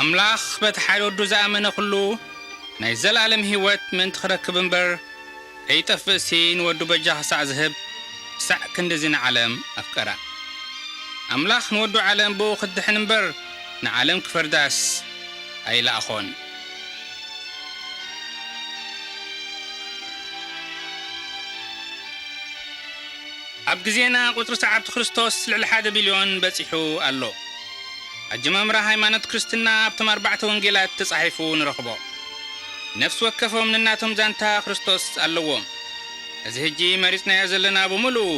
ኣምላኽ በቲ ሓደ ወዱ ዝኣመነ ኩሉ ናይ ዘለኣለም ህይወት ምእንቲ ክረክብ እምበር ከይጠፍእሲ ንወዱ በጃ ክሳዕ ዝህብ ክሳዕ ክንድዚ ንዓለም ኣፍቀራ። ኣምላኽ ንወዱ ዓለም ብኡ ክትድሕን እምበር ንዓለም ክፈርዳስ ኣይለኣኾን። ኣብ ግዜና ቁጽሪ ሰዓብቲ ክርስቶስ ልዕሊ ሓደ ቢልዮን በጺሑ ኣሎ። ኣጀማምራ ሃይማኖት ክርስትና ኣብቶም ኣርባዕተ ወንጌላት ተጻሒፉ ንረኽቦ። ነፍሲ ወከፎም ነናቶም ዛንታ ክርስቶስ ኣለዎም። እዚ ሕጂ መሪጽናዮ ዘለና ብምሉኡ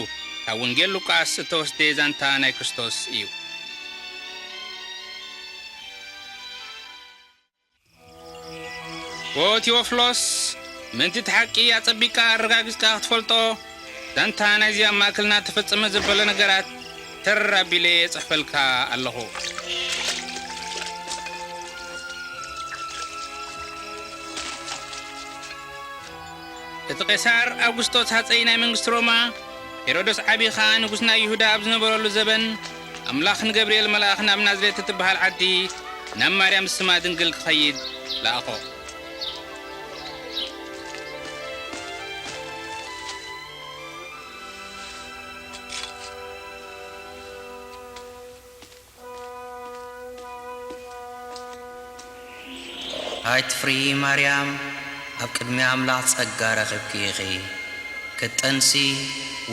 ካብ ወንጌል ሉቃስ እተወስደ ዛንታ ናይ ክርስቶስ እዩ። ኦ ቴዎፍሎስ፣ ምእንቲ እቲ ሓቂ ኣጸቢቕካ ኣረጋጊጽካ ክትፈልጦ፣ ዛንታ ናይዚ ኣብ ማእከልና ተፈጸመ ዘበለ ነገራት ተር ኣቢለ እጽሕፈልካ ኣለኹ። እቲ ቄሳር ኣውጉስጦስ ሃጸይ ናይ መንግስቲ ሮማ፣ ሄሮዶስ ዓቢ ኸኣ ንጉስ ናይ ይሁዳ ኣብ ዝነበረሉ ዘበን፣ ኣምላኽ ንገብርኤል መልኣኽ ናብ ናዝሬት እትበሃል ዓዲ፣ ናብ ማርያም ዝስማ ድንግል ክኸይድ ለኣኾ። ኣይትፍርሂ ማርያም፣ ኣብ ቅድሚ ኣምላኽ ጸጋ ረኺብኪ ኢኺ። ክትጠንሲ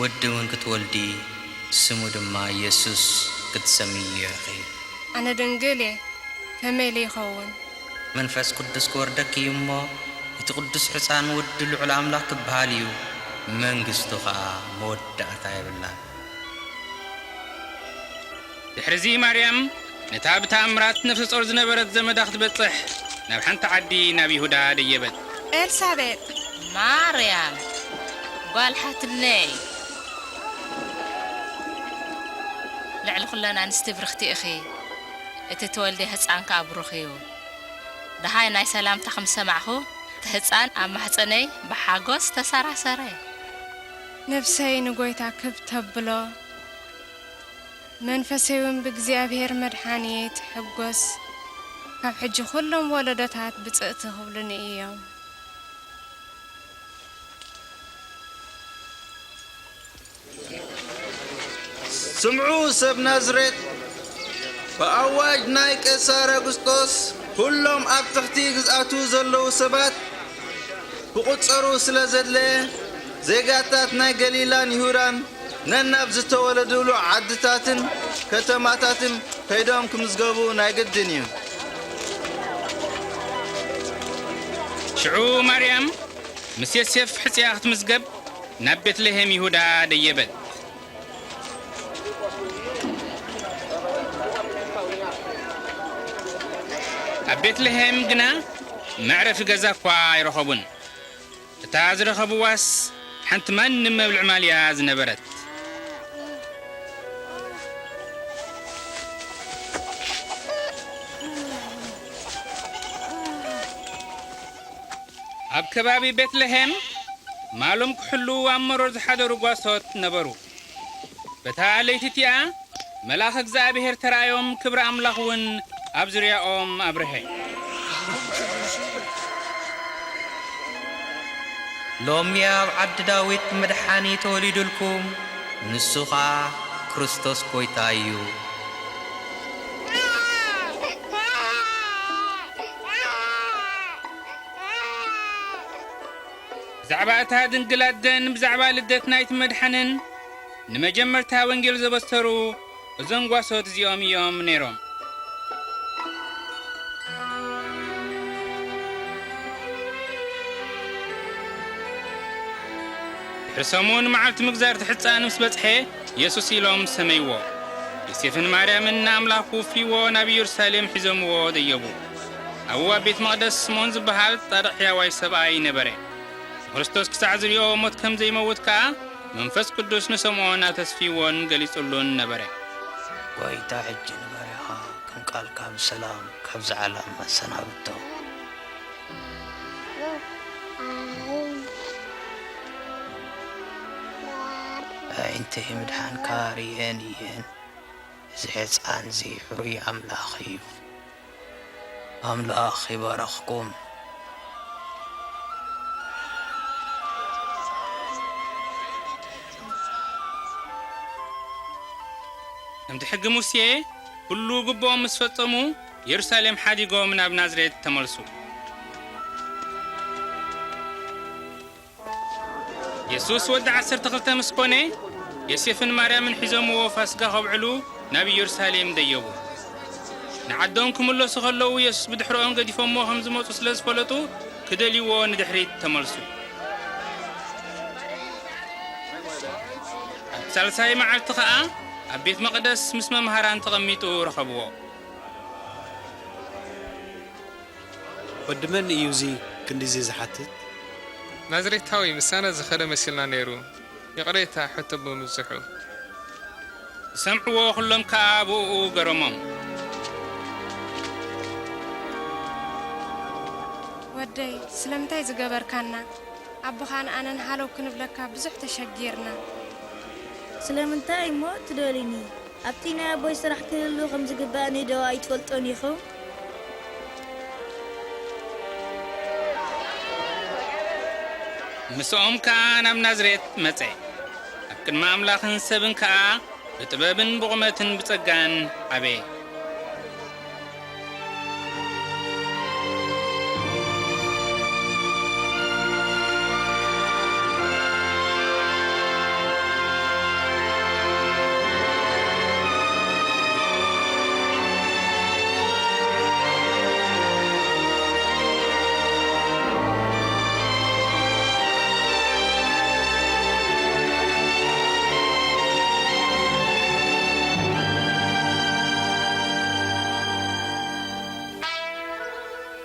ወዲ እውን ክትወልዲ፣ ስሙ ድማ ኢየሱስ ክትሰምይዮ ኢኺ። ኣነ ድንግል እየ፣ ከመይ ኢለ ይኸውን? መንፈስ ቅዱስ ክወርደኪ እዩ እሞ፣ እቲ ቅዱስ ሕፃን ወዲ ልዑል ኣምላኽ ክበሃል እዩ፣ መንግስቱ ኸኣ መወዳእታ የብላን። ድሕርዚ ማርያም ነታ ብተኣምራት ነፍሰ ጾር ዝነበረት ዘመዳ ክትበጽሕ ናብ ሓንቲ ዓዲ ናብ ይሁዳ ደየበት። ኤልሳቤጥ! ማርያም ጓል ሓትነይ፣ ልዕሊ ኩለን ኣንስቲ ብርኽቲ ኢኺ፣ እቲ ትወልድዮ ህጻን ከኣ ብሩኽ እዩ። ደሃይ ናይ ሰላምታኺ ምስ ሰማዕኹ፣ እቲ ህጻን ኣብ ማሕጸነይ ብሓጎስ ተሰራሰረ። ነፍሰይ ንጎይታ ክብ ተብሎ፣ መንፈሰይ እውን ብእግዚኣብሔር መድሓኒየ ትሕጎስ። ካብ ሕጂ ኩሎም ወለዶታት ብጽእቲ ክብሉኒ እዮም። ስምዑ ሰብ ናዝሬት፣ ብኣዋጅ ናይ ቄሳር ኣጉስጦስ ኩሎም ኣብ ትሕቲ ግዝኣቱ ዘለዉ ሰባት ክቑጸሩ ስለ ዘድለየ፣ ዜጋታት ናይ ገሊላን ይሁዳን ነናብ ዝተወለዱሉ ዓድታትን ከተማታትን ከይዶም ክምዝገቡ ናይ ግድን እዩ። ሽዑ ማርያም ምስ ዮሴፍ ሕጽያ ክትምዝገብ ናብ ቤትልሄም ይሁዳ ደየበት። ኣብ ቤትልሄም ግና መዕረፊ ገዛ እኳ ኣይረኸቡን። እታ ዝረኸብዋስ ሓንቲ ማንም መብልዒ ማል እያ ዝነበረት። ኣብ ከባቢ ቤትልሄም ማሎም ክሕልዉ ኣብ መሮር ዝሓደሩ ጓሶት ነበሩ። በታ ለይቲ እቲኣ መልኣኽ እግዚኣብሔር ተራእዮም፣ ክብሪ ኣምላኽ እውን ኣብ ዙርያኦም ኣብርሀ። ሎሚ ኣብ ዓዲ ዳዊት መድሓኒ ተወሊዱልኩም፣ ንሱ ኸኣ ክርስቶስ ጐይታ እዩ። ብዛዕባ እታ ድንግል ኣደን ብዛዕባ ልደት ናይቲ መድሓንን ንመጀመርታ ወንጌል ዘበሰሩ እዞም ጓሶት እዚኦም እዮም ነይሮም። ድሕሪ ሰሙን መዓልቲ ምግዛር እቲ ሕፃን ምስ በጽሐ፣ የሱስ ኢሎም ሰመይዎ። ዮሴፍን ማርያምን ንኣምላኽ ክውፍይዎ ናብ ኢየሩሳሌም ሒዞምዎ ደየቡ። ኣብኡ ኣብ ቤት መቕደስ ስምዖን ዝበሃል ጻድቕ ሕያዋይ ሰብኣይ ነበረ። ንክርስቶስ ክሳዕ ዝሪኦ ሞት ከም ዘይመውት ከኣ መንፈስ ቅዱስ ንስምዖን ኣተስፊዎን ገሊጹሉን ነበረ። ጐይታ ሕጂ ንባርያኻ ከም ቃልካ ብሰላም ካብዚ ዓለም ኣሰናብቶ። ኣዒንተይ ምድሓንካ ርእየን እየን። እዚ ሕፃን እዚ ሕሩይ ኣምላኽ እዩ። ኣምላኽ ይባርኽኩም። ከምቲ ሕጊ ሙሴ ኩሉ ግብኦም ምስ ፈጸሙ፣ የሩሳሌም ሓዲጎም ናብ ናዝሬት ተመልሱ። የሱስ ወዲ ዓሰርተ ክልተ ምስ ኮነ፣ ዮሴፍን ማርያምን ሒዞምዎ ፋስጋ ከብዕሉ ናብ ኢየሩሳሌም ደየቡ። ንዓዶም ክምለሱ ከለዉ፣ የሱስ ብድሕሪኦም ገዲፎምዎ ከም ዝመጹ ስለ ዝፈለጡ፣ ክደልይዎ ንድሕሪት ተመልሱ። ኣብ ሳልሳይ መዓልቲ ኸኣ፣ ኣብ ቤት መቕደስ ምስ መምሃራን ተቐሚጡ ረኸብዎ። ወዲ መን እዩ እዚ ክንድዚ ዝሓትት? ናዝሬታዊ ምሳና ዝኸደ መሲልና ነይሩ። ይቕሬታ ሕቶ ብምብዝሑ። ዝሰምዕዎ ኹሎም ከኣ ብእኡ ገረሞም። ወደይ፣ ስለምንታይ ዝገበርካና? ኣቦኻን ኣነን ሃለው ክንብለካ ብዙሕ ተሸጊርና። ስለምንታይ እሞ ትደልዩኒ? ኣብቲ ናይ ኣቦይ ስራሕ ክህሉ ከም ዝግባእኒ ዶ ኣይትፈልጡን ኢኹም? ምስኦም ከኣ ናብ ናዝሬት መጸ። ኣብ ቅድሚ ኣምላኽን ሰብን ከኣ ብጥበብን ብቑመትን ብጸጋን ዓበየ።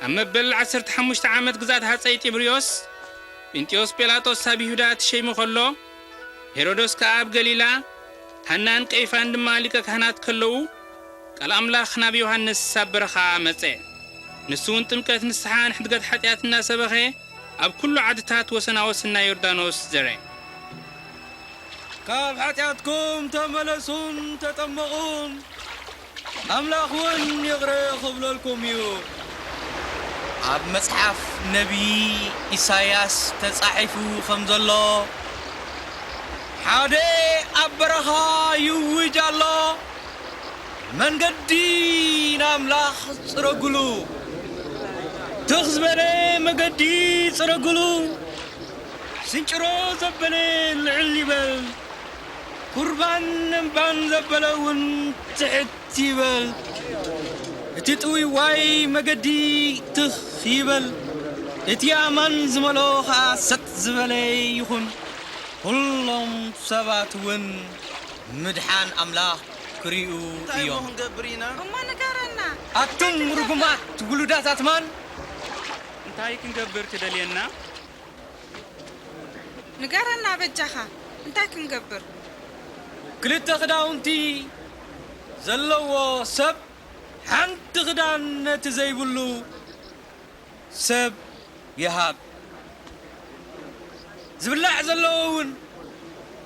ኣብ መበል ዓሰርተ ሓሙሽተ ዓመት ግዝኣት ሃጸይ ጢብርዮስ፣ ጴንጢዮስ ጲላጦስ ኣብ ይሁዳ ተሸይሙ ኸሎ፣ ሄሮዶስ ከኣ ኣብ ገሊላ፣ ሃናን ቀይፋን ድማ ሊቀ ካህናት ከለዉ፣ ቃል ኣምላኽ ናብ ዮሃንስ ኣብ በረኻ መጸ። ንሱ እውን ጥምቀት ንስሓን ሕድገት ሓጢኣት እናሰበኸ፣ ኣብ ኩሉ ዓድታት ወሰናወስ ናይ ዮርዳኖስ ዘረ። ካብ ሓጢኣትኩም ተመለሱን ተጠመቑን፣ ኣምላኽ እውን ይቕረ ክብለልኩም እዩ። ኣብ መጽሓፍ ነቢይ ኢሳይያስ ተጻሒፉ ከም ዘሎ፣ ሓደ ኣብ በረኻ ይውጅ ኣሎ፣ መንገዲ ንኣምላኽ ጽረግሉ፣ ትኽ ዝበለ መገዲ ጽረግሉ፣ ስንጭሮ ዘበለ ልዕል ይበል፣ ኩርባን እምባን ዘበለ እውን ትሕት ይበል። እቲ ጥውይዋይ መገዲ ትኽ ይበል፣ እቲ ኣማን ዝመልኦ ኸኣ ሰጥ ዝበለ ይኹን። ኩሎም ሰባት እውን ምድሓን ኣምላኽ ክርእዩ እንታይ እሞ እዮም። ክንገብር ኢና? እሞ ንገረና። ኣቱም እንታይ ርጉማት ክንገብር? ውሉዳት ኣትማን! እንታይ ክንገብር ትደልየና? ንገረና በጃኻ፣ እንታይ ክንገብር? ክልተ ክዳውንቲ ዘለዎ ሰብ ሓንቲ ክዳን ነቲ ዘይብሉ ሰብ ይሃብ። ዝብላዕ ዘለዎ እውን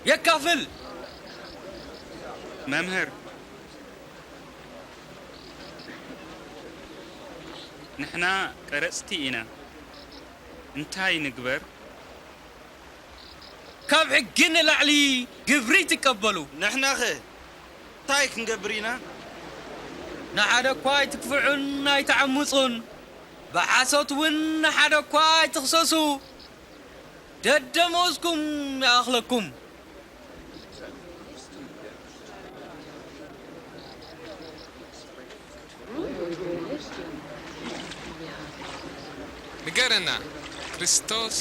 የካፍል። መምህር፣ ንሕና ቀረጽቲ ኢና። እንታይ ንግበር? ካብ ሕጊ ንላዕሊ ግብሪ ትቀበሉ። ንሕናኸ እንታይ ክንገብር ኢና? ንሓደ እኳ ኣይትግፍዑን ኣይትዓምጹን። ብሓሶት እውን ንሓደ እኳ ኣይትኽሰሱ። ደደመወዝኩም ይኣኽለኩም። ንገረና፣ ክርስቶስ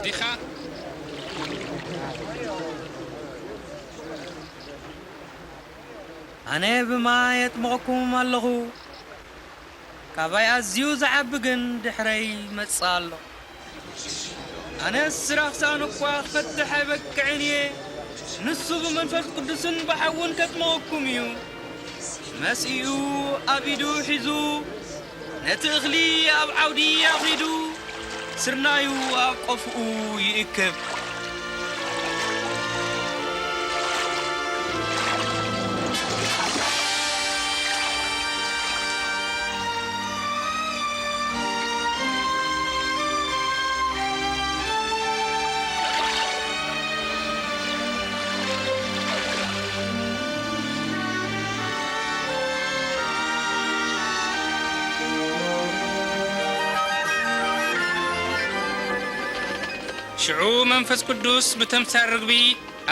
ዲኻ? ኣነ ብማይ የጥምቐኩም ኣለኹ፣ ካባይ ኣዝዩ ዝዓቢ ግን ድሕረይ ይመጽእ ኣሎ። ኣነስ ራኽሳን እኳ ክፈትሕ ኣይበቅዕን እየ። ንሱ ብመንፈስ ቅዱስን ብሓውን ከጥምቐኩም እዩ። መስኢኡ ኣብ ኢዱ ሒዙ፣ ነቲ እኽሊ ኣብ ዓውዲ ኣኺዱ፣ ስርናዩ ኣብ ቆፍኡ ይእክብ። ሽዑ መንፈስ ቅዱስ ብተምሳል ርግቢ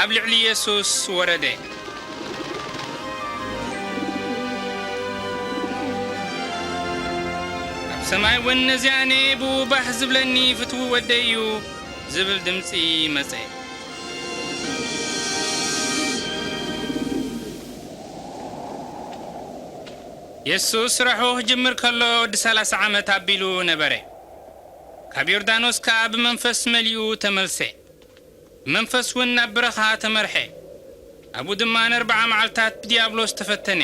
ኣብ ልዕሊ የሱስ ወረደ። ኣብ ሰማይ እውን፣ "ነዚ ኣነ ብኡ ባህ ዝብለኒ ፍትዊ ወደይ እዩ" ዝብል ድምጺ መጸ። የሱስ ስራሑ ክጅምር ከሎ፣ ወዲ ሰላሳ ዓመት ኣቢሉ ነበረ። ካብ ዮርዳኖስ ከኣ ብመንፈስ መሊኡ ተመልሰ። ብመንፈስ እውን ናብ በረኻ ተመርሐ። ኣብኡ ድማ ንኣርብዓ መዓልታት ብዲያብሎስ ተፈተነ።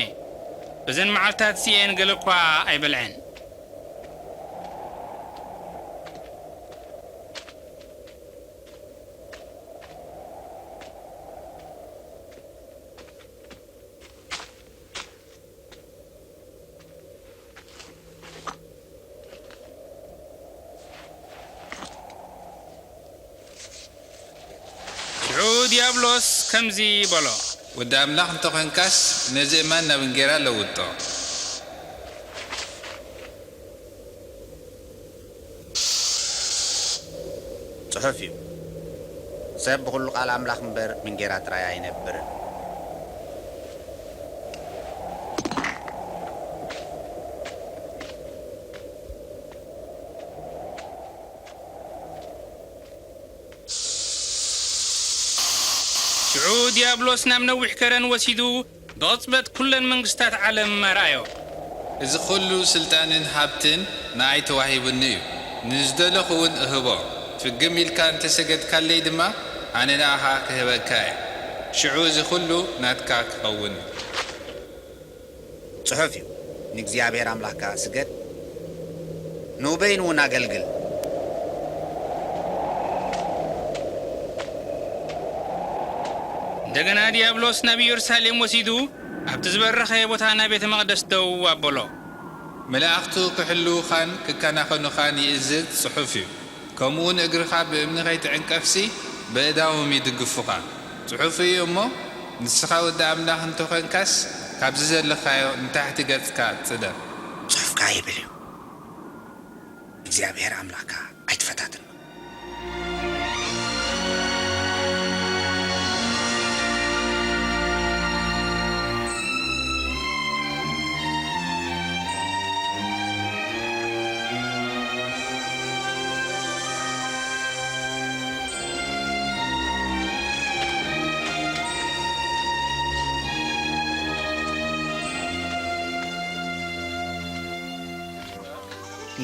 በዘን መዓልታት እዚኤን ገለ እኳ ኣይበልዐን። ሽዑ ዲያብሎስ ከምዚ በሎ። "ወዲ ኣምላኽ እንተ ኾንካስ፣ ነዚ እማን ናብ እንጌራ ለውጦ።" ጽሑፍ እዩ፣ "ሰብ ብኹሉ ቃል ኣምላኽ እምበር፣ ብእንጌራ ጥራይ ኣይነብርን።" ሽዑ ዲያብሎስ ናብ ነዊሕ ከረን ወሲዱ፣ ብቕጽበት ኩለን መንግስታት ዓለም ኣርኣዮ። "እዚ ኹሉ ስልጣንን ሃብትን ንኣይ ተዋሂቡኒ እዩ። ንዝደለኹ እውን እህቦ። ፍግም ኢልካ እንተ ሰገድካለይ ድማ፣ ኣነ ንኣኻ ክህበካ እየ። ሽዑ እዚ ኹሉ ናትካ ክኸውን እዩ።" ጽሑፍ እዩ፣ "ንእግዚኣብሔር ኣምላኽካ ስገድ፣ ንኡ በይኑ እውን ኣገልግል።" እንደገና ዲያብሎስ ናብ ኢየሩሳሌም ወሲዱ፣ ኣብቲ ዝበረኸ ቦታ ናይ ቤተ መቕደስ ደው ኣበሎ። "መላእኽቱ ክሕልዉኻን ክከናኸኑኻን ይእዝዝ ጽሑፍ እዩ። ከምኡውን እግርኻ ብእምኒ ኸይትዕንቀፍሲ፣ በእዳዎም ይድግፉኻ። ጽሑፍ እዩ እሞ፣ ንስኻ ወዲ ኣምላኽ እንተ ኾንካስ፣ ካብዚ ዘለኻዮ ንታሕቲ ገጽካ ጽደፍ።" ጽሑፍ ከኣ ይብል እዩ፣ "እግዚኣብሔር ኣምላኽካ ኣይትፈታትን።"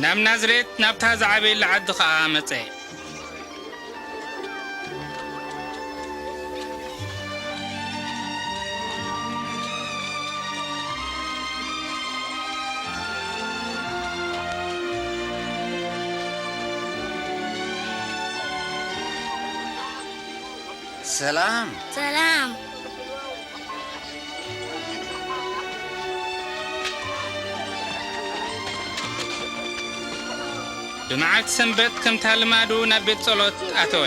ናብ ናዝሬት፣ ናብታ ዝዓበየላ ዓዲ ኸኣ መጸ። ሰላም። ሰላም። ብመዓልቲ ሰንበት ከምታ ልማዱ ናብ ቤት ጸሎት ኣተወ።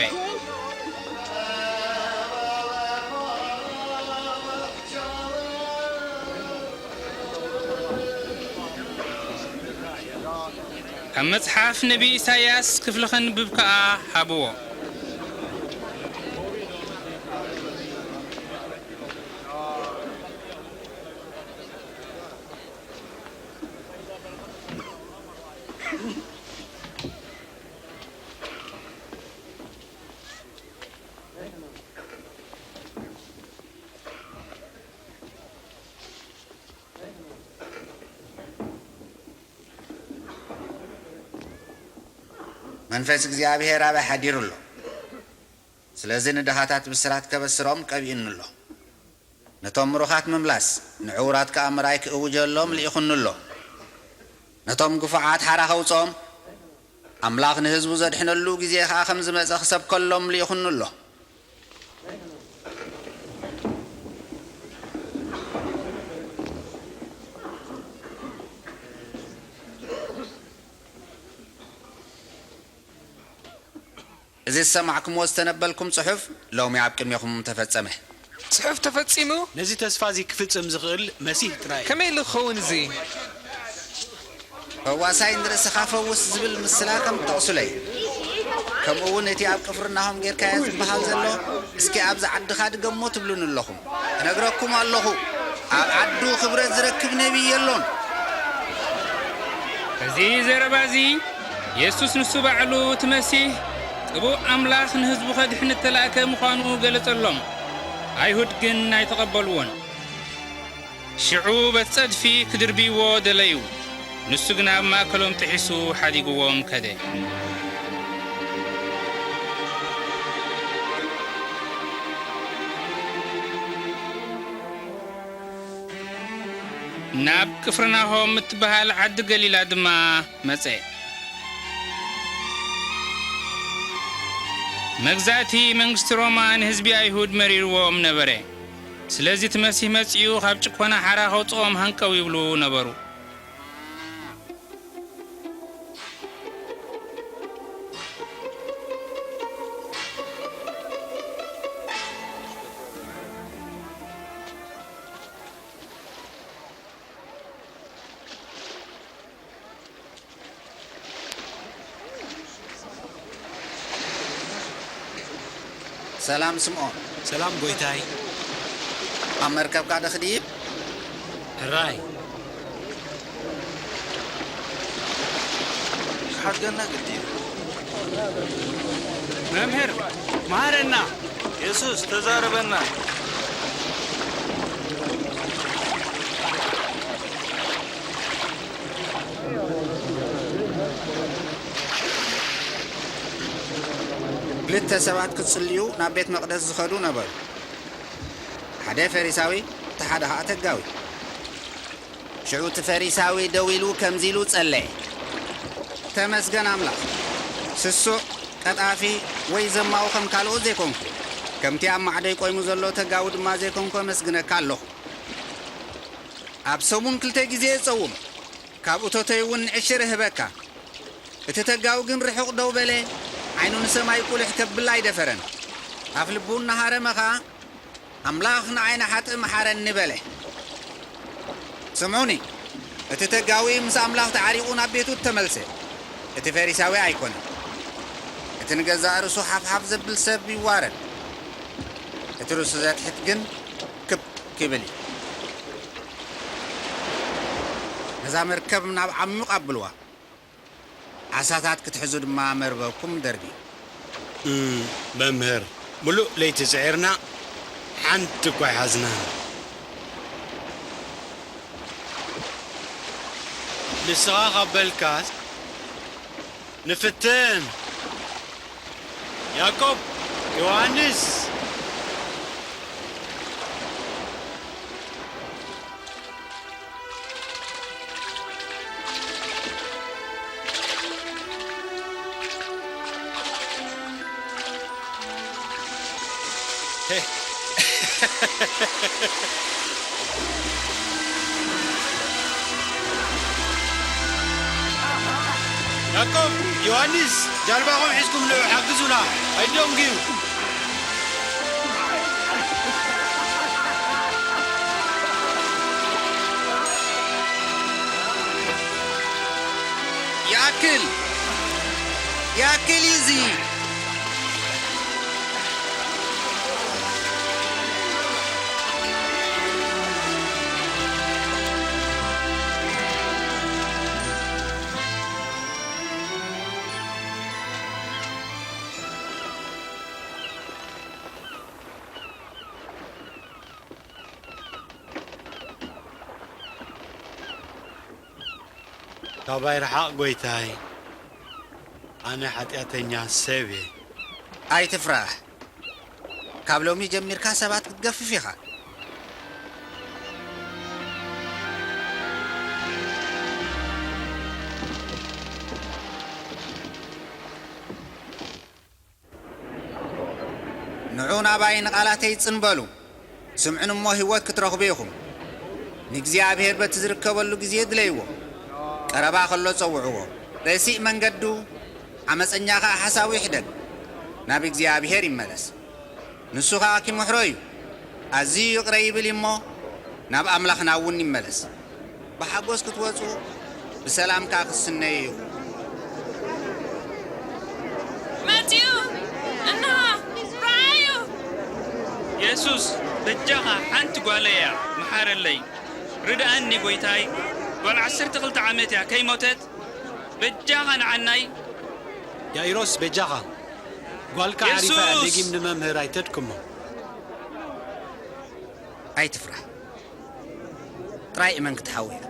ካብ መጽሓፍ ነቢ ኢሳይያስ ክፍሊ ኸንብብ ከኣ ሃብዎ። መንፈስ እግዚኣብሔር ኣባይ ሓዲሩ ኣሎ። ስለዚ ንድኻታት ብስራት ከበስሮም ቀቢኡኒ ኣሎ። ነቶም ምሩኻት ምምላስ፣ ንዕዉራት ከኣ ምርኣይ ክእውጀሎም ልኢኹኒ ኣሎ። ነቶም ግፉዓት ሓራ ከውጽኦም፣ ኣምላኽ ንህዝቡ ዘድሕነሉ ግዜ ኸኣ ከም ዝመጸ ክሰብከሎም ልኢኹኒ ኣሎ። እዚ ዝሰማዕኩምዎ ዝተነበልኩም ጽሑፍ ሎሚ ኣብ ቅድሜኹም ተፈጸመ። ጽሑፍ ተፈጺሙ? ነዚ ተስፋ እዚ ክፍጽም ዝኽእል መሲህ ጥራይ እዩ። ከመይ ኢሉ ክኸውን እዚ? ፈዋሳይ ንርእስኻ ፈውስ ዝብል ምስላ ከም ትጠቕሱለይ። ከምኡ እውን እቲ ኣብ ቅፍርናሆም ጌርካዮ ዝበሃል ዘሎ፣ እስኪ ኣብዚ ዓድኻ ድገሞ ትብሉኒ ኣለኹም። እነግረኩም ኣለኹ፣ ኣብ ዓዱ ክብረት ዝረክብ ነቢይ የሎን። በዚ ዘረባ እዚ፣ የሱስ ንሱ ባዕሉ እቲ መሲህ፣ ጽቡቕ ኣምላኽ ንህዝቡ ኸድሕን እተላእከ ምዃኑ ገለጸሎም። ኣይሁድ ግን ኣይተቐበልዎን። ሽዑ በቲ ጸድፊ ክድርብይዎ ደለዩ። ንሱ ግና ኣብ ማእከሎም ጥሒሱ ሓዲግዎም ከደ። ናብ ቅፍርናሆም እትበሃል ዓዲ ገሊላ ድማ መጸ። መግዛእቲ መንግስቲ ሮማ ንህዝቢ ኣይሁድ መሪርዎም ነበረ። ስለዚ እቲ መሲህ መጺኡ ካብ ጭኮና ሓራ ከውጽኦም ሃንቀው ይብሉ ነበሩ። ሰላም ስምዖን። ሰላም ጎይታይ። ኣብ መርከብካ ዶ ክድይብ? ሕራይ። ክሓድገና ግዲ እዩ። መምህር መሃረና። የሱስ ተዛረበና። ክልተ ሰባት ክጽልዩ ናብ ቤት መቕደስ ዝኸዱ ነበሩ። ሓደ ፈሪሳዊ፣ እቲ ሓደ ኸኣ ተጋዊ። ሽዑ እቲ ፈሪሳዊ ደው ኢሉ ከምዚ ኢሉ ጸለየ፣ ተመስገን ኣምላኽ፣ ስሱዕ፣ ቀጣፊ፣ ወይ ዘማዊ ከም ካልኦት ዘይኮንኩ፣ ከምቲ ኣብ ማዕዶይ ቆይሙ ዘሎ ተጋዊ ድማ ዘይኮንኩ ኣመስግነካ ኣለኹ። ኣብ ሰሙን ክልተ ግዜ እጸውም፣ ካብ እቶተይ እውን ንዕሽር እህበካ። እቲ ተጋዊ ግን ርሑቕ ደው በለ፣ ዓይኑ ንሰማይ ቁልሕ ከብል ኣይደፈረን። ኣፍ ልቡ እናሃረመ ኸኣ፣ ኣምላኽ ንዓይ ንሓጥእ መሓረኒ በለ። ስምዑኒ፣ እቲ ተጋዊ ምስ ኣምላኽ ተዓሪቑ ናብ ቤቱ ተመልሰ፣ እቲ ፈሪሳዊ ኣይኮነን። እቲ ንገዛእ ርእሱ ሓፍ ሓፍ ዘብል ሰብ ይዋረድ፣ እቲ ርእሱ ዘትሕት ግን ክብ ክብል እዩ። ነዛ መርከብ ናብ ዓሚቕ ኣብልዋ፣ ዓሳታት ክትሕዙ ድማ መርበብኩም ደርብዩ። እም፣ መምህር፣ ምሉእ ለይቲ ጽዒርና፣ ሓንቲ እኳ ኣይሓዝናን። ንስኻ ካብ በልካስ፣ ንፍትን። ያዕቆብ፣ ዮሃንስ። ያዕቆብ፣ ዮሃንስ፣ ጃልባኹም ሒዝኩም ንዑ፣ ሓግዙና፣ ኣይትደንግዩ። ይኣክል! ይኣክል እዩ እዚ! ካባይ ርሓቕ ጐይታይ፣ ኣነ ሓጢኣተኛ ሰብ እየ። ኣይትፍራህ፣ ካብ ሎሚ ጀሚርካ ሰባት ክትገፍፍ ኢኻ። ንዑ ናባይ ንቓላተይ ጽን በሉ፣ ስምዑኒ እሞ ህይወት ክትረኽቡ ኢኹም። ንእግዚኣብሔር በቲ ዝርከበሉ ግዜ ድለይዎ፣ ቀረባ ከሎ ጸውዕዎ። ረሲእ መንገዱ፣ ዓመጸኛ ኸኣ ሓሳቡ ይሕደግ፣ ናብ እግዚኣብሔር ይመለስ። ንሱ ኸኣ ኪምሕሮ እዩ። ኣዝዩ ይቕረ ይብል እዩ እሞ፣ ናብ ኣምላኽና እውን ይመለስ። ብሓጎስ ክትወጹ፣ ብሰላም ከኣ ክትስነዩ ኢኹም። እዩ። እንሆ፣ ረኣዩ። የሱስ፣ በጃኻ፣ ሓንቲ ጓለይ እያ፣ መሓረለይ። ርድኣኒ ጐይታይ፣ ጓል ዓሰርተ ክልተ ዓመት እያ፣ ከይሞተት፣ በጃኻ ንዓናይ። ያኢሮስ፣ በጃኻ፣ ጓልካ ዓሪፋ እያ፣ የሱስ! ደጊም ንመምህር ኣይተድክሞ። ኣይትፍራህ። ጥራይ እመን ክትሓዊ እያ።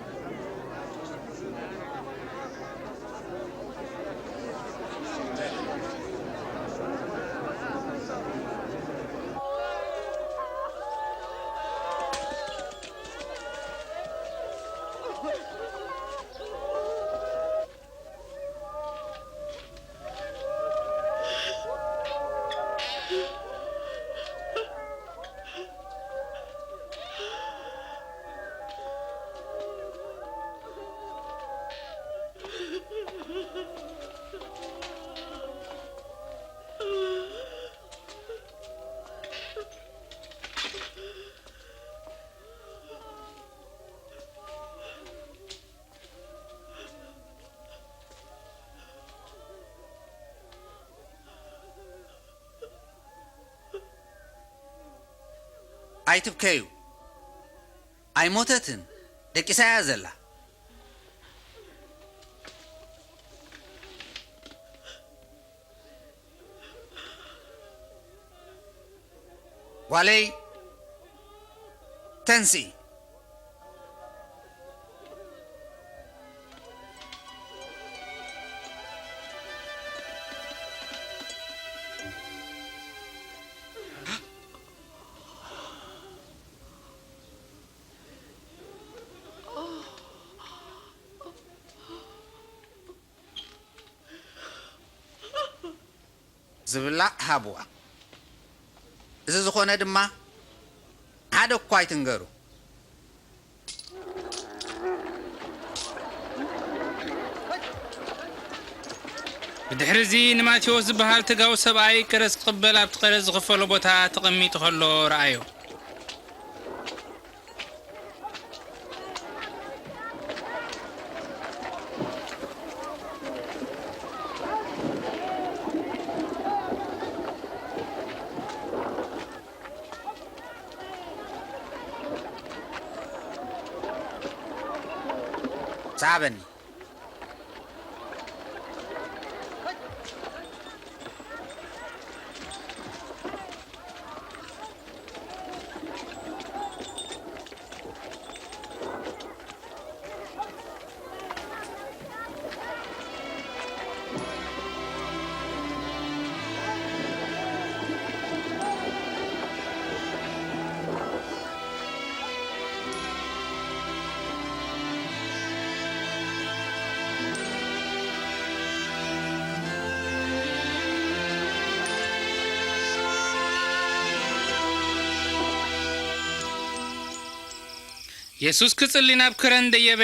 ኣይትብከዩ። ኣይሞተትን። ደቂሳ እያ ዘላ። ጓለይ፣ ተንስኢ። ዝብላዕ ሃብዋ። እዚ ዝኾነ ድማ ሓደ እኳ ኣይትንገሩ። ብድሕርዚ ንማቴዎስ ዝበሃል ተጋዊ ሰብኣይ ቀረጽ ክቕበል ኣብቲ ቀረጽ ዝኽፈሎ ቦታ ተቐሚጡ ከሎ ረኣዮ። ሰዓበኒ። የሱስ ክጽሊ ናብ ከረን ደየበ፣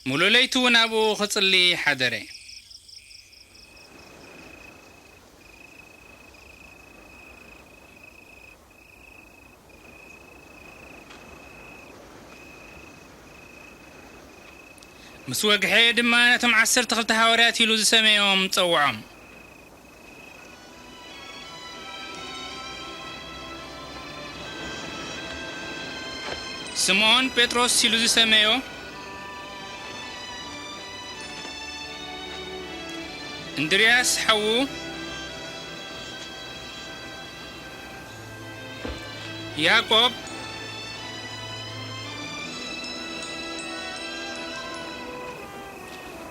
ሙሉ ለይቱ እውን ኣብኡ ክጽሊ ሓደረ። ምስ ወግሐ ድማ ነቶም ዓሰርተ ክልተ ሃዋርያት ኢሉ ዝሰመዮም ጸውዖም። ስምዖን ጴጥሮስ ኢሉ ዝሰመዮ፣ እንድርያስ ሓዉ፣ ያዕቆብ፣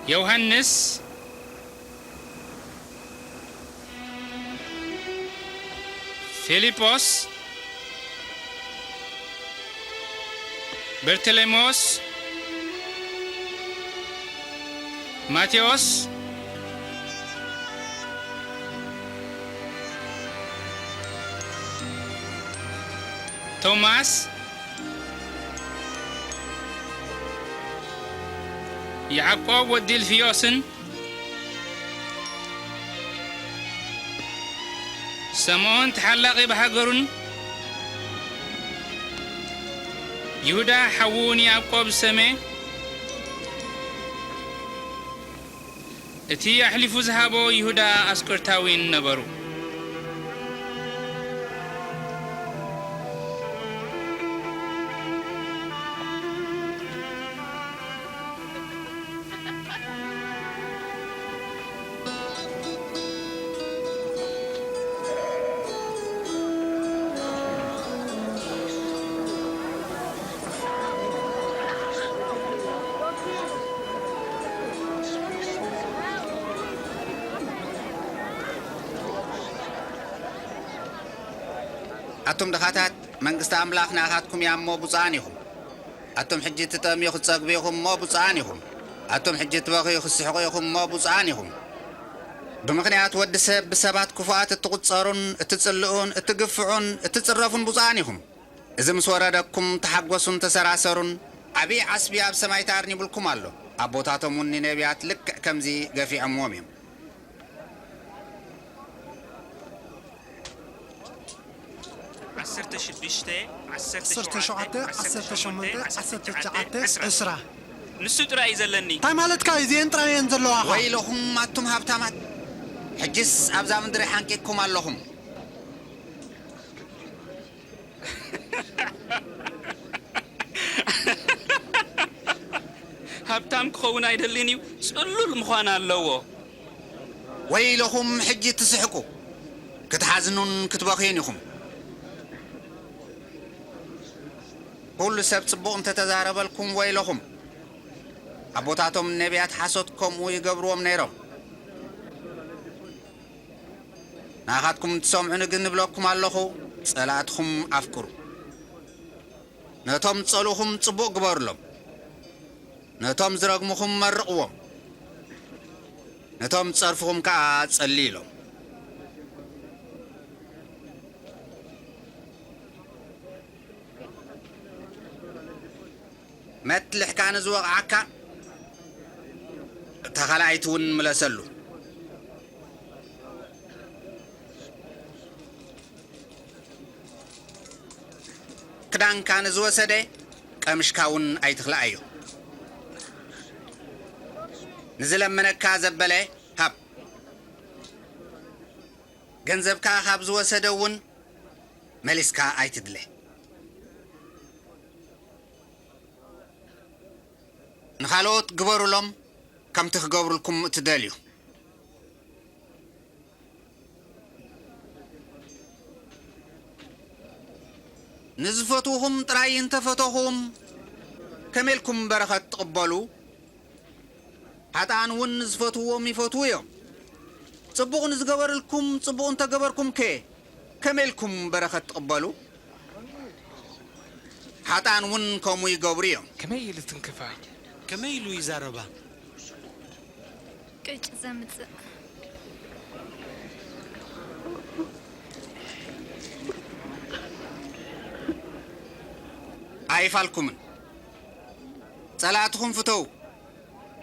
ዮሃንስ፣ ፊልጶስ፣ በርተሌሞስ፣ ማቴዎስ፣ ቶማስ፣ ያዕቆብ ወዲ እልፍዮስን፣ ሰምኦን ተሓላቒ ብሃገሩን፣ ይሁዳ ሓዉ ንያዕቆብ ዝሰመየ፣ እቲ ኣሕሊፉ ዝሃቦ ይሁዳ ኣስቆርታዊን ነበሩ። ኣቱም ድኻታት፣ መንግስቲ ኣምላኽ ናታትኩም እያ እሞ ብፁዓን ኢኹም። ኣቱም ሕጂ ትጠምዩ ክትጸግቡ ኢኹም እሞ ብፁዓን ኢኹም። ኣቱም ሕጂ ትበኽዩ ክትስሕቑ ኢኹም እሞ ብፁዓን ኢኹም። ብምኽንያት ወዲ ሰብ ብሰባት ክፉኣት እትቑጸሩን እትጽልኡን እትግፍዑን እትጽረፉን ብፁዓን ኢኹም። እዚ ምስ ወረደኩም ተሓጎሱን ተሰራሰሩን፣ ዓብዪ ዓስቢ ኣብ ሰማይ ተኣርኒቡልኩም ኣሎ። ኣቦታቶም እውን ንነቢያት ልክዕ ከምዚ ገፊዖምዎም እዮም። ዓሰርተ ሽዱሽተ፣ ዓሰርተ ሸውዓተ፣ ዓሰርተ ሸሞንተ፣ ዓሰርተ ትሽዓተ፣ ዕስራ። ንሱ ጥራይ እዩ ዘለኒ። እንታይ ማለትካ እዩ? እዚኤን ጥራይ እየን ዘለዋኻ። ወይለኹም ኣቱም ሃብታማት፣ ሕጅስ ኣብዛ ምድሪ ሓንቂቕኩም ኣለኹም። ሃብታም ክኸውን ኣይደልን እዩ፣ ጽሉል ምዃን ኣለዎ። ወይለኹም ሕጂ ትስሕቁ፣ ክትሓዝኑን ክትበኽዩን ኢኹም። ኩሉ ሰብ ጽቡቕ እንተተዛረበልኩም ወይለኹም። ኣቦታቶም ነቢያት ሓሶት ከምኡ ይገብርዎም ነይሮም። ንኣኻትኩም ትሰምዑኒ ግን እብለኩም ኣለኹ፣ ጸላእትኹም ኣፍቅሩ። ነቶም ዝጸልኡኹም ጽቡቕ ግበሩሎም። ነቶም ዝረግሙኹም መርቕዎም። ነቶም ዝጸርፉኹም ከኣ ጸልዩሎም። መትልሕካ ንዝወቕዓካ፣ እታ ካልኣይቲ እውን ምለሰሉ። ክዳንካ ንዝወሰደ፣ ቀምሽካ እውን ኣይትኽልኣዮ። ንዝለመነካ ዘበለ ሃብ። ገንዘብካ ካብ ዝወሰደ እውን መሊስካ ኣይትድለ። ንኻልኦት ግበሩሎም ከምቲ ክገብሩልኩም እትደልዩ። ንዝፈትዉኹም ጥራይ እንተፈተኹም፣ ከመይ ኢልኩም በረኸት ትቕበሉ? ሓጥኣን እውን ንዝፈትውዎም ይፈትዉ እዮም። ጽቡቕ ንዝገበርልኩም ጽቡቕ እንተገበርኩምከ፣ ከመይ ኢልኩም በረኸት ትቕበሉ? ሓጥኣን እውን ከምኡ ይገብሩ እዮም። ከመይ ኢሉ ትንክፋ? ከመይ ኢሉ ይዛረባ? ቅጭ ዘምጽእ። ኣይፋልኩምን። ጸላእትኹም ፍተዉ።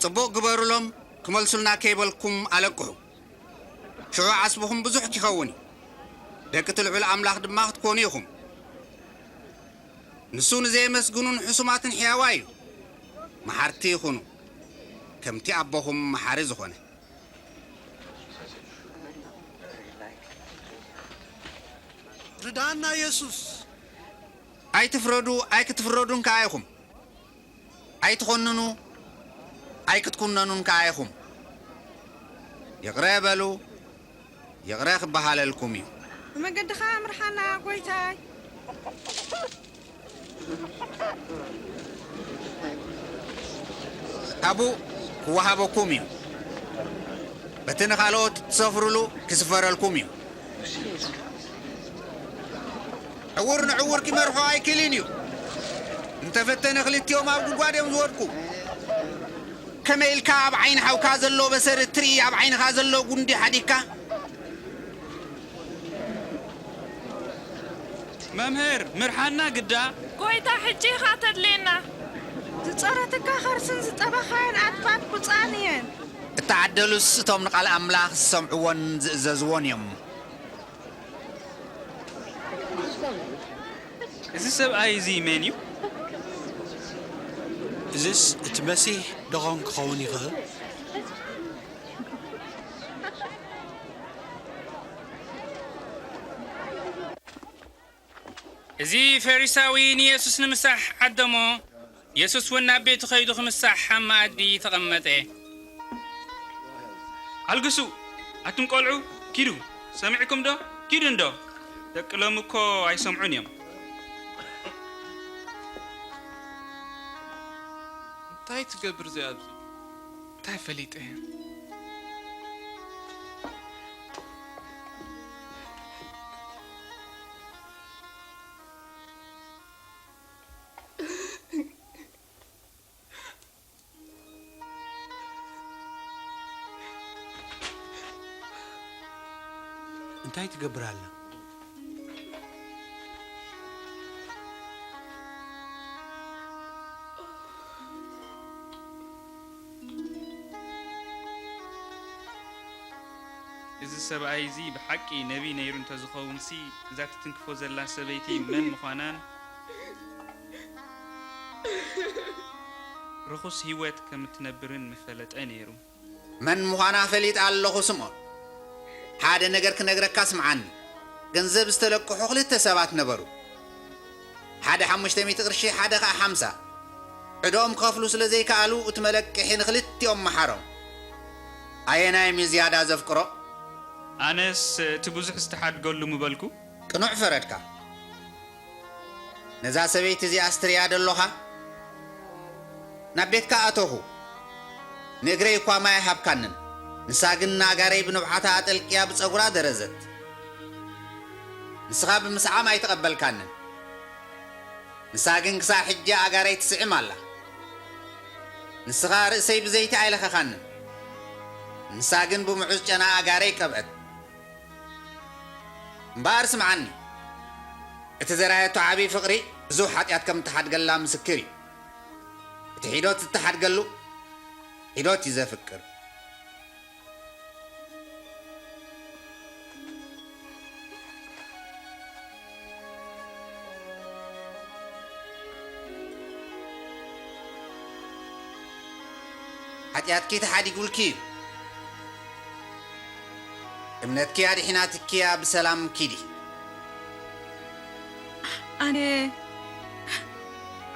ጽቡቕ ግበሩሎም፣ ክመልሱልና ከይበልኩም ኣለቅሑ። ሽዑ ዓስብኹም ብዙሕ ኪኸውን እዩ። ደቂ እቲ ልዑል ኣምላኽ ድማ ክትኮኑ ኢኹም። ንሱ ንዘየመስግኑን ሕሱማትን ሕያዋይ እዩ። መሓርቲ ይኹኑ፣ ከምቲ ኣቦኹም መሓሪ ዝኾነ። ርድኣና የሱስ። ኣይትፍረዱ፣ ኣይክትፍረዱን ከኣ ኢኹም። ኣይትኾንኑ፣ ኣይክትኩነኑን ከኣ ኢኹም። ይቕረ በሉ፣ ይቕረ ክበሃለልኩም እዩ። ብመገድኻ ምርሓና ጎይታይ። ሃቡ ክወሃበኩም እዩ። በቲ ንኻልኦት ትሰፍሩሉ ክስፈረልኩም እዩ። ዕዉር ንዕዉር ኪመርሖ ኣይክእልን እዩ። እንተፈተነ ክልቲኦም ኣብ ጉድጓድ እዮም ዝወድቁ። ከመይ ኢልካ ኣብ ዓይኒ ሓውካ ዘሎ በሰሪ ትርኢ፣ ኣብ ዓይንኻ ዘሎ ጉንዲ ሓዲግካ? መምህር፣ ምርሓና ግዳ። ጎይታ፣ ሕጂ ኢኻ ተድልየና። ዝጸረትካ ኸርስን ዝጠበኻየን ኣድባር ብጻን እየን። እተዓደሉስ እቶም ንቓል ኣምላኽ ዝሰምዕዎን ዝእዘዝዎን እዮም። እዚ ሰብኣይ እዚ መን እዩ? እዝስ እቲ መሲሕ ደኾን ክኸውን ይኽእል? እዚ ፈሪሳዊ ንየሱስ ንምሳሕ ዓደሞ። የሱስ እውን ናብ ቤቱ ኸይዱ ኽምሳሕ ኣብ መኣዲ ተቐመጠ። ኣልግሱ፣ ኣቱም ቈልዑ፣ ኪዱ። ሰሚዕኩም ዶ? ኪዱ እንዶ። ደቂ ሎሚ እኮ ኣይሰምዑን እዮም። እንታይ ትገብር እዚኣ ኣብዚ? እንታይ ፈሊጠ? እንታይ ትገብር ኣላ? እዚ ሰብኣይ እዚ ብሓቂ ነቢይ ነይሩ እንተዝኸውንሲ፣ እዛ ትትንክፎ ዘላ ሰበይቲ መን ምዃናን ርኹስ ህይወት ከም እትነብርን ምፈለጠ ነይሩ። መን ምዃና ፈሊጠ ኣለኹ ስምዖን። ሓደ ነገር ክነግረካ ስምዓኒ። ገንዘብ ዝተለቅሑ ክልተ ሰባት ነበሩ። ሓደ ሓሙሽተ ሚእቲ ቅርሺ፣ ሓደ ኸኣ ሓምሳ። ዕዳኦም ክኸፍሉ ስለ ዘይከኣሉ፣ እቲ መለቅሒ ንኽልቲኦም መሓሮም። ኣየናዮም እዩ ዝያዳ ዘፍቅሮ? ኣነስ እቲ ብዙሕ ዝተሓድገሉ ምበልኩ። ቅኑዕ ፈረድካ። ነዛ ሰበይቲ እዚኣስ ትርእያ ዶ ኣሎኻ? ናብ ቤትካ ኣተኹ። ንእግረይ እኳ ማይ ኣይሃብካንን። ንሳ ግን ንኣእጋረይ ብንብዓታ ኣጠልቅያ ብጸጉራ ደረዘት። ንስኻ ብምስዓም ኣይተቐበልካንን። ንሳ ግን ክሳዕ ሕጂ ኣእጋረይ ትስዕም ኣላ። ንስኻ ርእሰይ ብዘይቲ ኣይለኸኻንን። ንሳ ግን ብምዑዝ ጨና ኣእጋረይ ቀብአት። እምበኣር ስምዓኒ፣ እቲ ዘርኣየቶ ዓቢ ፍቕሪ ብዙሕ ሓጢኣት ከም እትሓድገላ ምስክር እዩ። እቲ ሒዶት እትሓድገሉ ሒዶት እዩ ዘፍቅር። ሓጢኣትኪ ተሓዲጉልኪ እዩ። እምነትኪ ኣድሒናትኪ እያ፣ ብሰላም ኪዲ። ኣነ፣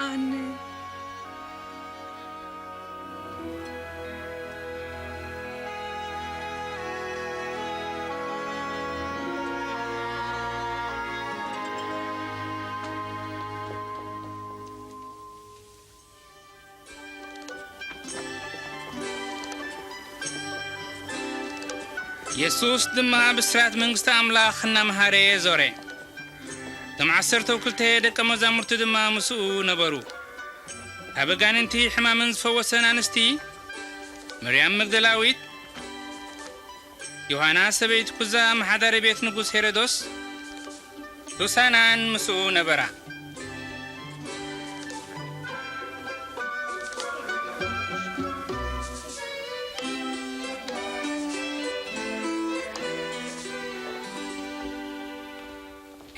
ኣነ። የሱስ ድማ ብስራት መንግስቲ ኣምላኽ እናመሃረ ዞረ። እቶም ዓሰርተው ክልተ ደቀ መዛሙርቲ ድማ ምስኡ ነበሩ። ካብ ኣጋንንቲ ሕማምን ዝፈወሰን ኣንስቲ፣ መርያም መግደላዊት፣ ዮሃና ሰበይቲ ኩዛ፣ ኣመሓዳሪ ቤት ንጉስ ሄሮዶስ፣ ሱሳናን ምስኡ ነበራ።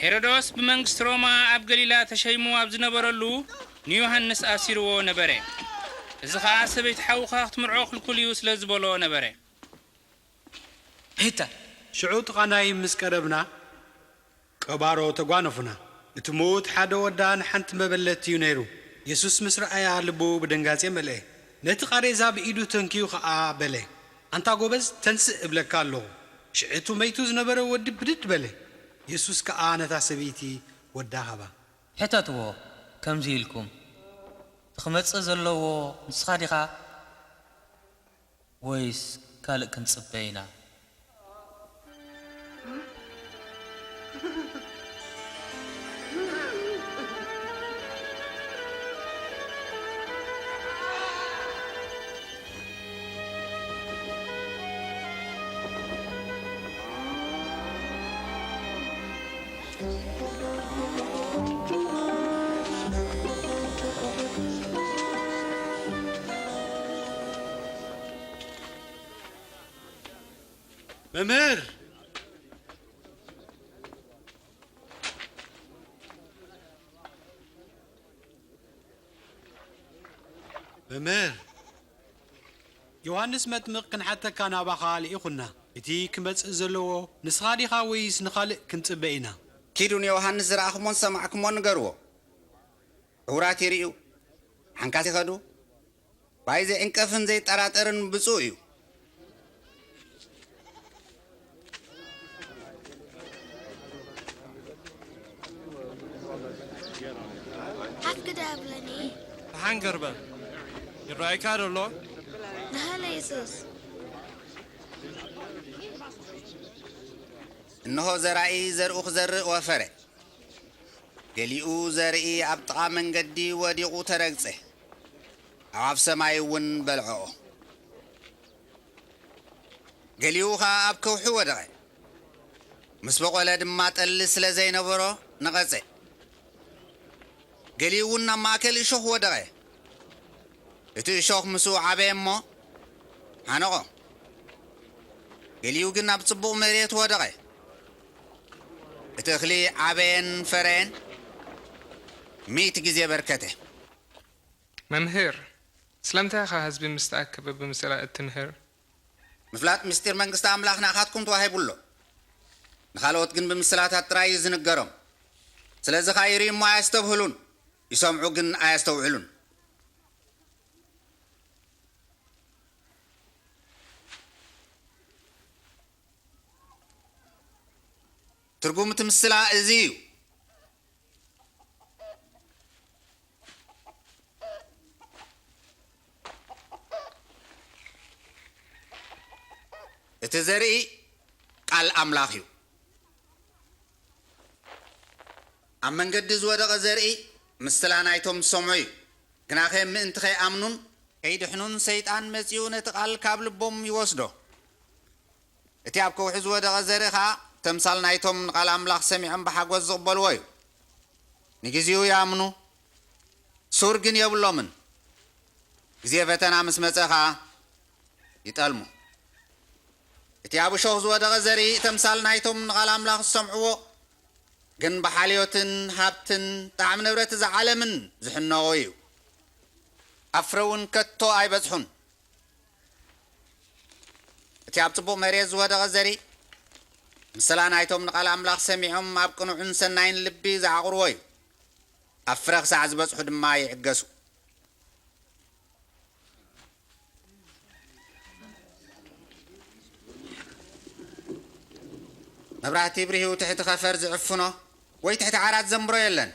ሄሮዶስ ብመንግስቲ ሮማ ኣብ ገሊላ ተሸይሙ ኣብ ዝነበረሉ፣ ንዮሃንስ ኣሲርዎ ነበረ። እዚ ኸኣ ሰበይቲ ሓውኻ ክትምርዖ ክልኩል እዩ ስለ ዝበሎ ነበረ። ሄታ። ሽዑ ጥቓ ናይ ምስ ቀረብና፣ ቀባሮ ተጓነፉና። እቲ ምዉት ሓደ ወዳ ንሓንቲ መበለት እዩ ነይሩ። የሱስ ምስ ረኣያ፣ ልቡ ብድንጋጼ መልአ። ነቲ ቃሬዛ ብኢዱ ተንክዩ ኸኣ በለ፣ ኣንታ ጐበዝ፣ ተንስእ እብለካ ኣለኹ። ሽዕቱ መይቱ ዝነበረ ወዲ ብድድ በለ። የሱስ ከኣ ነታ ሰበይቲ ወዳ ሃባ። ሕተትዎ ከምዚ ኢልኩም፣ እቲ ክመጽእ ዘለዎ ንስኻ ዲኻ? ወይስ ካልእ ክንጽበ ኢና? መምህር! መምህር! ዮሃንስ መጥምቕ ክንሓተካ ናባኻ ልኢኹና። እቲ ክመጽእ ዘለዎ ንስኻ ዲኻ ወይስ ንኻልእ ክንጽበ ኢና? ኪዱ ንዮሃንስ ዝረኣኹሞን ዝሰማዕኩሞን ንገርዎ። ዕውራት ይርእዩ፣ ሓንካስ ይኸዱ፣ ባይ ዘይዕንቀፍን ዘይጠራጠርን ብፁዕ እዩ። ሓፍ ግዳ ብለኒ። ደሓን ገርበ፣ ይረኣይካ ደሎ? ንሃለ የሱስ። እንሆ ዘራኢ ዘርኡ ክዘርእ ወፈረ። ገሊኡ ዘርኢ ኣብ ጥቓ መንገዲ ወዲቑ ተረግጸ፣ ኣዕዋፍ ሰማይ እውን በልዐኦ። ገሊኡ ኸኣ ኣብ ከውሒ ወደቐ፣ ምስ በቖለ ድማ ጠሊ ስለ ዘይነበሮ ነቐጸ። ገሊኡ እውን ኣብ ማእከል እሾኽ ወደቐ፣ እቲ እሾኽ ምስኡ ዓበየ እሞ ሓነቖ። ገሊኡ ግን ኣብ ጽቡቕ መሬት ወደቐ፣ እቲ እኽሊ ዓበየን ፈረየን፣ ሚእቲ ግዜ በርከተ። መምህር፣ ስለምንታይ ኢኻ ህዝቢ ምስ ተኣከበ ብምስላ እትምህር? ምፍላጥ ምስጢር መንግስቲ ኣምላኽ ንኣኻትኩም ተዋሂቡ ኣሎ፣ ንኻልኦት ግን ብምስላታት ጥራይ እዩ ዝንገሮም። ስለዚ ኸኣ ይርእዩ እሞ ኣየስተብህሉን፣ ይሰምዑ ግን ኣየስተውዕሉን። ትርጉም እቲ ምስላ እዚ እዩ። እቲ ዘርኢ ቃል ኣምላኽ እዩ። ኣብ መንገዲ ዝወደቐ ዘርኢ ምስላ ናይቶም ዝሰምዑ እዩ። ግናኸ ምእንቲ ከይኣምኑን ከይድሕኑን ሰይጣን መጺኡ ነቲ ቃል ካብ ልቦም ይወስዶ። እቲ ኣብ ከውሒ ዝወደቐ ዘርኢ ኸኣ ተምሳል ናይቶም ንቓል ኣምላኽ ሰሚዖም ብሓጎስ ዝቕበልዎ እዩ። ንግዜኡ ይኣምኑ፣ ሱር ግን የብሎምን። ግዜ ፈተና ምስ መጸ ኸኣ ይጠልሙ። እቲ ኣብ እሾኽ ዝወደቐ ዘርኢ ተምሳል ናይቶም ንቓል ኣምላኽ ዝሰምዕዎ ግን ብሓልዮትን ሃብትን ጣዕሚ ንብረት እዛ ዓለምን ዝሕነቑ እዩ። ኣብ ፍረ እውን ከቶ ኣይበጽሑን። እቲ ኣብ ጽቡቕ መሬት ዝወደቐ ዘርኢ፣ ምስላ ናይቶም ንቓል ኣምላኽ ሰሚዖም ኣብ ቅኑዕን ሰናይን ልቢ ዝዓቑርዎ እዩ። ኣብ ፍረ ክሳዕ ዝበጽሑ ድማ ይዕገሱ። መብራህቲ ብርሂኡ ትሕቲ ኸፈር ዝዕፍኖ ወይ ትሕቲ ዓራት ዘንብሮ የለን።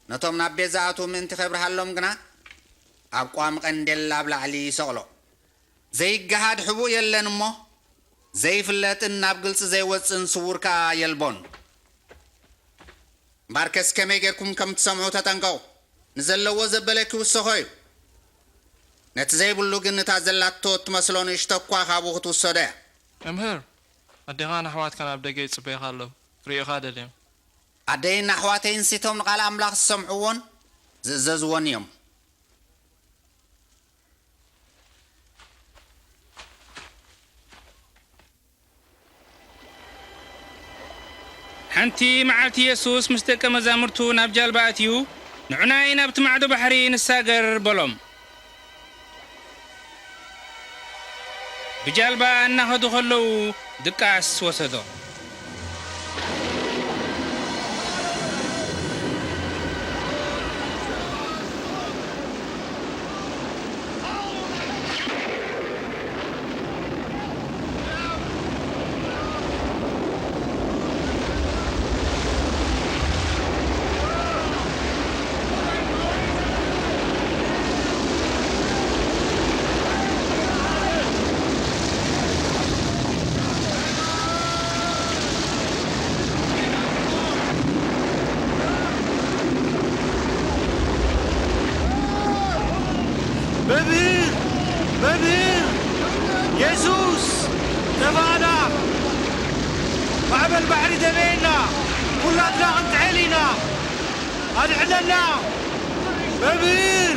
ነቶም ናብ ቤት ዝኣትዉ ምእንቲ ኸብርሃሎም ግና ኣብ ቋሚ ቀንዴል ኣብ ላዕሊ ይሰቕሎ። ዘይገሃድ ሕቡእ የለን እሞ ዘይፍለጥን ናብ ግልጺ ዘይወጽእን ስዉር ከኣ የልቦን። እምበኣርከስ ከመይ ጌርኩም ከም ትሰምዑ ተጠንቀቑ። ንዘለዎ ዘበለ ክውሰኾ እዩ፣ ነቲ ዘይብሉ ግን እታ ዘላቶ እትመስሎ ንእሽቶ እኳ ካብኡ ክትውሰዶ እያ። መምህር፣ ኣዴኻን ኣሕዋትካን ኣብ ደገ ይጽበዩኻ ኣለዉ፣ ክርእዩኻ ደልዮም። ኣደይን ኣሕዋተይን ሲቶም ንቓል ኣምላኽ ዝሰምዕዎን ዝእዘዝዎን እዮም። ሓንቲ መዓልቲ የሱስ ምስ ደቀ መዛሙርቱ ናብ ጃልባ ኣትዩ፣ ንዑናይ ናብቲ ማዕዶ ባሕሪ ንሳገር በሎም። ብጃልባ እናኸዱ ከለዉ ድቃስ ወሰዶ። መምህር! መምህር! የሱስ! ጠፋእና! ማዕበል ባሕሪ ደመየና! ኩላትና ክንጥዕል ኢና! ኣድሕነና! መምህር!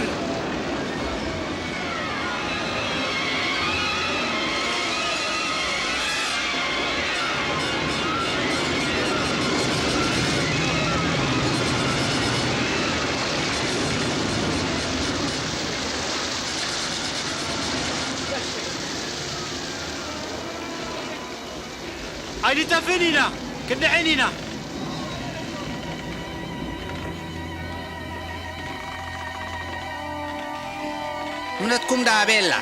ኣይንጠፍእን ኢና፣ ክንድሕን ኢና። እምነትኩም ደኣ ኣበይ ኣላ?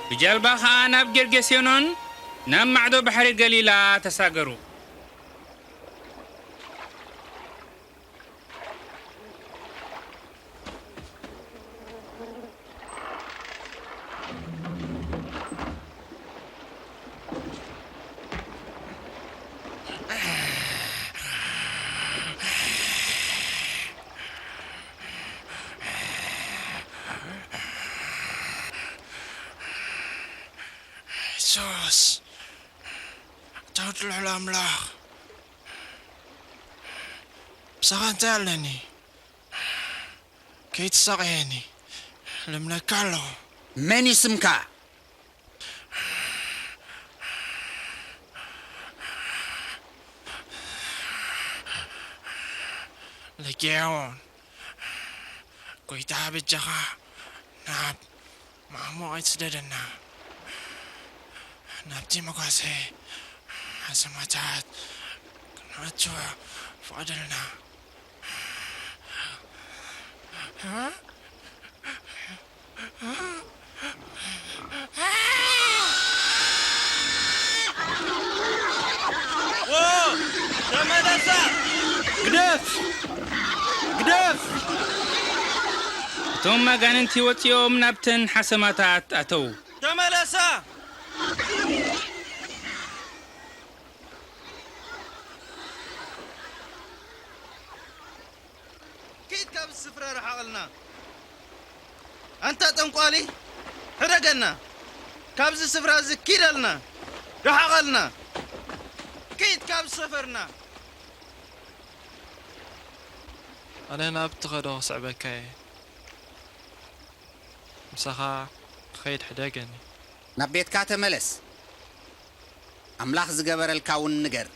ብጃልባ ኸኣ ናብ ጌርጌሴኖን ናብ ማዕዶ ባሕሪ ገሊላ ተሳገሩ። የሱስ፣ ኣታ ወዲ ልዑል ኣምላኽ፣ ምሳኻ እንታይ ኣለኒ? ከይትሳቐየኒ፣ ልምነካ ኣለኹ። መን እዩ ስምካ? ለጊዮን፣ ጐይታ በጃኻ ናብ ማዕሙቕ ኣይትስደደና። ናብቲ መጓሰ ኣሰማታት ክንኣቱ ፍቐደልና። ዎ! ተመለሳ! ግደፍ! ግደፍ! እቶም ኣጋንንቲ ወጺኦም ናብተን ሓሰማታት ኣተዉ። ተመለሳ! ኪድ ካብዚ ስፍራ ርሓቐልና። ኣንታ ጠንቋሊ፣ ሕደገና። ካብዚ ስፍራ እዚ ኪደልና። ርሓቐልና። ኪድ ካብዚ ሰፈርና። ኣነ ናብ ትኸዶ ክስዕበካ እየ። ምሳኻ ክኸይድ ሕደገኒ። ናብ ቤትካ ተመለስ። ኣምላኽ ዝገበረልካ እውን ንገር።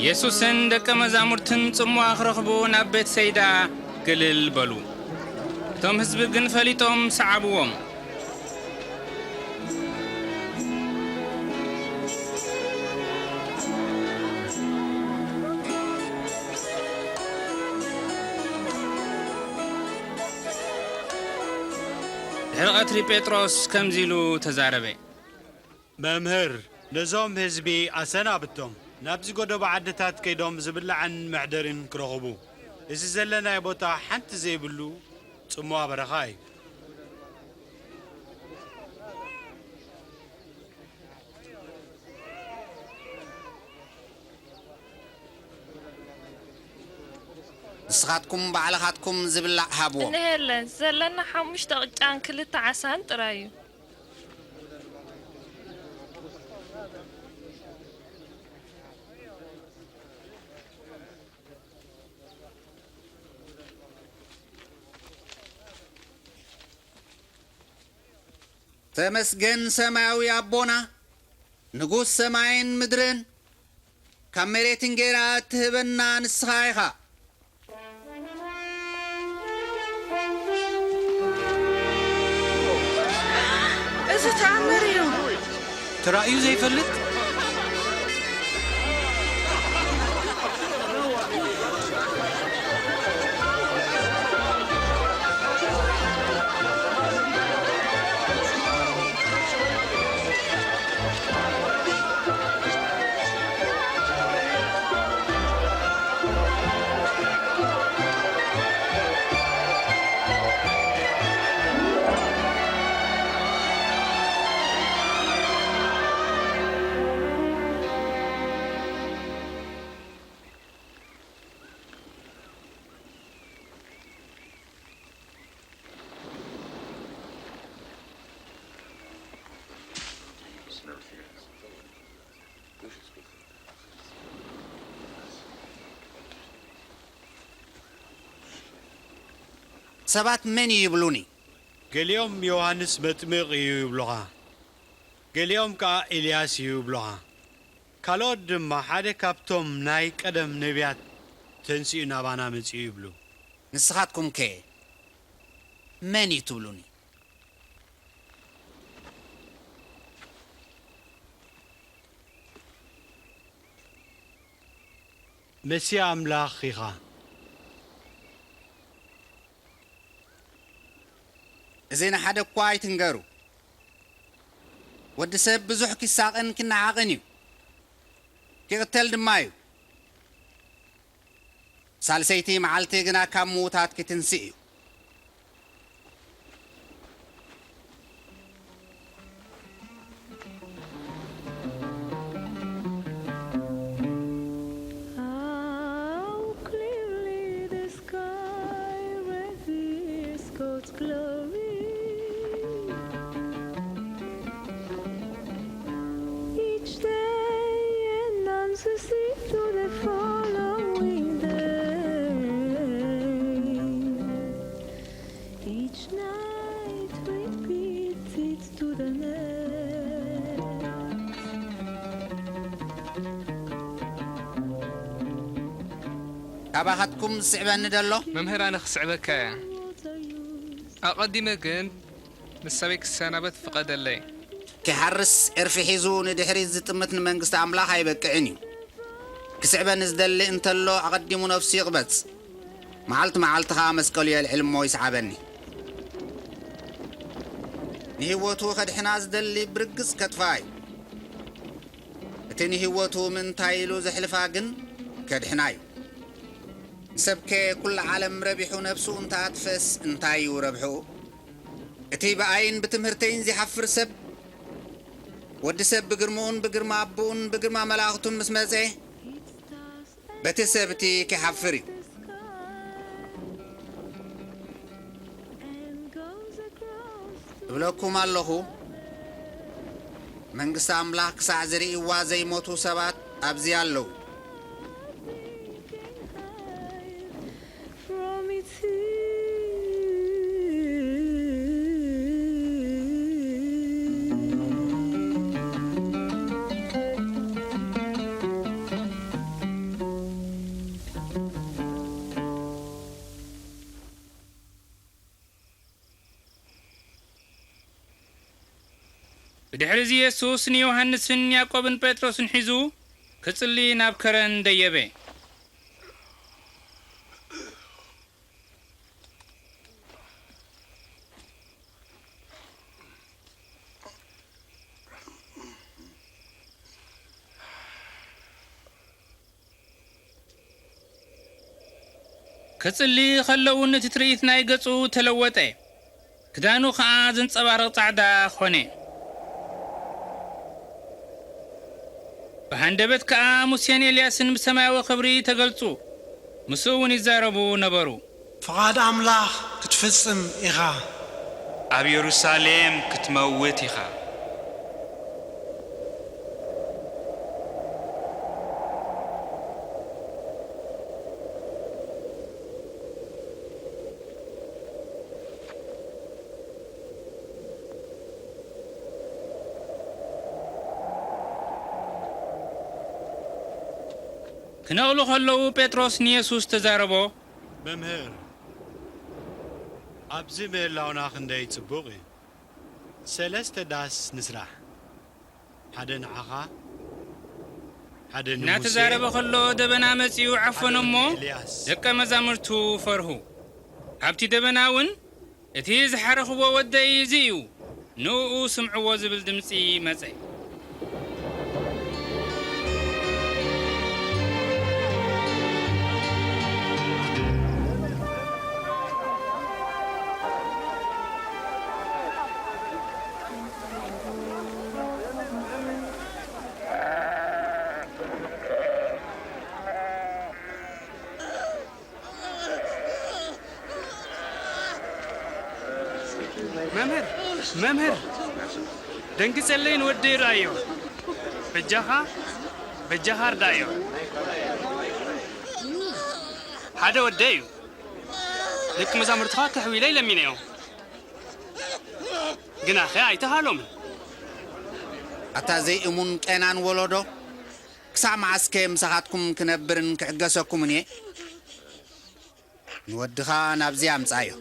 የሱስን ደቀ መዛሙርትን ጽምዋ ክረኽቡ ናብ ቤት ሰይዳ ግልል በሉ። እቶም ህዝቢ ግን ፈሊጦም ሰዓብዎም። ድሕሪ ቐትሪ ጴጥሮስ ከምዚ ኢሉ ተዛረበ። መምህር፣ ነዞም ህዝቢ ኣሰናብቶም፣ ናብዚ ጎደቦ ዓድታት ከይዶም ዝብላዕን መሕደሪን ክረኽቡ። እዚ ዘለናዮ ቦታ ሓንቲ ዘይብሉ ጽምዋ በረኻ እዩ። ንስኻትኩም ባዕልኻትኩም ዝብላዕ ሃብዎም። እንሄለን፣ ዘለና ሓሙሽተ ቅጫን ክልተ ዓሳን ጥራይ እዩ። ተመስገን ሰማያዊ ኣቦና፣ ንጉስ ሰማይን ምድርን፣ ካብ መሬት እንጌራ እትህበና ንስኻ ኢኻ። እዚ ተኣምር እዩ። ተራእዩ ዘይፈልጥ። ሰባት መን እዩ ይብሉኒ? ገሊኦም ዮሃንስ መጥምቕ እዩ ይብሉኻ፣ ገሊኦም ከኣ ኤልያስ እዩ ይብሉኻ፣ ካልኦት ድማ ሓደ ካብቶም ናይ ቀደም ነብያት ተንሲኡ ናባና መጺኡ ይብሉ። ንስኻትኩምከ መን እዩ ትብሉኒ? መሲህ ኣምላኽ ኢኻ። እዚ ንሓደ እኳ ኣይትንገሩ። ወዲ ሰብ ብዙሕ ኪሳቐን ኪነዓቕን እዩ፣ ኪቕተል ድማ እዩ። ሳልሰይቲ መዓልቲ ግና ካብ ምዉታት ኪትንስእ እዩ። How clearly the sky reveals God's glory. Each day announces it to the following day. Each night repeats it to the next. ካባኻትኩም ዝስዕበኒ ደሎ? መምህር፣ ኣነ ክስዕበካ እየ። ኣቐዲመ ግን ንሰበይ ክሰናበት ፍቐደለይ። ኪሓርስ ዕርፊ ሒዙ ንድሕሪት ዝጥምት ንመንግስቲ ኣምላኽ ኣይበቅዕን እዩ። ክስዕበኒ ዝደሊ እንተሎ ኣቐዲሙ ነፍሱ ይቕበጽ። መዓልቲ መዓልቲ ኸኣ መስቀሉ የልዕል እሞ ይስዓበኒ። ንህይወቱ ኸድሕና ዝደሊ ብርግጽ ከጥፍኣ እዩ። እቲ ንህይወቱ ምእንታይ ኢሉ ዘሕልፋ ግን ከድሕና እዩ። ንሰብከ ኩሉ ዓለም ረቢሑ ነፍሱ እንተ ኣጥፈስ እንታይ እዩ ረብሕኡ? እቲ ብኣይን ብትምህርተይን ዚሓፍር ሰብ፣ ወዲ ሰብ ብግርምኡን ብግርማ ኣቦኡን ብግርማ መላእኽቱን ምስ መጸ፣ በቲ ሰብ እቲ ኪሓፍር እዩ። እብለኩም ኣለኹ፣ መንግስቲ ኣምላኽ ክሳዕ ዝርእይዋ ዘይሞቱ ሰባት ኣብዚ ኣለዉ። From its ብድሕርዚ የሱስ ንዮሃንስን ያዕቆብን ጴጥሮስን ሒዙ ክጽሊ ናብ ከረን ደየበ። ክጽሊ ኸሎ እውን እቲ ትርኢት ናይ ገጹ ተለወጠ፣ ክዳኑ ኸኣ ዘንጸባርቕ ጻዕዳ ኾነ። ብሃንደበት ከኣ ሙሴን ኤልያስን ብሰማያዊ ኽብሪ ተገልጹ፣ ምስኡ እውን ይዛረቡ ነበሩ። ፍቓድ ኣምላኽ ክትፍጽም ኢኻ። ኣብ የሩሳሌም ክትመውት ኢኻ። ክነቕሉ ኸለዉ ጴጥሮስ ንየሱስ ተዛረቦ። መምህር፣ ኣብዚ ምህላውና ክንደይ ጽቡቕ እዩ። ሰለስተ ዳስ ንስራሕ፣ ሓደ ንዓኻ፣ ሓደ ንሙሴ፣ እናተዛረበ ኸሎ ደበና መጺኡ ዓፈኖ እሞ፣ ደቀ መዛሙርቱ ፈርሁ። ኣብቲ ደበና እውን፣ "እቲ ዝሓረኽዎ ወደይ እዚ እዩ፣ ንእኡ ስምዕዎ" ዝብል ድምጺ መጸ። መምህር፣ መምህር፣ ደንግጸለይ፣ ንወደይ ርኣዮ። በጃኻ፣ በጃኻ ርዳዮ። ሓደ ወደይ እዩ። ደቂ መዛሙርትኻ ከሕውይለይ ለሚነዮም፣ ግናኸ ኣይተኻእሎምን። ኣታ ዘይእሙን ቄናን ወለዶ፣ ክሳዕ መዓስከ ምሳኻትኩም ክነብርን ክዕገሰኩምን እየ? ንወድኻ ናብዚ ኣምጽኣዮ።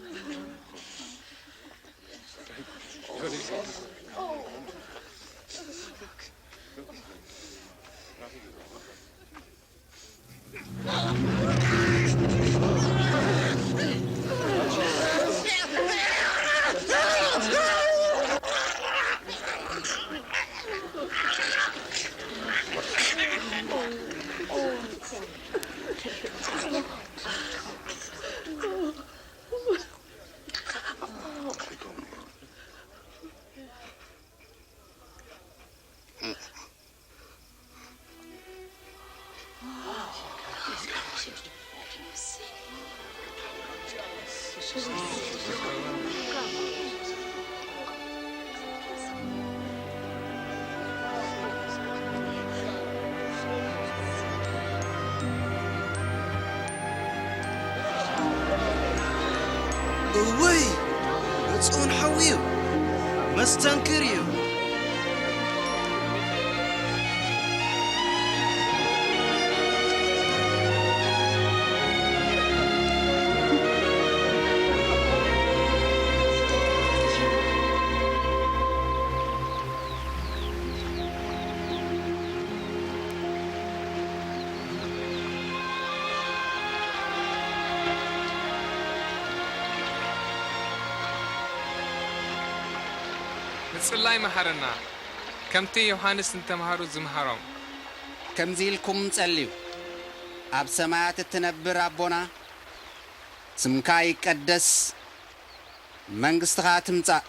እውይ! ብጹእን ሓዊ እዩ። መስተንክር እዩ። ምጽላይ መሃረና፣ ከምቲ ዮሃንስ ንተምሃሩ ዝምሃሮም። ከምዚ ኢልኩም ጸልዩ። ኣብ ሰማያት እትነብር ኣቦና፣ ስምካ ይቀደስ፣ መንግስትኻ ትምጻእ፣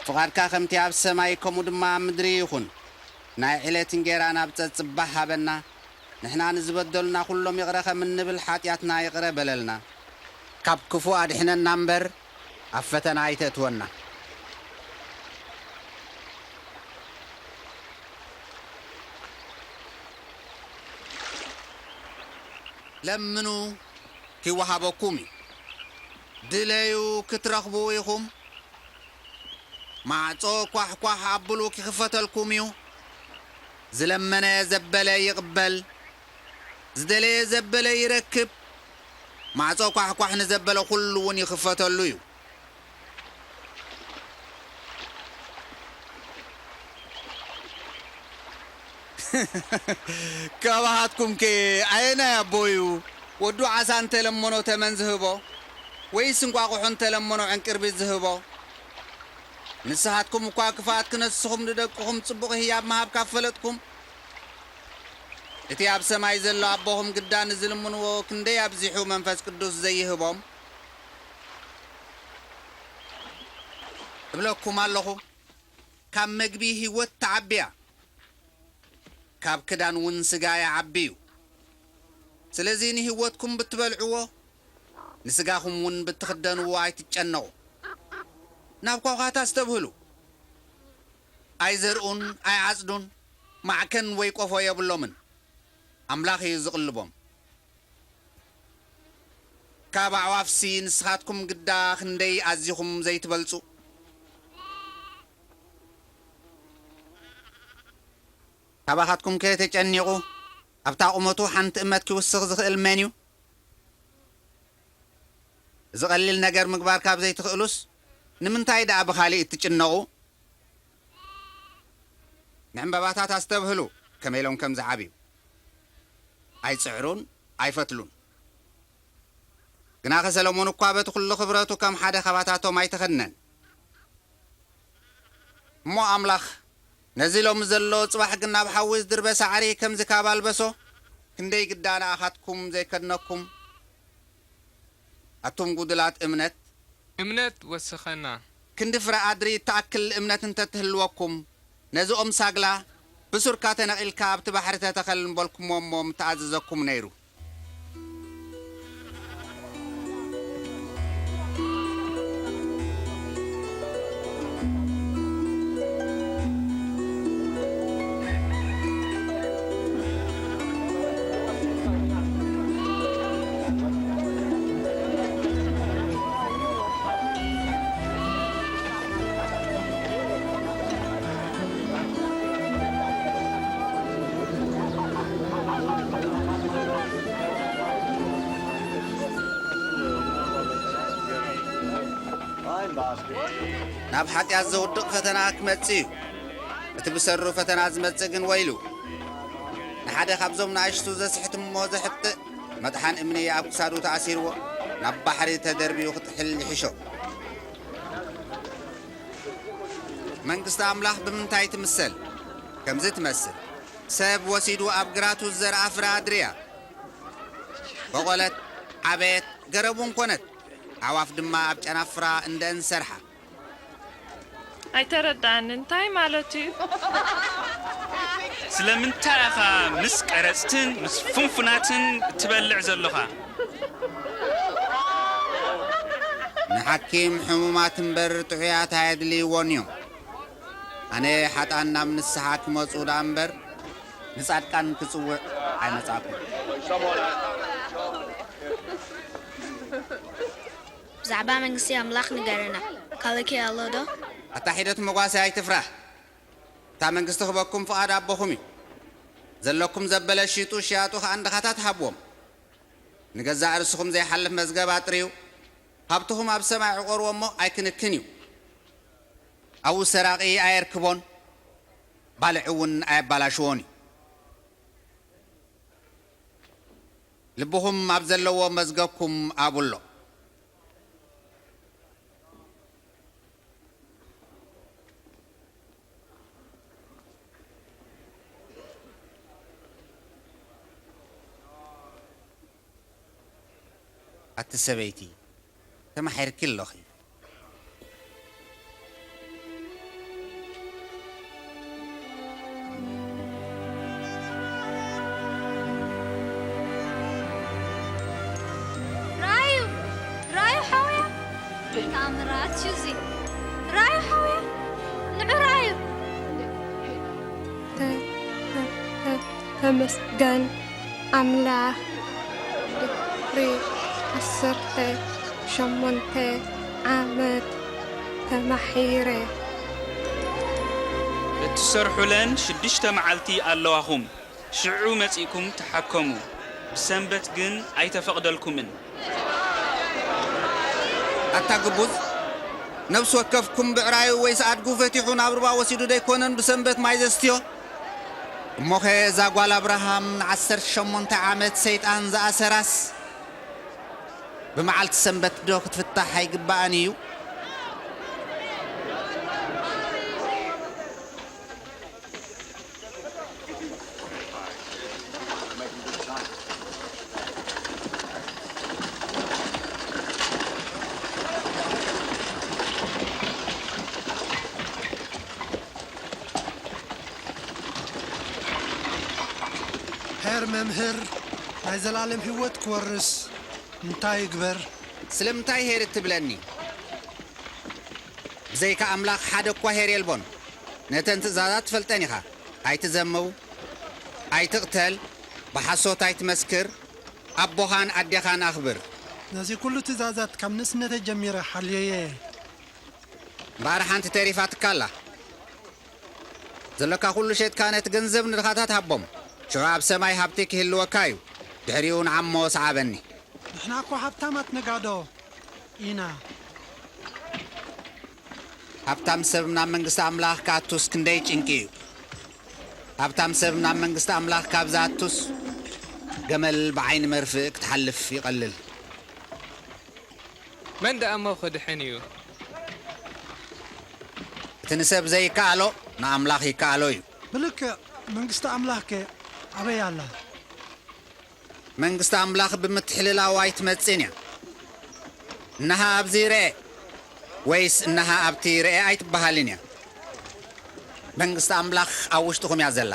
ፍቓድካ ከምቲ ኣብ ሰማይ ከምኡ ድማ ኣብ ምድሪ ይኹን። ናይ ዕለት እንጌራና ብጸጽባሕ ሃበና፣ ንሕና ንዝበደሉና ኩሎም ይቕረ ከም እንብል ሓጢኣትና ይቕረ በለልና። ካብ ክፉእ ኣድሕነና እምበር፣ ኣብ ፈተና ኣይተእትወና። ለምኑ፣ ኪወሃበኩም እዩ። ድለዩ፣ ክትረኽቡ ኢኹም። ማዕጾ ኳሕኳሕ ኣብሉ፣ ኪኽፈተልኩም እዩ። ዝለመነ ዘበለ ይቕበል፣ ዝደለየ ዘበለ ይረክብ። ማዕጾ ኳሕኳሕ ንዘበለ ኩሉ እውን ይኽፈተሉ እዩ። ካባኻትኩምከ ኣየናይ ኣቦ እዩ ወዱ ዓሳ እንተለመኖ ተመን ዝህቦ? ወይስ እንቋቑሖ እንተለመኖ ዕንቅርቢት ዝህቦ? ንስኻትኩም እኳ ክፍኣት ክነስኹም ንደቅኹም ጽቡቕ ህያብ ምሃብ ካብ ፈለጥኩም፣ እቲ ኣብ ሰማይ ዘሎ ኣቦኹም ግዳ ንዝልምንዎ ክንደይ ኣብዚሑ መንፈስ ቅዱስ ዘይህቦም? እብለኩም ኣለኹ፣ ካብ መግቢ ህይወት ትዓቢ እያ፣ ካብ ክዳን እውን ስጋ ይዓቢ እዩ። ስለዚ ንህይወትኩም ብትበልዕዎ፣ ንስጋኹም እውን ብትኽደንዎ ኣይትጨነቑ። ናብ ኳዃት ኣስተብህሉ። ኣይዘርኡን ኣይዓጽዱን፣ ማዕከን ወይ ቆፎ የብሎምን፣ ኣምላኽ እዩ ዝቕልቦም። ካብ ኣዕዋፍሲ ንስኻትኩም ግዳ ክንደይ ኣዚኹም ዘይትበልጹ? ካባኻትኩም ከ ተጨኒቑ ኣብታ ቁመቱ ሓንቲ እመት ኪውስኽ ዝኽእል መን እዩ? እዚ ቀሊል ነገር ምግባር ካብ ዘይትኽእሉስ፣ ንምንታይ ደኣ ብኻሊእ እትጭነቑ? ንዕምባባታት ኣስተብህሉ፣ ከመይ ኢሎም ከም ዝዓብዩ። ኣይጽዕሩን፣ ኣይፈትሉን። ግናኸ ሰሎሞን እኳ በቲ ኹሉ ኽብረቱ ከም ሓደ ኻባታቶም ኣይተኸድነን። እሞ ኣምላኽ ነዚ ሎሚ ዘሎ ጽባሕ ግን ናብ ሓዊ ዝድርበ ሳዕሪ ከምዚ ካብ ኣልበሶ፣ ክንደይ ግዳ ንኣኻትኩም ዘይከድነኩም፣ ኣቱም ጉዱላት እምነት። እምነት ወስኸና። ክንዲ ፍረ ኣድሪ እትኣክል እምነት እንተ ትህልወኩም፣ ነዚ ኦም ሳግላ፣ ብሱርካ ተነቒልካ ኣብቲ ባሕሪ ተተኸል ምበልኩሞ እሞ ምተኣዘዘኩም ነይሩ። ናብ ሓጢኣት ዘውድቕ ፈተና ክመጽእ እዩ። እቲ ብሰሩ ፈተና ዝመጽእ ግን ወይሉ። ንሓደ ካብዞም ንኣሽቱ ዘስሕት እሞ ዘሕጥእ መጥሓን እምኒ ኣብ ክሳዱ ተኣሲርዎ ናብ ባሕሪ ተደርብዩ ክጥሕል ይሕሾ። መንግስቲ ኣምላኽ ብምንታይ ትምሰል? ከምዚ ትመስል። ሰብ ወሲዱ ኣብ ግራቱ ዝዘርኣ ፍረ ኣድርያ። በቖለት፣ ዓበየት፣ ገረብ እውን ኮነት። ኣዕዋፍ ድማ ኣብ ጨናፍራ እንደን ሰርሓ። ኣይተረድኣንን። እንታይ ማለቱ እዩ? ስለምንታይ ኢኻ ምስ ቀረጽትን ምስ ፍንፉናትን እትበልዕ ዘሎኻ? ንሓኪም ሕሙማት እምበር ጥዑያት ኣየድልይዎን እዮም። ኣነ ሓጥኣን ናብ ንስሓ ክመጹ ደኣ እምበር ንጻድቃን ክጽውዕ ኣይመጻእኩን። ብዛዕባ መንግስቲ ኣምላኽ ንገረና። ካልእከ ኣሎ ዶ? ኣታ ሒደት መጓሰ ኣይትፍራህ። እታ መንግስቲ ክበኩም ፍቓድ ኣቦኹም እዩ። ዘለኩም ዘበለ ሽጡ ሽያጡ ኸኣ ንድኻታት ሃብዎም። ንገዛእ ርእስኹም ዘይሓልፍ መዝገብ ኣጥርዩ። ሃብትኹም ኣብ ሰማይ ዕቆርዎ እሞ ኣይክንክን እዩ። ኣብኡ ሰራቒ ኣየርክቦን ባልዕ እውን ኣየባላሽዎን እዩ። ልብኹም ኣብ ዘለዎ መዝገብኩም ኣብሎ። ኣቲ ሰበይቲ ተማሒርኪ ኣለኺ። ራዩ ራዩ ሓውያ ተኣምራት እዩ እዚ። ራዩ ሓውያ ንዑ ራዩ። ተመስገን ኣምላኽ ድሕሪ ዓሰርተ ሸሞንተ ዓመት ተማሒረ። እትሰርሑለን ሽዱሽተ መዓልቲ ኣለዋኹም፣ ሽዑ መጺእኩም ተሓከሙ፣ ብሰንበት ግን ኣይተፈቕደልኩምን። ኣታ ግቡዝ፣ ነፍሲ ወከፍኩም ብዕራዩ ወይስ ኣድጉ ፈቲሑ ናብ ሩባ ወሲዱ ደይኮነን ብሰንበት ማይ ዘስትዮ? እሞኸ እዛ ጓል ኣብርሃም ንዓሰርተ ሸሞንተ ዓመት ሰይጣን ዝኣሰራስ ብመዓልቲ ሰንበት ዶ ክትፍታሕ ኣይግባኣን እዩ? ሄር መምህር ናይ ዘላለም ህይወት ክወርስ እንታይ ይግበር? ስለምንታይ ሄር እትብለኒ? ብዘይካ ኣምላኽ ሓደ እኳ ሄር የልቦን። ነተን ትእዛዛት ትፈልጠን ኢኻ። ኣይትዘምው፣ ኣይትቕተል፣ ብሓሶት ኣይትመስክር፣ ኣቦኻን ኣዴኻን ኣኽብር። ነዚ ኩሉ ትእዛዛት ካብ ንእስነተይ ጀሚረ ሓልየየ። እምበኣር ሓንቲ ተሪፋትካ ኣላ። ዘለካ ኩሉ ሸጥካ ነቲ ገንዘብ ንድኻታት ሃቦም። ሽዑ ኣብ ሰማይ ሃብቲ ክህልወካ እዩ። ድሕሪኡ ንዓሞ ሰዓበኒ። ንሕና እኮ ሃብታማት ነጋዶ ኢና። ሃብታም ሰብ ናብ መንግስቲ ኣምላኽ ክኣቱስ ክንደይ ጭንቂ እዩ። ሃብታም ሰብ ናብ መንግስቲ ኣምላኽ ካብ ዝኣቱስ ገመል ብዓይኒ መርፍእ ክትሓልፍ ይቐልል። መን ደኣ እሞ ክድሕን እዩ? እቲ ንሰብ ዘይከኣሎ ንኣምላኽ ይከኣሎ እዩ። ብልክዕ መንግስቲ ኣምላኽከ ኣበይ ኣላ? መንግስቲ ኣምላኽ ብምትሕልላው ኣይትመጽእን እያ። እነሃ ኣብዚ ርኤ ወይስ እነሃ ኣብቲ ርኤ ኣይትበሃልን እያ። መንግስቲ ኣምላኽ ኣብ ውሽጥኹም እያ ዘላ።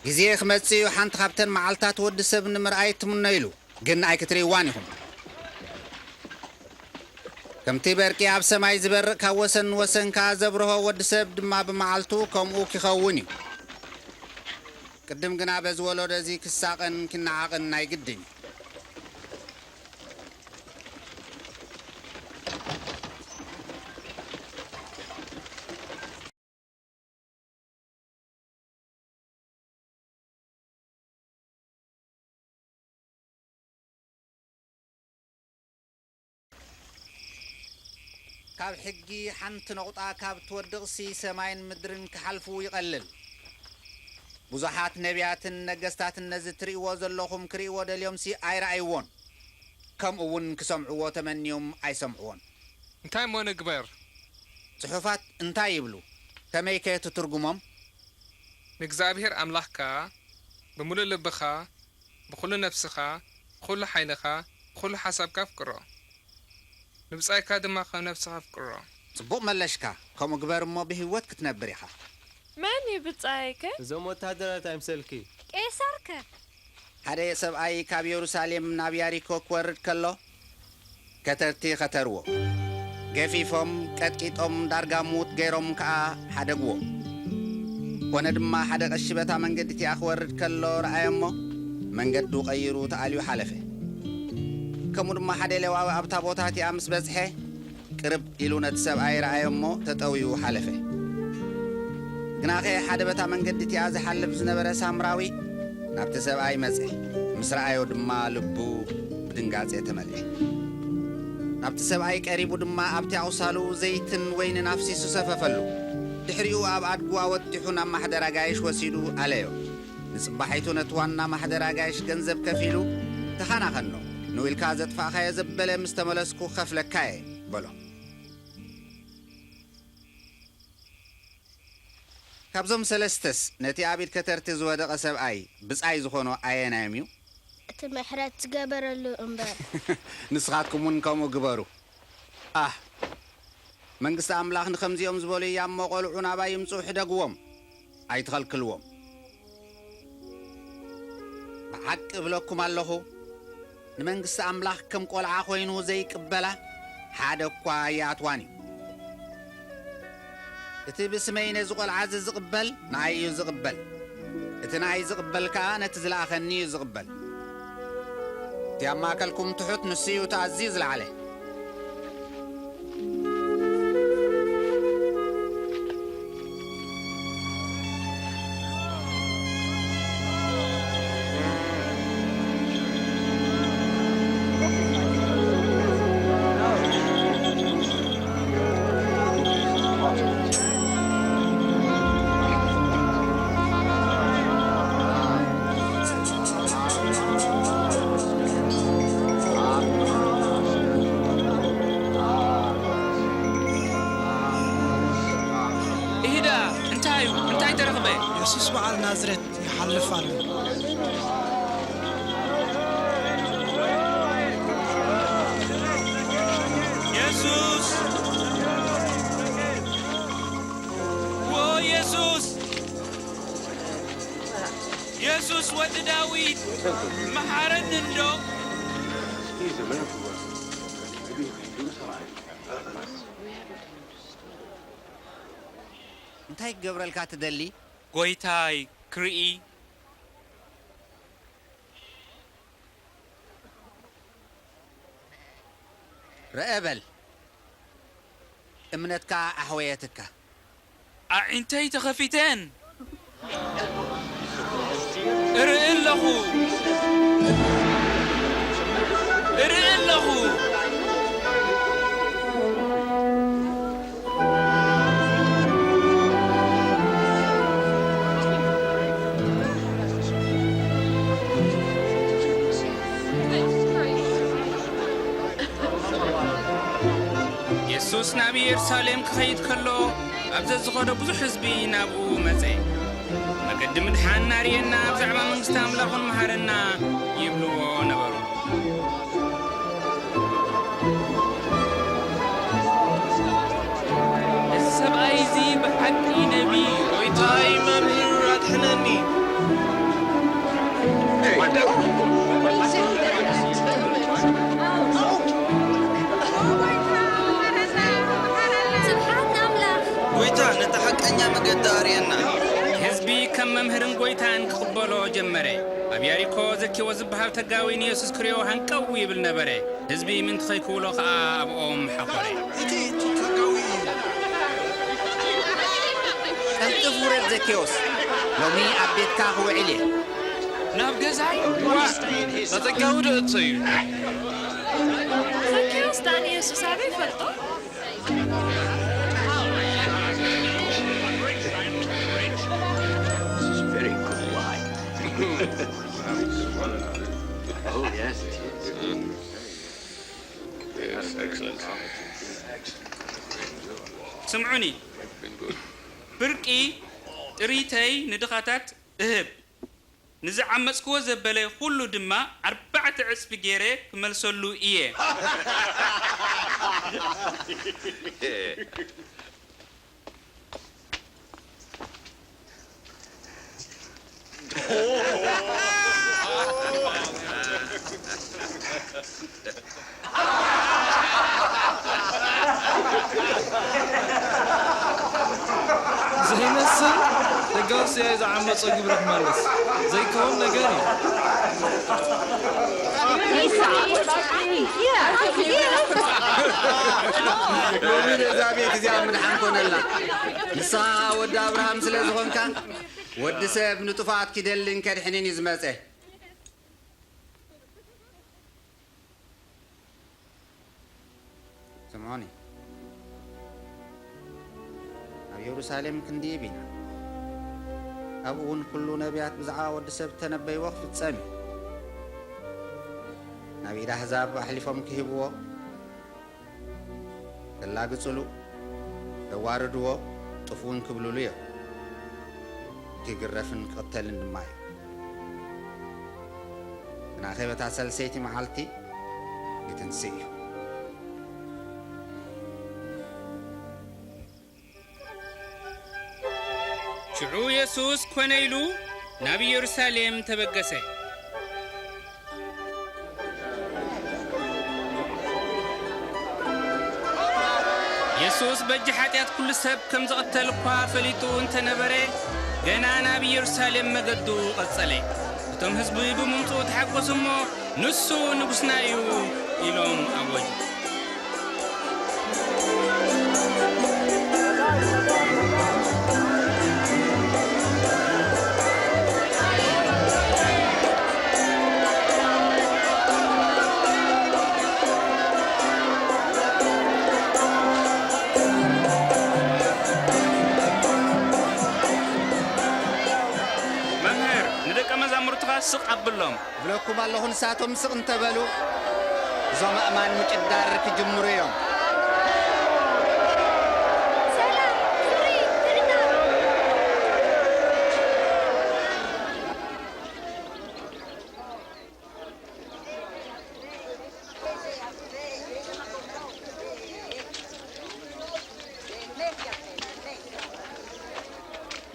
ግዜ ክመጽእ እዩ፣ ሓንቲ ካብተን መዓልታት ወዲ ሰብ ንምርኣይ እትምነይሉ፣ ግን ኣይክትርእይዋን ኢኹም። ከምቲ በርቂ ኣብ ሰማይ ዝበርቕ፣ ካብ ወሰን ንወሰን ከኣ ዘብርሆ፣ ወዲ ሰብ ድማ ብመዓልቱ ከምኡ ኪኸውን እዩ። ቅድም ግና በዚ ወለዶ እዚ ክሳቐን ኪነዓቕን ናይ ግድን እዩ። ካብ ሕጊ ሓንቲ ነቑጣ ካብ ትወድቕሲ ሰማይን ምድርን ክሓልፉ ይቐልል። ብዙሓት ነቢያትን ነገስታትን ነዚ ትርእይዎ ዘለኹም ክርእይዎ ደልዮምሲ ኣይረኣይዎን፣ ከምኡ እውን ክሰምዕዎ ተመንዮም ኣይሰምዕዎን። እንታይ እሞ ንግበር? ጽሑፋት እንታይ ይብሉ? ከመይከ ትትርጉሞም? ንእግዚኣብሔር ኣምላኽካ ብምሉእ ልብኻ፣ ብኹሉ ነፍስኻ፣ ብኹሉ ሓይልኻ፣ ብኹሉ ሓሳብካ ኣፍቅሮ። ንብጻይካ ድማ ከም ነፍስኻ ኣፍቅሮ። ጽቡቕ መለሽካ። ከምኡ ግበር እሞ ብህይወት ክትነብር ኢኻ። መን እዩ ብጻይከ? እዞም ወተሃደራት ኣይምሰልኪ። ቄሳርከ? ሓደ ሰብኣይ ካብ የሩሳሌም ናብ ያሪኮ ክወርድ ከሎ፣ ከተርቲ ኸተርዎ። ገፊፎም፣ ቀጥቂጦም፣ ዳርጋ ምዉት ገይሮም ከኣ ሓደግዎ። ኮነ ድማ ሓደ ቀሺ በታ መንገዲ እቲኣ ክወርድ ከሎ ረኣዮ እሞ፣ መንገዱ ቀይሩ ተኣልዩ ሓለፈ። ከምኡ ድማ ሓደ ሌዋዊ ኣብታ ቦታ እቲኣ ምስ በጽሐ፣ ቅርብ ኢሉ ነቲ ሰብኣይ ረኣዮ እሞ ተጠውዩ ሓለፈ። ግናኸ ሓደ በታ መንገዲ እቲኣ ዝሓልፍ ዝነበረ ሳምራዊ ናብቲ ሰብኣይ መጸ። ምስ ረኣዮ ድማ ልቡ ብድንጋጼ ተመልአ። ናብቲ ሰብኣይ ቀሪቡ ድማ ኣብቲ ኣቑሳሉ ዘይትን ወይንን ኣፍሲሱ ሰፈፈሉ። ድሕሪኡ ኣብ ኣድጉ ኣወጢሑ ናብ ማሕደር ኣጋይሽ ወሲዱ ኣለዮ። ንጽባሒቱ ነቲ ዋና ማሕደር ኣጋይሽ ገንዘብ ከፊሉ፣ "ተኻናኸኖ፣ ንውልካ ዘጥፋእካዮ ዘበለ ምስ ተመለስኩ ከፍለካ እየ" በሎ። ካብዞም ሰለስተስ ነቲ ኣብ ኢድ ከተርቲ ዝወደቐ ሰብኣይ ብጻይ ዝኾኖ ኣየናዮም እዩ? እቲ ምሕረት ዝገበረሉ እምበር። ንስኻትኩም እውን ከምኡ ግበሩ። ኣህ፣ መንግስቲ ኣምላኽ ንኸምዚኦም ዝበሉ እያ እሞ፣ ቆልዑ ናባይ ይምጹ፣ ሕደግዎም፣ ኣይትኸልክልዎም። ብሓቂ እብለኩም ኣለኹ፣ ንመንግስቲ ኣምላኽ ከም ቆልዓ ኮይኑ ዘይቅበላ ሓደ እኳ ኣይኣትዋን እዩ። እቲ ብስመይ ነዚ ቆልዓ እዚ ዝቕበል፣ ንኣይ እዩ ዝቕበል። እቲ ንኣይ ዝቕበል ከኣ ነቲ ዝለኣኸኒ እዩ ዝቕበል። እቲ ኣብ ማእከልኩም ትሑት ንሱ እዩ እቲ ኣዝዩ ዝለዓለ። እሂዳ፣ እንታይ እዩ? እንታይ ተረኽበ? የሱስ በዓል ናዝሬት ይሓልፍ ኣሎ። የሱስ! ዎ የሱስ! የሱስ ወዲ ዳዊት፣ መሓረኒ እንዶ። እንታይ ክገብረልካ ትደሊ? ጎይታይ ክርኢ። ርአ በል፣ እምነትካ ኣሕወየትካ። ኣዒንተይ ተኸፊተን። እርኢ ኣለኹ። እርኢ ኣለኹ። የሱስ ናብ ኢየሩሳሌም ክኸይድ ከሎ፣ ኣብ ዘዝኸዶ ብዙሕ ህዝቢ ናብኡ መጸ። "መገዲ ምድሓን ኣርእየና፣ ብዛዕባ መንግስቲ ኣምላኽ እውን መሃረና" ይብልዎ ነበሩ። እዚ ሰብኣይ እዚ ብሓቂ ነቢይ እዩ። ጎይታይ፣ መምህር፣ ኣድሕነኒ። ስብሓት ንኣምላኽ። ጎይታ፣ ነታ ሓቀኛ መገዲ ኣርእየና። ህዝቢ ከም መምህርን ጎይታን ክቕበሎ ጀመረ። ኣብ ያሪኮ ዘኬዎስ ዝበሃል ተጋዊ ንየሱስ ክርእዮ ሃንቀው ይብል ነበረ። ህዝቢ ምእንቲ ኸይክውሎ ኸኣ ኣብኦም ሓኾረ። እቲ፣ እቲ ተጋዊ እዩ። ቀልጥፍ ውረድ ዘኬዎስ፣ ሎሚ ኣብ ቤትካ ክውዕል እየ። ናብ ገዛይ? ዋእ፣ ተጋዊ ዶ እቶ እዩ? ዘኬዎስ ደኣ ንየሱስ ኣበይ ይፈልጦ? This is very good wine. Oh, yes, it is. Yes, excellent. ስምዑኒ፣ ብርቂ ጥሪተይ ንድኻታት እህብ፣ ንዝዓመጽክዎ ዘበለ ኹሉ ድማ ኣርባዕተ ዕጽፊ ገይረ ክመልሰሉ እየ። ዘይመስል ደጋውስ ያዩ ዝዓመጾ ግብሪ ክመልስ ዘይከውን ነገር እዩ። ሎሚ ነዛ ቤት እዚኣ ምድሓን ኮነላ። ንስኻ ወዲ ኣብርሃም ስለ ዝኾንካ፣ ወዲ ሰብ ንጥፉኣት ኪደልን ከድሕንን እዩ ዝመጸ። ስምዖኒ፣ ናብ የሩሳሌም ክንድይብ ኢና። ካብኡ እውን ኩሉ ነቢያት ብዛዕባ ወዲ ሰብ እተነበይዎ ክፍጸም እዩ። ናብ ኢድ ኣህዛብ ኣሕሊፎም ክህብዎ፣ ከላግጽሉ፣ ከዋርድዎ፣ ጥፍ እውን ክብልሉ እዮም። ክግረፍን ክቕተልን ድማ እዩ። ግናኸ በታ ሰልሰይቲ መዓልቲ ክትንስእ እዩ። ሽዑ የሱስ ኮነ ኢሉ ናብ ኢየሩሳሌም ተበገሰ። የሱስ በጃ ሓጢኣት ኩሉ ሰብ ከም ዝቕተል እኳ ፈሊጡ እንተ ነበረ፣ ገና ናብ ኢየሩሳሌም መገዱ ቐጸለ። እቶም ህዝቢ ብምምጽኡ ተሓጎሱ እሞ፣ ንሱ ንጉስና እዩ ኢሎም ኣወጁ። መምህር፣ ንደቀ መዛሙርትኻ ስቕ ኣብሎም። እብለኩም ኣለኹ፣ ንሳቶም ስቕ እንተበሉ፣ እዞም ኣእማን ምጭዳር ክጅምሩ እዮም።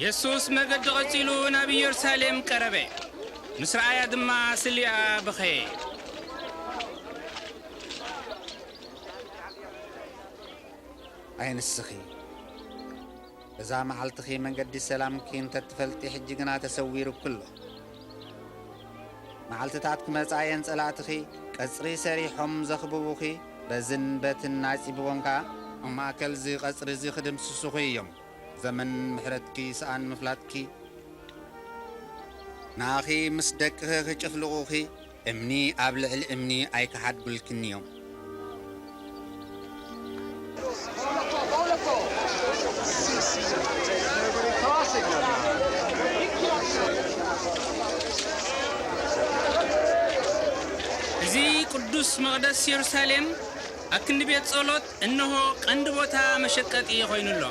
የሱስ መገዲ ቐጺሉ ናብ ኢየሩሳሌም ቀረበ። ምስ ረኣያ ድማ ስሊኣ በኸየ። ኣይ ንስኺ፣ እዛ መዓልትኺ መንገዲ ሰላምኪ እንተ ትፈልጢ፣ ሕጂ ግና ተሰዊሩኪ ኣሎ። መዓልትታት ክመጻ እየን፣ ጸላእትኺ ቀጽሪ ሰሪሖም ዘኽብቡኺ፣ በዝን በትን ኣጺብዎም ከኣ፣ ኣብ ማእከል እዚ ቀጽሪ እዚ ክድምስሱኺ እዮም። ዘመን ምሕረትኪ ሰኣን ምፍላጥኪ፣ ንኣኺ ምስ ደቅኺ ክጭፍልቑኺ፣ እምኒ ኣብ ልዕሊ እምኒ ኣይክሓድጉልክን እዮም። እዚ ቅዱስ መቕደስ የሩሳሌም ኣክንዲ ቤት ጸሎት እንሆ ቀንዲ ቦታ መሸቀጢ ኮይኑ ኣሎ።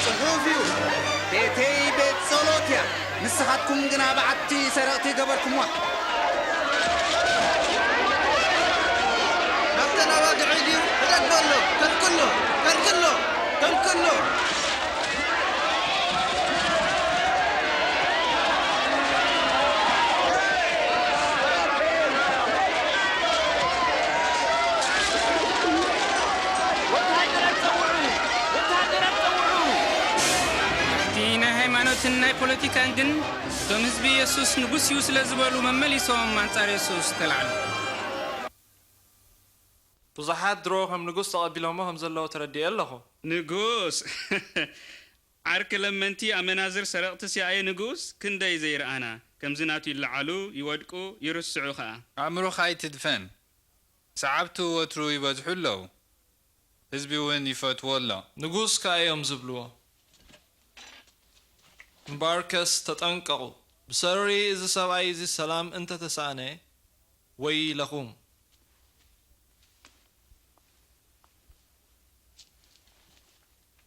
ጽሑፍ እዩ፣ ቤተይ ቤት ጸሎት እያ፣ ንስኻትኩም ግና በዓቲ ሰረቕቲ ገበርኩምዋ። ኣባግዕ ድዩ? ሕደግ በሎ። ከልክሎ፣ ከልክሎ፣ ከልክሎ። ወተሃደራት ጸውዑ! ወተሃደራት ጸውዑ! እቲ ናይ ሃይማኖትን ናይ ፖለቲካን ግን፣ እቶም ህዝቢ የሱስ ንጉስ እዩ ስለ ዝበሉ መመሊሶም ኣንጻር የሱስ ተላዕሉ። ብዙሓት ድሮ ከም ንጉስ ተቐቢሎሞ ከም ዘለዉ ተረዲኤ ኣለኹ። ንጉስ! ዓርኪ ለመንቲ፣ ኣመናዝር፣ ሰረቕቲ ሲኣየ ንጉስ ክንደይ ዘይረኣና። ከምዚ ናቱ ይለዓሉ፣ ይወድቁ፣ ይርስዑ ኸኣ። ኣእምሮኻ ኣይትድፈን። ሰዓብቱ ወትሩ ይበዝሑ ኣለዉ። ህዝቢ እውን ይፈትዎ ኣሎ። ንጉስ ከኣ እዮም ዝብልዎ። እምበኣርከስ ተጠንቀቑ። ብሰሪ እዚ ሰብኣይ እዚ ሰላም እንተ ተሳእነ፣ ወይለኹም።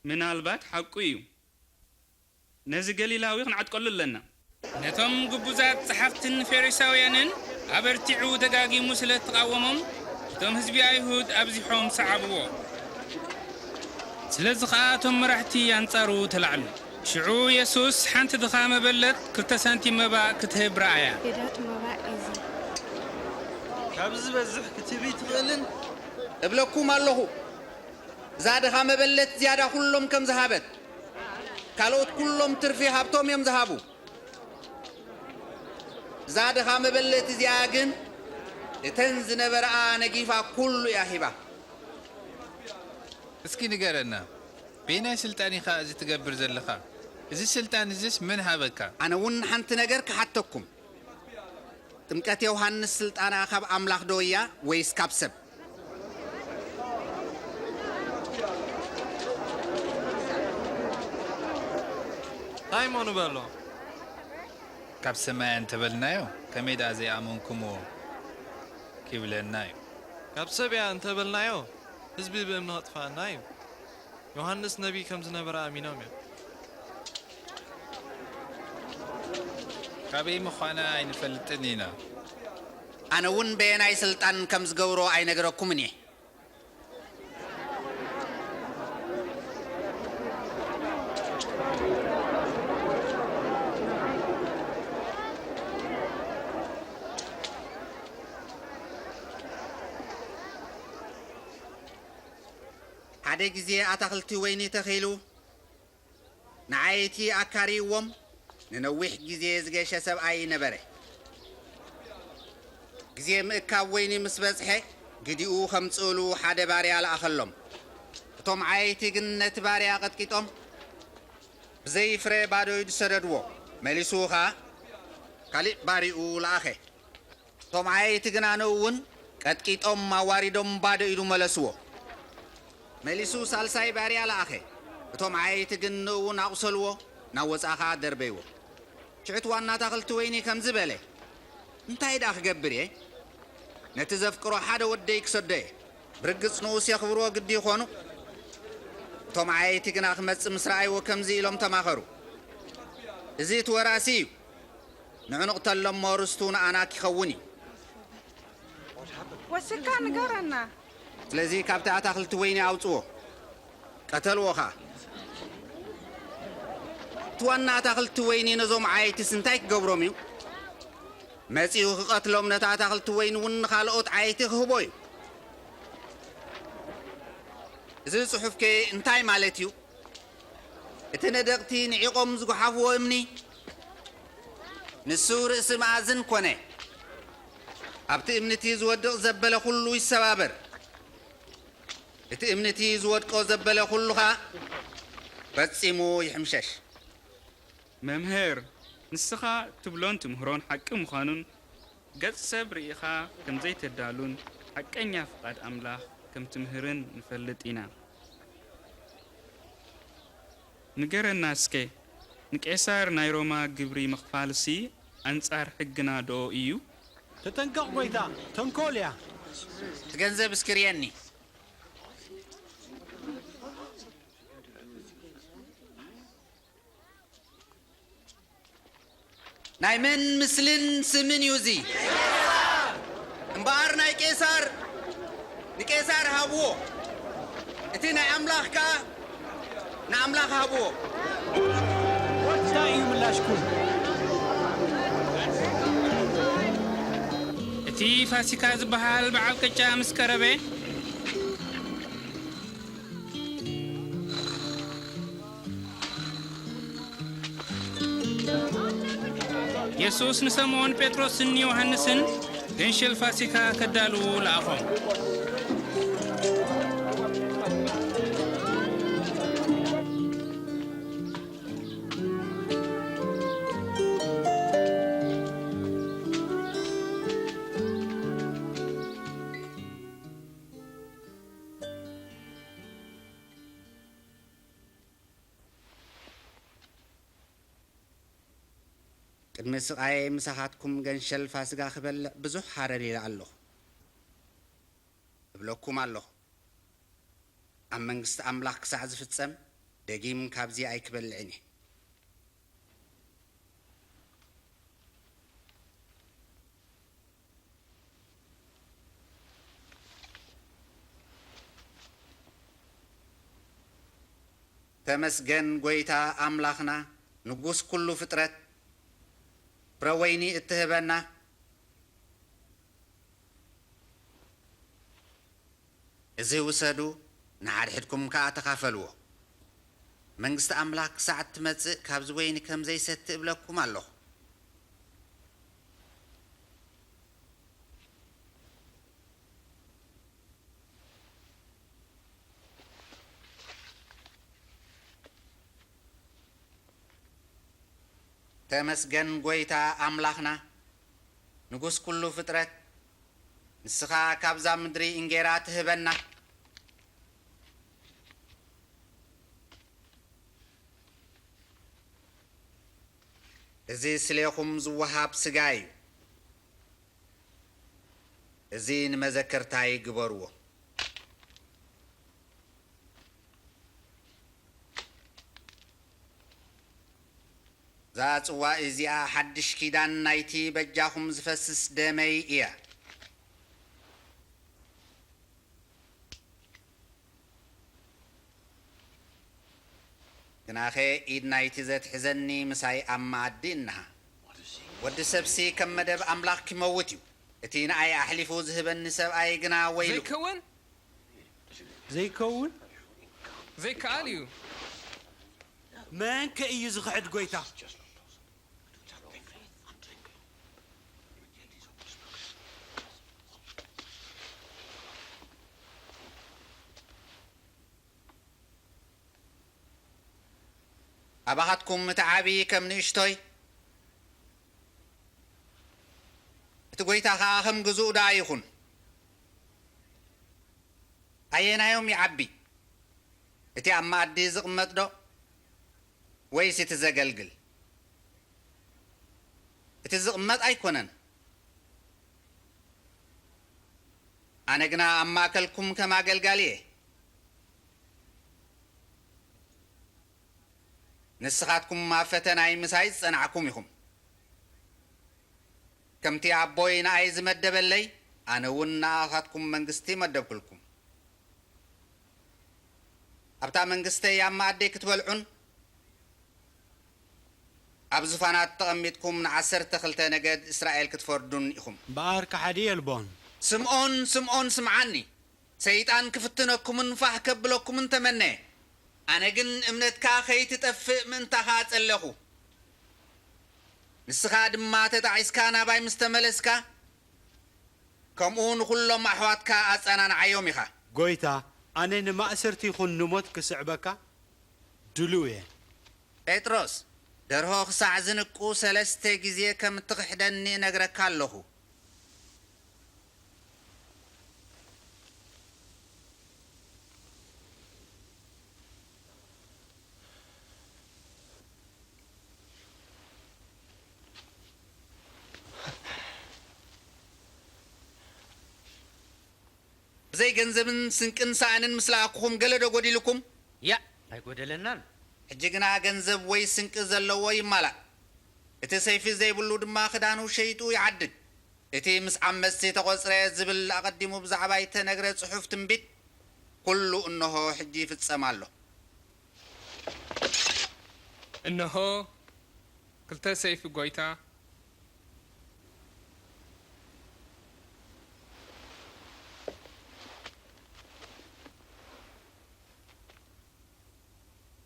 ምናልባት ሓቁ እዩ። ነዚ ገሊላዊ ክንዓጥቀሉ ኣለና። ነቶም ግቡዛት ጸሓፍትን ፈሪሳውያንን ኣበርቲዑ ደጋጊሙ ስለ እተቓወሞም፣ እቶም ህዝቢ ኣይሁድ ኣብዚሖም ሰዓብዎ። ስለዚ ኸኣ እቶም መራሕቲ ኣንጻሩ ተላዕሉ። ሽዑ የሱስ፣ ሓንቲ ድኻ መበለት ክልተ ሳንቲም መባእ ክትህብ ረኣያ። የዳት መባእ እዚ። ካብዚ ዝበዝሕ ክትህቢ ትኽእልን? እብለኩም ኣለኹ፣ እዛ ድኻ መበለት ዝያዳ ኩሎም ከም ዝሃበት፣ ካልኦት ኩሎም ትርፊ ሃብቶም እዮም ዝሃቡ። እዛ ድኻ መበለት እዚኣ ግን እተን ዝነበርኣ ነጊፋ ኩሉ እያ ሂባ። እስኪ ንገረና፣ በየናይ ስልጣን ኢኻ እዚ ትገብር ዘለኻ? እዚ ስልጣን እዚስ መን ሃበካ? ኣነ እውን ሓንቲ ነገር ክሓተኩም። ጥምቀት ዮሃንስ ስልጣና ካብ ኣምላኽ ዶ እያ ወይስ ካብ ሰብ? እንታይ እሞ ንበሎ? ካብ ሰማይ እንተበልናዮ፣ ከመይ ደኣ ዘይኣመንኩምዎ? ኪብለና እዩ። ካብ ሰብ እያ እንተበልናዮ፣ ህዝቢ ብእምኒ ከጥፍኣና እዩ። ዮሃንስ ነቢይ ከም ዝነበረ ኣሚኖም እዮም። ካበይ ምዃና ኣይንፈልጥን ኢና። ኣነ እውን በየናይ ስልጣን ከም ዝገብሮ ኣይነግረኩምን እየ። ሓደ ግዜ ኣታኽልቲ ወይኒ ተኺሉ፣ ንዓየይቲ ኣካርይዎም፣ ንነዊሕ ግዜ ዝገሸ ሰብኣይ ነበረ። ግዜ ምእካብ ወይኒ ምስ በጽሐ፣ ግዲኡ ኸምጽእሉ ሓደ ባርያ ለኣኸሎም። እቶም ዓየይቲ ግን ነቲ ባርያ ቐጥቂጦም፣ ብዘይ ፍረ ባዶ ኢዱ ሰደድዎ። መሊሱ ኸኣ ካልእ ባርይኡ ለኣኸ። እቶም ዓየይቲ ግና ንእኡ እውን ቀጥቂጦም ኣዋሪዶም ባዶ ኢዱ መለስዎ። መሊሱ ሳልሳይ ባርያ ለኣኸ። እቶም ዓየይቲ ግን ንእኡ እውን ኣቑሰልዎ፣ ናብ ወጻኢ ኸኣ ደርበይዎ። ሽዑ እቲ ዋና ኣታኽልቲ ወይኒ ከምዚ በለ፣ እንታይ ደኣ ክገብር እየ? ነቲ ዘፍቅሮ ሓደ ወደይ ክሰዶ እየ። ብርግጽ ንኡስ የኽብርዎ ግዲ ይኾኑ። እቶም ዓየይቲ ግና ክመጽእ ምስ ረኣይዎ ከምዚ ኢሎም ተማኸሩ፣ እዚ እቲ ወራሲ እዩ። ንዑ ንቕተሎ እሞ ርስቱ ንኣና ኪኸውን እዩ። ወሲድካ ንገረና። ስለዚ ካብቲ ኣታኽልቲ ወይኒ ኣውጽዎ፣ ቀተልዎ ኸኣ። እቲ ዋና ኣታኽልቲ ወይኒ ነዞም ዓየይትስ እንታይ ክገብሮም እዩ? መጺኡ ክቐትሎም፣ ነቲ ኣታኽልቲ ወይኒ እውን ንኻልኦት ዓየይቲ ክህቦ እዩ። እዚ ጽሑፍከ እንታይ ማለት እዩ? እቲ ነደቕቲ ንዒቖም ዝጓሓፍዎ እምኒ፣ ንሱ ርእሲ መኣዝን ኮነ። ኣብቲ እምኒ እቲ ዝወድቕ ዘበለ ኩሉ ይሰባበር። እቲ እምኒ እቲ ዝወድቆ ዘበለ ኩሉ ኸኣ ፈጺሙ ይሕምሸሽ። መምህር፣ ንስኻ ትብሎን ትምህሮን ሓቂ ምዃኑን ገጽ ሰብ ርኢኻ ከም ዘይተዳሉን ሓቀኛ ፍቓድ ኣምላኽ ከም ትምህርን ንፈልጥ ኢና። ንገረና እስከ፣ ንቄሳር ናይ ሮማ ግብሪ ምኽፋልሲ ኣንጻር ሕግና ደኦ እዩ? ተጠንቀቕ ጐይታ፣ ተንኮል እያ። እቲ ገንዘብ እስኪ ርየኒ። ናይ መን ምስልን ስምን እዩ እዚ? እምበኣር ናይ ቄሳር። ንቄሳር ሃብዎ፣ እቲ ናይ ኣምላኽ ከኣ ንኣምላኽ ሃብዎ። እንታይ እዩ ምላሽኩም? እቲ ፋሲካ ዝበሃል በዓል ቅጫ ምስ ቀረበ፣ የሱስ ንሰምኦን ጴጥሮስን ዮሃንስን ገንሸል ፋሲካ ከዳልዉ ለኣኾም። ቅድሚ ስቓየይ ምሳኻትኩም ገንሸል ፋስጋ ክበልዕ ብዙሕ ሃረር ኢለ ኣለኹ። እብለኩም ኣለኹ፣ ኣብ መንግስቲ ኣምላኽ ክሳዕ ዝፍጸም ደጊም ካብዚ ኣይክበልዕን እየ። ተመስገን ጐይታ ኣምላኽና ንጉስ ኩሉ ፍጥረት፣ ፍረ ወይኒ እትህበና፣ እዚ ውሰዱ፣ ንሓድሕድኩም ከኣ ተኻፈልዎ። መንግስቲ ኣምላኽ ክሳዕ እትመጽእ ካብዚ ወይኒ ከም ዘይሰቲ እብለኩም ኣለኹ። ተመስገን ጐይታ ኣምላኽና፣ ንጉስ ኩሉ ፍጥረት፣ ንስኻ ካብዛ ምድሪ እንጌራ ትህበና። እዚ ስሌኹም ዝወሃብ ስጋይ እዩ። እዚ ንመዘከርታይ ግበርዎ። እዛ ጽዋ እዚኣ ሓድሽ ኪዳን ናይቲ በጃኹም ዝፈስስ ደመይ እያ። ግናኸ ኢድ ናይቲ ዘትሕዘኒ ምሳይ ኣብ መኣዲ እንሃ። ወዲ ሰብሲ ከም መደብ ኣምላኽ ኪመውት እዩ። እቲ ንኣይ ኣሕሊፉ ዝህበኒ ሰብኣይ ግና ወይሉ። ዘይከውን ዘይከውን ዘይከኣል እዩ። መን ከ እዩ ዝኽሕድ ጐይታ? ኣባኻትኩም እቲ ዓቢ ከም ንእሽቶይ፣ እቲ ጐይታ ኸኣ ከም ግዙእ ደኣ ይኹን። ኣየናዮም ይዓቢ? እቲ ኣብ መኣዲ ዝቕመጥ ዶ ወይስ እቲ ዘገልግል? እቲ ዝቕመጥ ኣይኮነን። ኣነ ግና ኣብ ማእከልኩም ከም ኣገልጋሊ እየ። ንስኻትኩም ኣብ ፈተናይ ምሳይ ዝጸናዕኩም ኢኹም። ከምቲ ኣቦይ ንኣይ ዝመደበለይ፣ ኣነ እውን ንኣኻትኩም መንግስቲ መደብኩልኩም። ኣብታ መንግስተይ ኣብ መኣደይ ክትበልዑን ኣብ ዙፋናት ተቐሚጥኩም ንዓሰርተ ክልተ ነገድ እስራኤል ክትፈርዱን ኢኹም። እምበኣር ከሓዲ የልቦን። ስምኦን፣ ስምኦን፣ ስምዓኒ። ሰይጣን ክፍትነኩምን ፋሕ ከብለኩምን ተመነየ። ኣነ ግን እምነትካ ኸይትጠፍእ ምእንታኻ ጸለኹ። ንስኻ ድማ ተጣዒስካ ናባይ ምስ ተመለስካ፣ ከምኡ ንኹሎም ኣሕዋትካ ኣጸናንዓዮም ኢኻ። ጐይታ፣ ኣነ ንማእሰርቲ ይኹን ንሞት ክስዕበካ ድሉው እየ። ጴጥሮስ፣ ደርሆ ክሳዕ ዝንቁ ሰለስተ ግዜ ከም እትኽሕደኒ እነግረካ ኣለኹ። ብዘይ ገንዘብን ስንቅን ሰኣንን ምስ ለኣኽኹም ገለ ዶ ጐዲሉኩም? ያእ! ኣይጐደለናን። ሕጂ ግና ገንዘብ ወይ ስንቂ ዘለዎ ይማላእ፣ እቲ ሰይፊ ዘይብሉ ድማ ክዳኑ ሸይጡ ይዓድግ። እቲ ምስ ዓመጽቲ ተቖጽረ ዝብል ኣቐዲሙ ብዛዕባ እተነግረ ጽሑፍ ትንቢት፣ ኩሉ እንሆ ሕጂ ይፍጸም ኣሎ። እንሆ ክልተ ሰይፊ ጐይታ።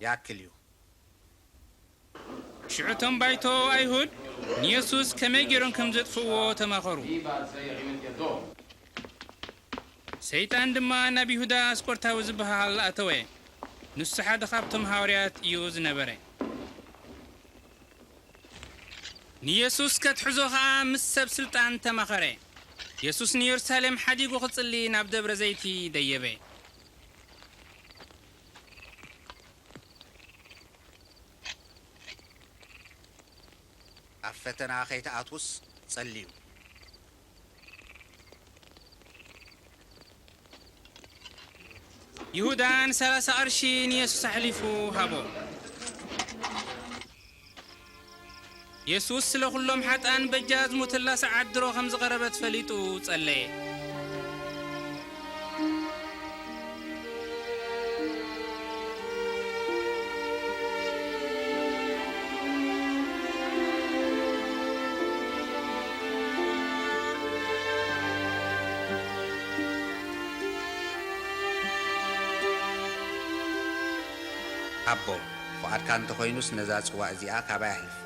ይኣክል እዩ። ሽዑ እቶም ባይቶ ኣይሁድ ንየሱስ ከመይ ገይሮም ከም ዘጥፍእዎ ተማኸሩ። ሰይጣን ድማ ናብ ይሁዳ ኣስቆርታዊ ዝበሃል ኣተወ። ንሱ ሓደ ካብቶም ሃዋርያት እዩ ዝነበረ። ንየሱስ ከትሕዞ ኸኣ ምስ ሰብ ስልጣን ተማኸረ። የሱስ ንየሩሳሌም ሓዲጉ ክጽሊ ናብ ደብረ ዘይቲ ደየበ። ኣብ ፈተና ከይትኣትዉስ ጸልዩ። ይሁዳ ንሰላሳ ቅርሺ ንየሱስ ኣሕሊፉ ሃቦ። የሱስ ስለ ኹሎም ሓጥኣን በጃ ዝሞተላ ሰዓት ድሮ ከም ዝቐረበት ፈሊጡ ጸለየ። ኣቦ፣ ፍቓድካ እንተኾይኑስ ነዛ ጽዋእ እዚኣ ካባይ ኣሕልፋ።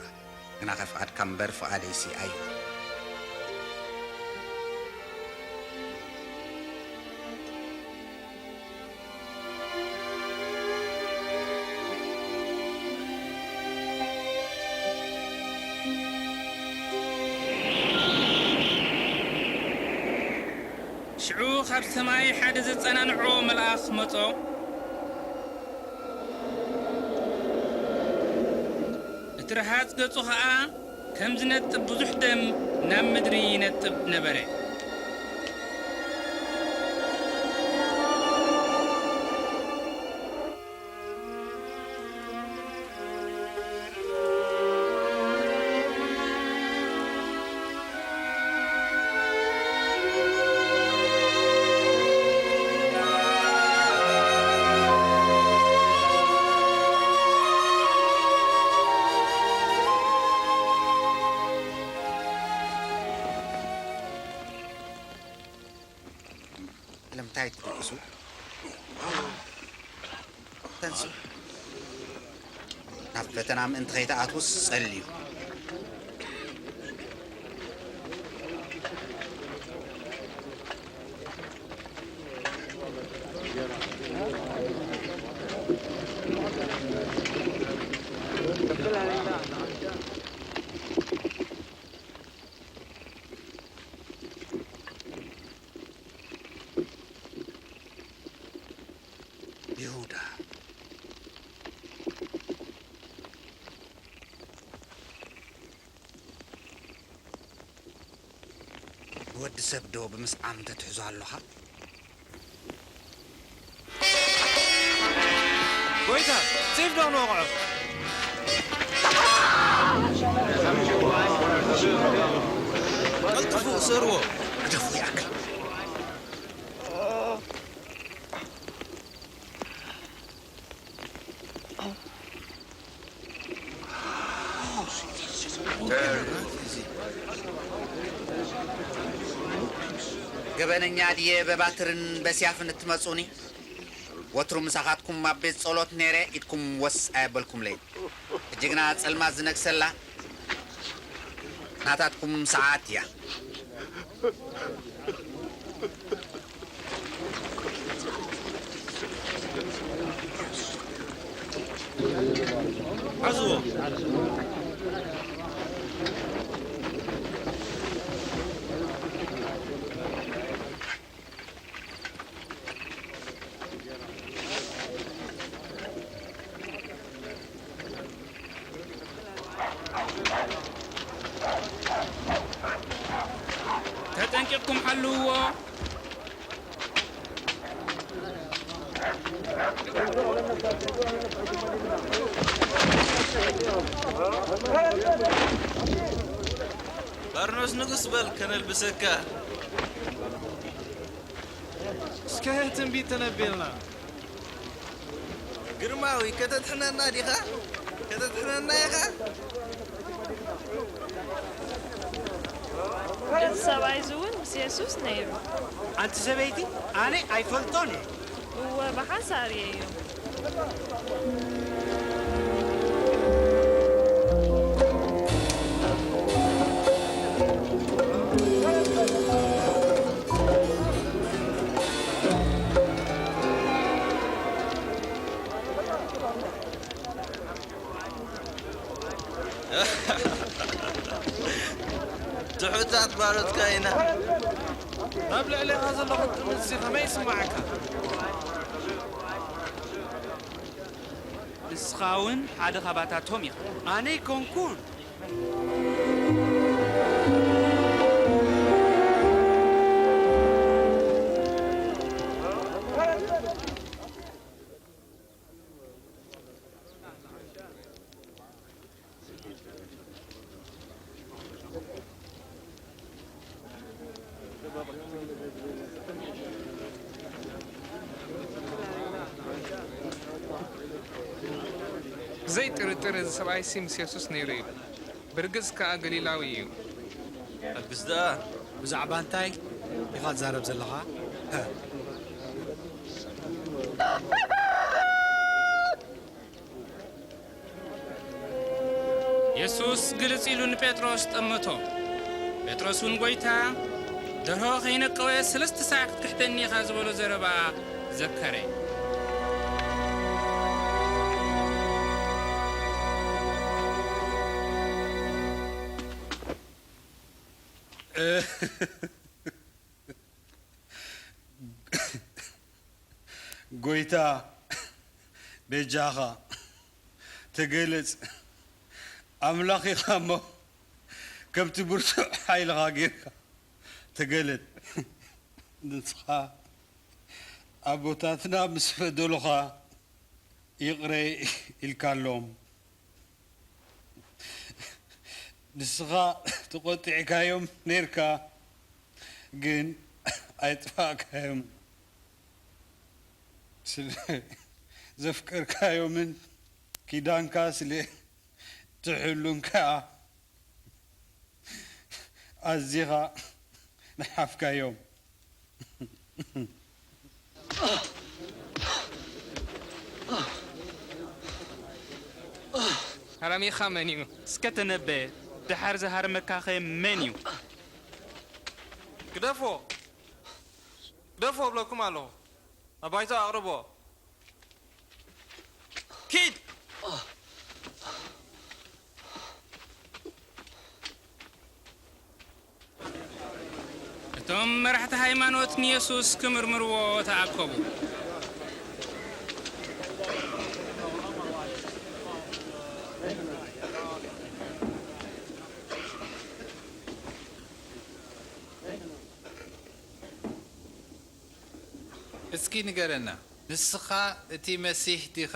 ግናኸ ፍቓድካ እምበር ፍቓደይሲ ኣይኹን። ሽዑ ካብ ሰማይ ሓደ ዘጸናንዖ መልኣኽ መጾ። እቲ ረሃጽ ገጹ ኸኣ ከም ዝነጥብ ብዙሕ ደም ናብ ምድሪ ይነጥብ ነበረ። ስለምንታይ ትድቅሱ? ተንስኡ። ናብ ፈተና ምእንቲ ከይትኣትዉስ ጸልዩ። ይሁዳ፣ ንወዲ ሰብ ዶ ብምስዓም ተትሕዞ ኣለኻ? ጐይታ፣ ሴፍ ዶ ክንወቕዖ? ቀልጥፉ፣ ስእርዎ። ግደፉ ይኣክል። ገበነኛ ድየ በባትርን በስያፍን እትመጹኒ? ወትሩ ምሳኻትኩም ኣብ ቤት ጸሎት ነይረ፣ ኢድኩም ወስ ኣየበልኩምለይን። ሕጂ ግና ጸልማት ዝነግሰላ ናታትኩም ሰዓት እያ። ሓዝዎ። ተጠንቂቕኩም ሓልውዎ። ባርኖስ ንጉስ በል ከነልብሰካ። እስከ ትንቢት ተነብየልና። ግርማዊ፣ ከተድሕነና ዲኻ? ከተድሕነና ኢኻ? እዚ ሰብኣይ እዚ እውን ምስ የሱስ ነይሩ። ኣንቲ ሰበይቲ፣ ኣነ ኣይፈልጦን እየ። እወ፣ ብሓንሳእ ርእየዮ። ትሑታት ባሮትካ ኢና። ናብ ልዕሌኻ ዘሎ ቅጥምዚ ከመይ ይስምዓካ? ንስኻ እውን ሓደ ኻባታቶም ኢኻ። ኣነ ኣይኮንኩን። ብዘይ ጥርጥር እዚ ሰብኣይሲ ምስ የሱስ ነይሩ እዩ። ብርግጽ ከኣ ገሊላዊ እዩ። ኣልግስ ደኣ። ብዛዕባ እንታይ ኢኻ ትዛረብ ዘለኻ? የሱስ ግልጽ ኢሉ ንጴጥሮስ ጠመቶ። ጴጥሮስ እውን፣ "ጐይታ፣ ደርሆ ከይነቀወ ሰለስተ ሳዕ ክትክሕደኒ ኢኻ" ዝበሎ ዘረባ ዘከረ። ጐይታ፣ በጃኻ ተገለጽ። ኣምላኽ ኢኻ እሞ፣ ከምቲ ብርቱዕ ሓይልኻ ጌርካ ተገለጽ። ንስኻ ኣቦታትና ምስ በደሉኻ ይቕረ ኢልካሎም። ንስኻ ተቖጢዕካዮም ኔርካ፣ ግን ኣይጥፋእካዮም። ስለ ዘፍቀርካዮምን ኪዳንካ ስለ ትሕሉን ከኣ ኣዚኻ ንሓፍካዮም። ሃራሚኻ መን እዩ? እስከ ተነበየ፣ ደሓር ዝሃርመካኸ መን እዩ? ግደፎ! ግደፎ እብለኩም ኣለኹ። ኣባይቶ ኣቕርቦ። ኪድ! እቶም መራሕቲ ሃይማኖት ንየሱስ ክምርምርዎ ተኣከቡ። እስኪ ንገረና፣ ንስኻ እቲ መሲሕ ዲኻ?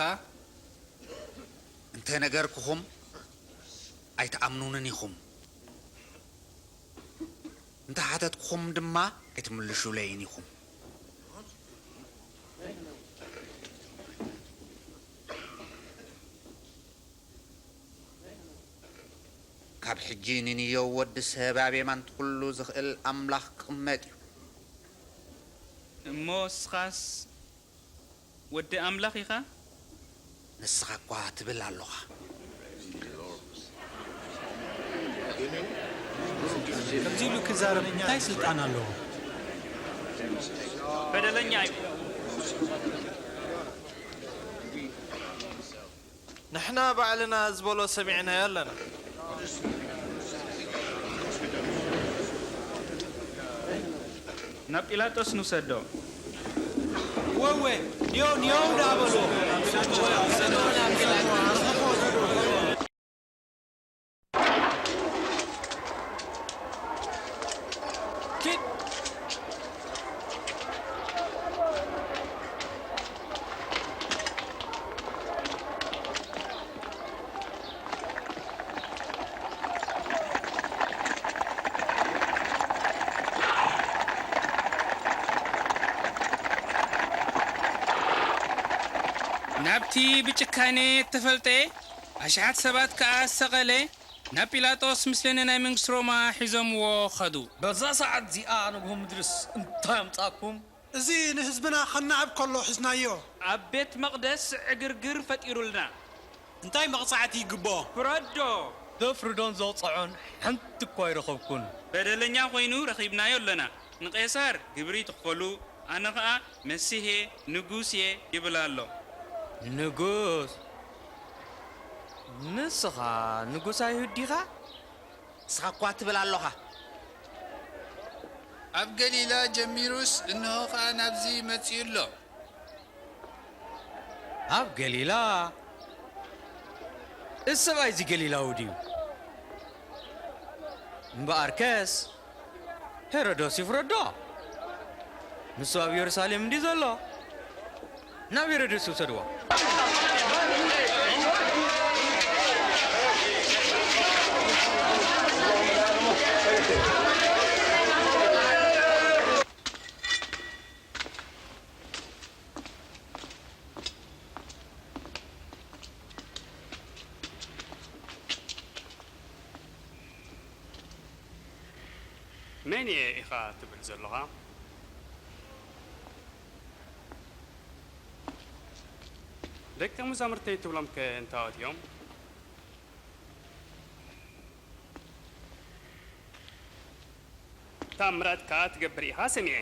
እንተ ነገርኩኹም ኣይትኣምኑንን ኢኹም፣ እንተ ሓተትኩኹም ድማ ኣይትምልሹለይን ኢኹም። ካብ ሕጂ ንንየው ወዲ ሰብ ኣብ የማን ኩሉ ዝኽእል ኣምላኽ ክቕመጥ እዩ። እሞ እስኻስ ወዲ ኣምላኽ ኢኻ? ንስኻ እኳ ትብል ኣሎኻ። ከምዚ ኢሉ ክዛረብ እንታይ ስልጣን ኣለዎ? በደለኛ እዩ። ንሕና ባዕልና ዝበሎ ሰሚዕናዮ ኣለና። ናብ ጲላጦስ ንውሰዶ። ወወ፣ ኒዮ፣ ኒዮ ደኣ በሎ። ኪድ። ናብቲ ብጭካኔ እተፈልጠ ኣሽሓት ሰባት ከኣ ዝሰቐለ ናብ ጲላጦስ ምስለነ ናይ መንግስቲ ሮማ ሒዞምዎ ኸዱ። በዛ ሰዓት እዚኣ ንግሆ ምድርስ እንታይ ኣምጻእኩም? እዚ ንህዝብና ከነዕብ ከሎ ሒዝናዮ። ኣብ ቤት መቕደስ ዕግርግር ፈጢሩልና። እንታይ መቕጻዕቲ ይግብኦ? ፍረዶ። ዘፍርዶን ዘቕጽዖን ሓንቲ እኳ ኣይረኸብኩን። በደለኛ ኮይኑ ረኺብናዮ ኣለና። ንቄሳር ግብሪ ትኽፈሉ፣ ኣነ ኸኣ መሲሕ እየ፣ ንጉስ እየ ይብል ኣሎ። ንጉስ? ንስኻ ንጉስ ኣይሁድ ዲኻ? ንስኻ እኳ ትብል ኣሎኻ። ኣብ ገሊላ ጀሚሩስ፣ እንሆ ኸኣ ናብዚ መጺኡ ኣሎ። ኣብ ገሊላ? እዚ ሰብኣይ እዚ ገሊላዊ ድዩ? እምበኣርከስ፣ ሄሮዶስ ይፍረዶ። ንሱ ኣብ የሩሳሌም እንድዩ ዘሎ። ናብ ሄሮዶስ ይውሰድዎ። መን እየ ኢኻ ትብል ዘለኻ? ደቀ መዛሙርተይ ትብሎም ከ እንታዎት እዮም? ተኣምራት ከኣ ትገብር ኢኻ ሰሚዐ።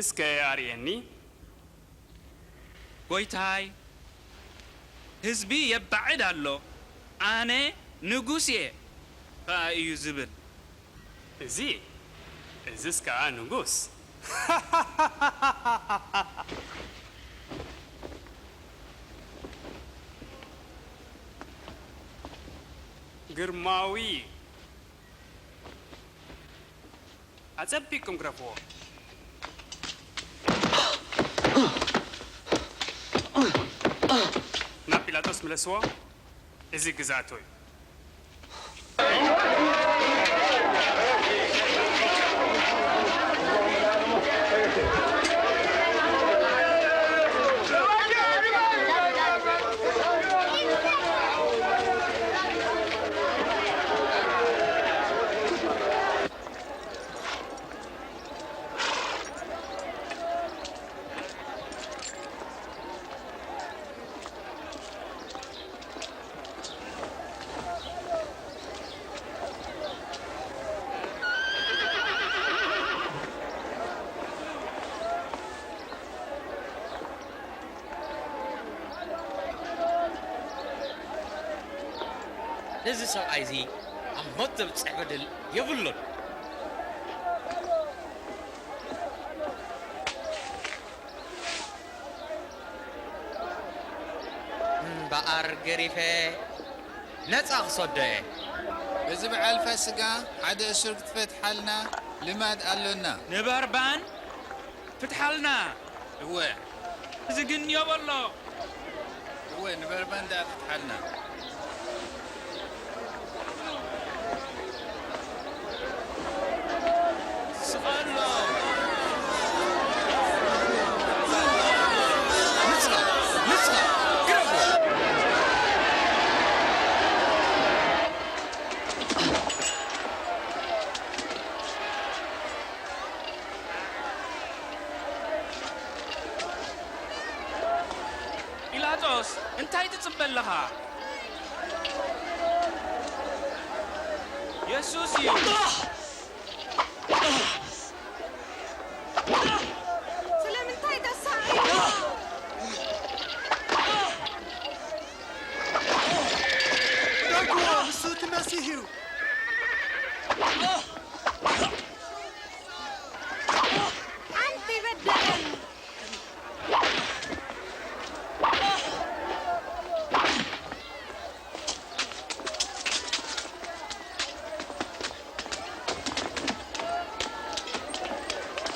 እስከ ኣርእየኒ። ጐይታይ፣ ህዝቢ የባዕድ ኣሎ፣ ኣነ ንጉስ እየ ኸኣ እዩ ዝብል። እዚ፣ እዝስ ከኣ ንጉስ። ግርማዊ። ኣጸቢቕኩም ግረፍዎ። ናብ ጲላጦስ ምለስዎ። እዚ ግዝኣቱ እዩ። እዚ ሰብኣይ እዚ ኣብ ሞት ዘብጽሕ በደል የብሉን። እምበኣር ገሪፈ ነጻ ክሰዶ እየ። በዚ በዓል ፋስጋ ሓደ እሱር ክትፈትሓልና ልማድ ኣሎና። ንበርባን ፍትሓልና። እወ። እዚ ግን የበሎ። እወ፣ ንበርባን ደኣ ፍትሓልና። ስቐሎ። ንስኻ፣ ንስኻ፣ ግረፎ። ጲላጦስ፣ እንታይ ትጽበ ኣለኻ? የሱስ እዩ። ስለምንታይ ተሳቒ? ዳግሞ ንሱ እቲ መሲሕ እዩ። ሓንቲ በደለን።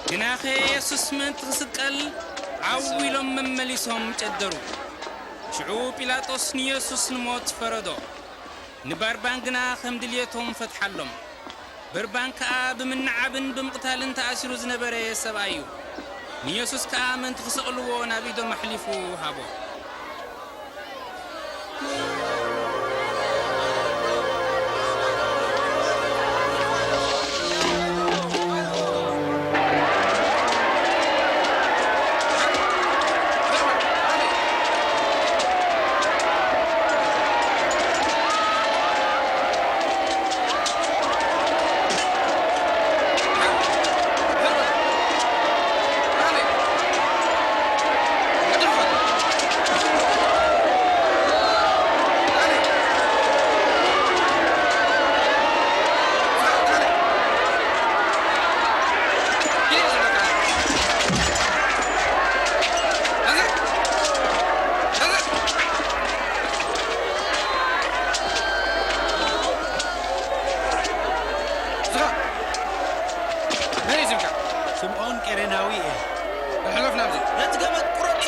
ግናኸ የሱስ ምእንቲ ክስቀል ዓው ኢሎም መመሊሶም ጨደሩ። ሽዑ ጲላጦስ ንየሱስ ንሞት ፈረዶ። ንባርባን ግና ከም ድልየቶም ፈትሓሎም። በርባን ከኣ ብምንዓብን ብምቕታልን ተኣሲሩ ዝነበረ ሰብኣይ እዩ። ንየሱስ ከኣ ምእንቲ ክሰቕልዎ ናብ ኢዶም ኣሕሊፉ ሃቦ። ስምዖን ቄሬናዊ እየ። ሕለፍ ናብዚ። ነቲ ገመድ ቁረጾ።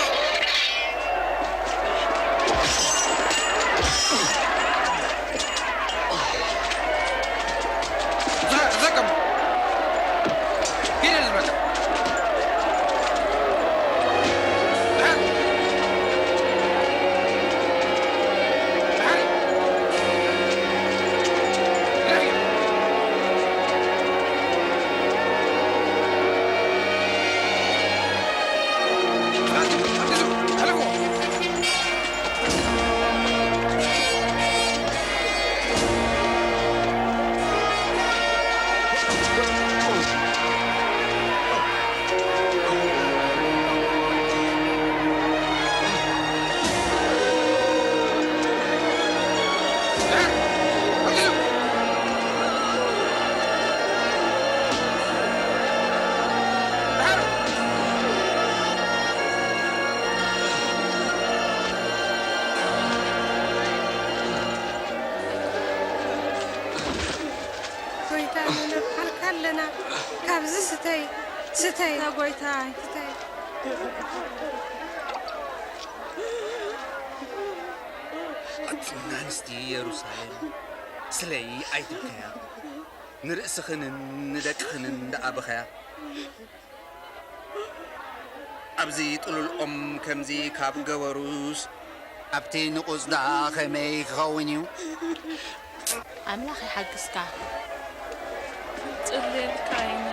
ጎይታ፣ ንነብሓልካ ኣለና። ካብዚ ስተይ፣ ስተይ። እታ ጎይታይ። ስተይ። ኣቲ ኣንስቲ የሩሳሌም፣ ስለይ ኣይትብከያ። ንርእስኽንን ንደቅኽንን ደኣ ብኸያ። ኣብዚ ጥሉል ኦም ከምዚ ካብ ገበሩስ፣ ኣብቲ ንቑጽ ደኣ ኸመይ ክኸውን እዩ? ኣምላኽ ይሓግዝካ። ጽልየልካ ኢና።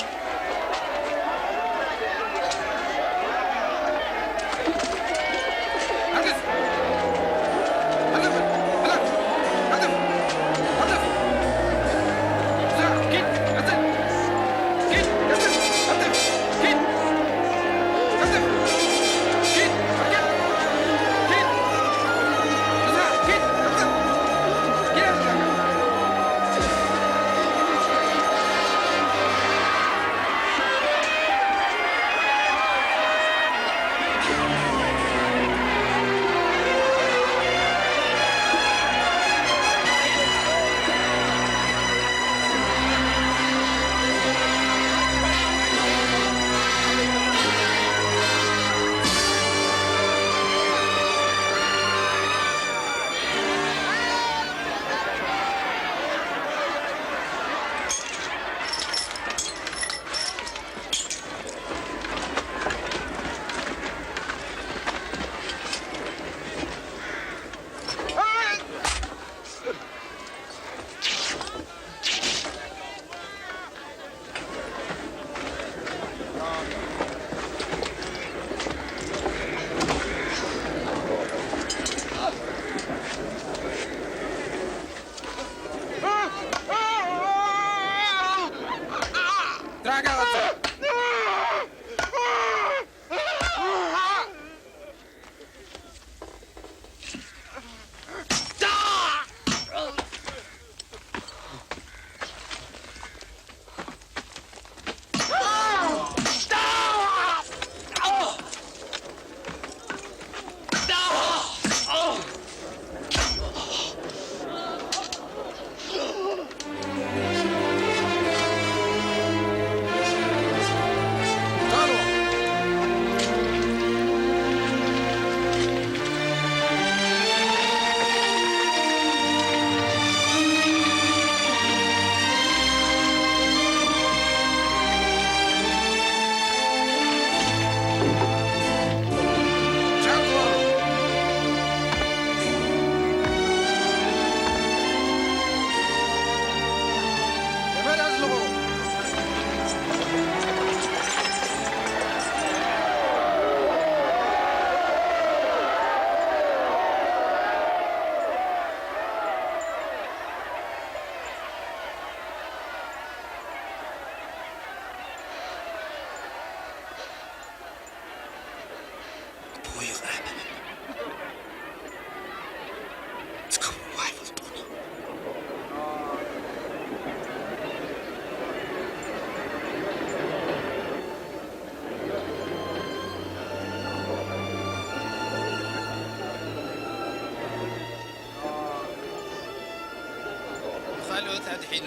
ህይወት ኣድሒኑ፣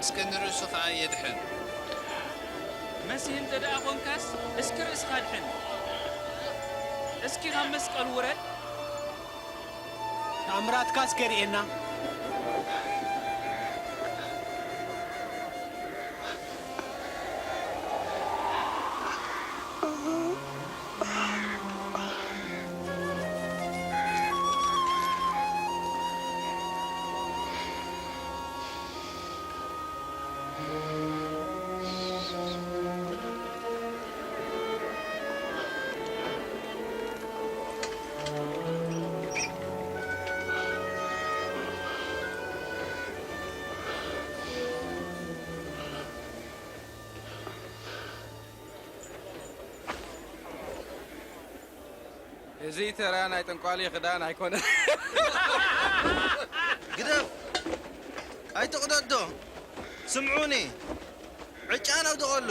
እስከ ንርእሱ ኸኣ የድሕን። መሲህ እንተ ደኣ ኾንካስ፣ እስኪ ርእስኻ ኣድሕን። እስኪ ካብ መስቀል ውረድ። ተኣምራትካ እስከ ርእየና። እዚ ተራ ናይ ጠንቋሊ ክዳን ኣይኮነን። ግደፍ! ኣይትቕደዶ! ስምዑኒ! ዕጫን ኣውድቐሉ!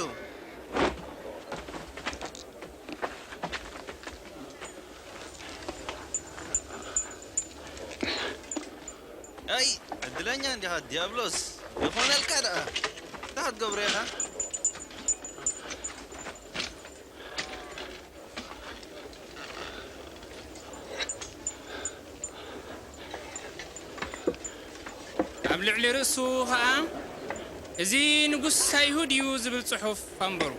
ኣይ፣ ዕድለኛ እንዲኻ ዲያብሎስ። ይኾነልካ ደኣ። እንታይ ክትገብሮ ኢኻ? ኣብ ልዕሊ ርእሱ ኸኣ፣ "እዚ ንጉስ ኣይሁድ እዩ" ዝብል ጽሑፍ ኣንበሩ።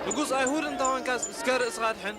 ንጉስ ኣይሁድ እንተ ኾንካስ፣ እስከ ርእስኻ ኣድሕን።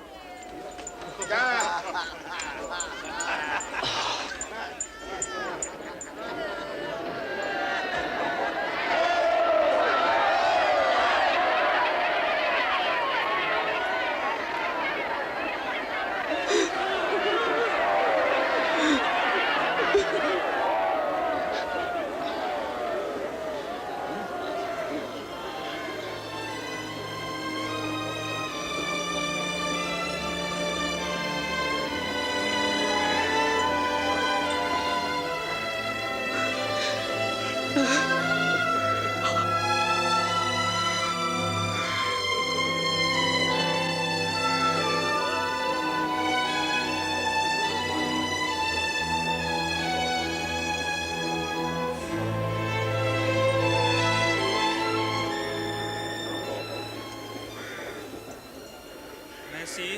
መሲህ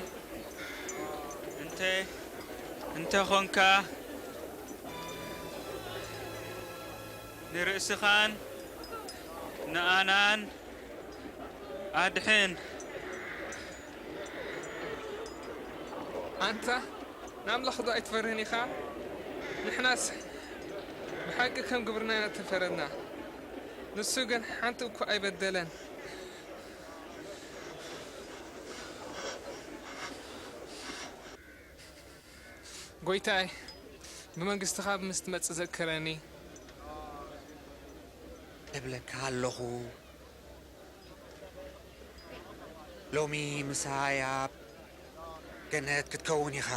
እንተ፣ እንተ ኾንካ፣ ንርእስኻን ንኣናን ኣድሕን። ኣንታ ንኣምላኽ ዶ ኣይትፈርህን ኢኻ? ንሕናስ ብሓቂ ከም ግብርና ኢና እተፈረድና። ንሱ ግን ሓንቲ እኳ ኣይበደለን። ጎይታይ፣ ብመንግስትኻ ምስ ትመጽእ ዘክረኒ። እብለካ ኣለኹ፣ ሎሚ ምሳይ ኣብ ገነት ክትከውን ኢኻ።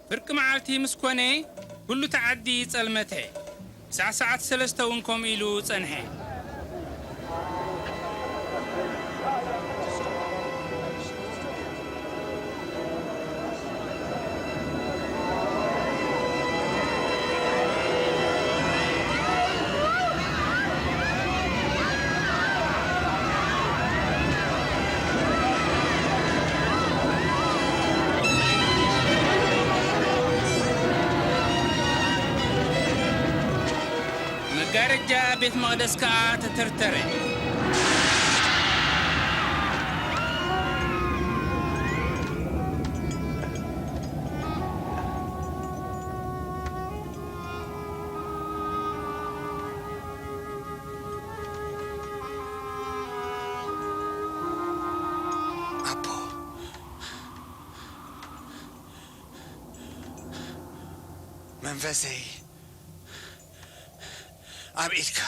ፍርቂ መዓልቲ ምስ ኮነ፣ ኩሉ እቲ ዓዲ ጸልመተ። ክሳዕ ሰዓት ሰለስተ እውን ከምኡ ኢሉ ጸንሐ። መጋረጃ ቤት መቕደስ ከኣ ተተርተረ። ኣቦ፣ መንፈሰይ ኣብ ኢድካ።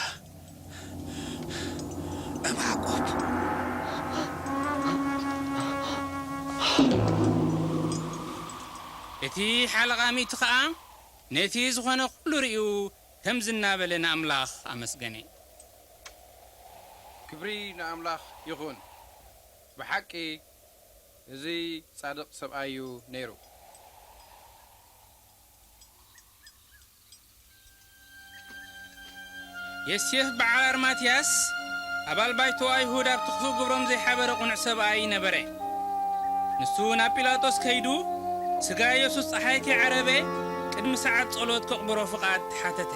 እም ያዕቆብ። እቲ ሓለቓ ሚእቲ ኸኣ ነቲ ዝኾነ ኩሉ ርእዩ ከምዚ እናበለ ንኣምላኽ ኣመስገነ። ክብሪ ንኣምላኽ ይኹን። ብሓቂ እዚ ጻድቕ ሰብኣይ እዩ ነይሩ። ዮሴፍ በዓል ኣርማትያስ ኣባል ባይቶ ኣይሁድ ኣብቲ ክፉእ ግብሮም ዘይሓበረ ቅኑዕ ሰብኣይ ነበረ። ንሱ ናብ ጲላጦስ ከይዱ ስጋ የሱስ ጸሓይ ከይዓረበ ቅድሚ ሰዓት ጸሎት ከቕብሮ ፍቓድ ተሓተተ።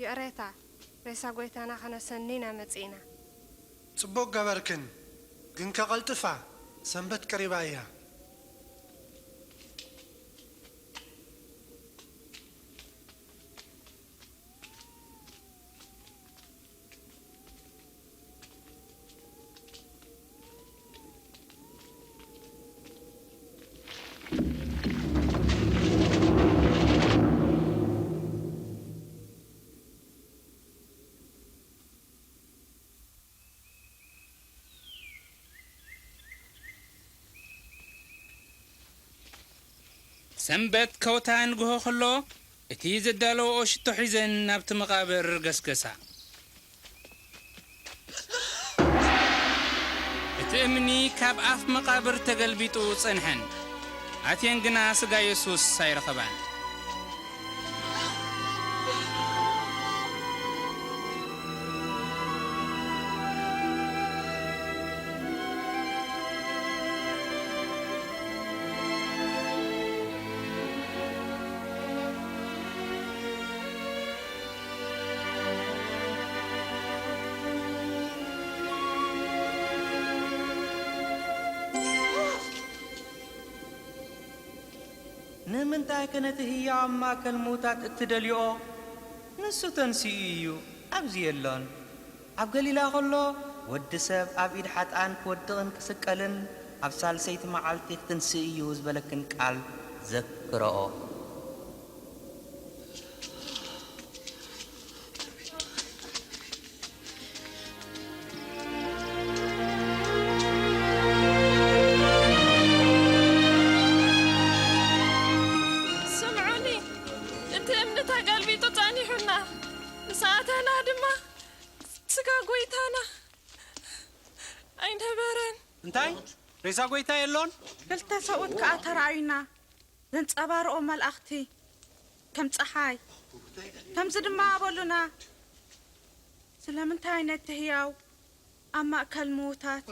ይቕሬታ፣ ሬሳ ጐይታና ኸነሰኒ ኢና መጺእና። ጽቡቕ ገበርክን፣ ግንከ ቐልጥፋ፣ ሰንበት ቀሪባ እያ። ሰንበት ከውታ ንግሆ ከሎ፣ እቲ ዘዳለወኦ ሽቶ ሒዘን ናብቲ መቓብር ገስገሳ። እቲ እምኒ ካብ ኣፍ መቓብር ተገልቢጡ ጸንሐን፣ ኣትየን ግና ስጋ የሱስ ኣይረኸባን። ንምንታይከ ነቲ ህያው ኣብ ማእከል ምዉታት እትደልይኦ? ንሱ ተንሲኡ እዩ፣ ኣብዚ የሎን። ኣብ ገሊላ ኸሎ፣ ወዲ ሰብ ኣብ ኢድ ሓጥኣን ክወድቕን ክስቀልን ኣብ ሳልሰይቲ መዓልቲ ክትንስእ እዩ ዝበለክን ቃል ዘክርኦ። ስምዑኒ፣ እቲ እምኒ ተገልቢጡ ጸኒሑና፣ ምስ ኣተና ድማ ስጋ ጐይታና ኣይነበረን። እንታይ? ሬሳ ጐይታ የሎን? ክልተ ሰብኡት ከኣ ተራእዩና። ዘንጸባርቑ መላእኽቲ ከም ጸሓይ፣ ከምዚ ድማ በሉና፣ ስለምንታይ ነቲ ህያው ኣብ ማእከል ምዉታት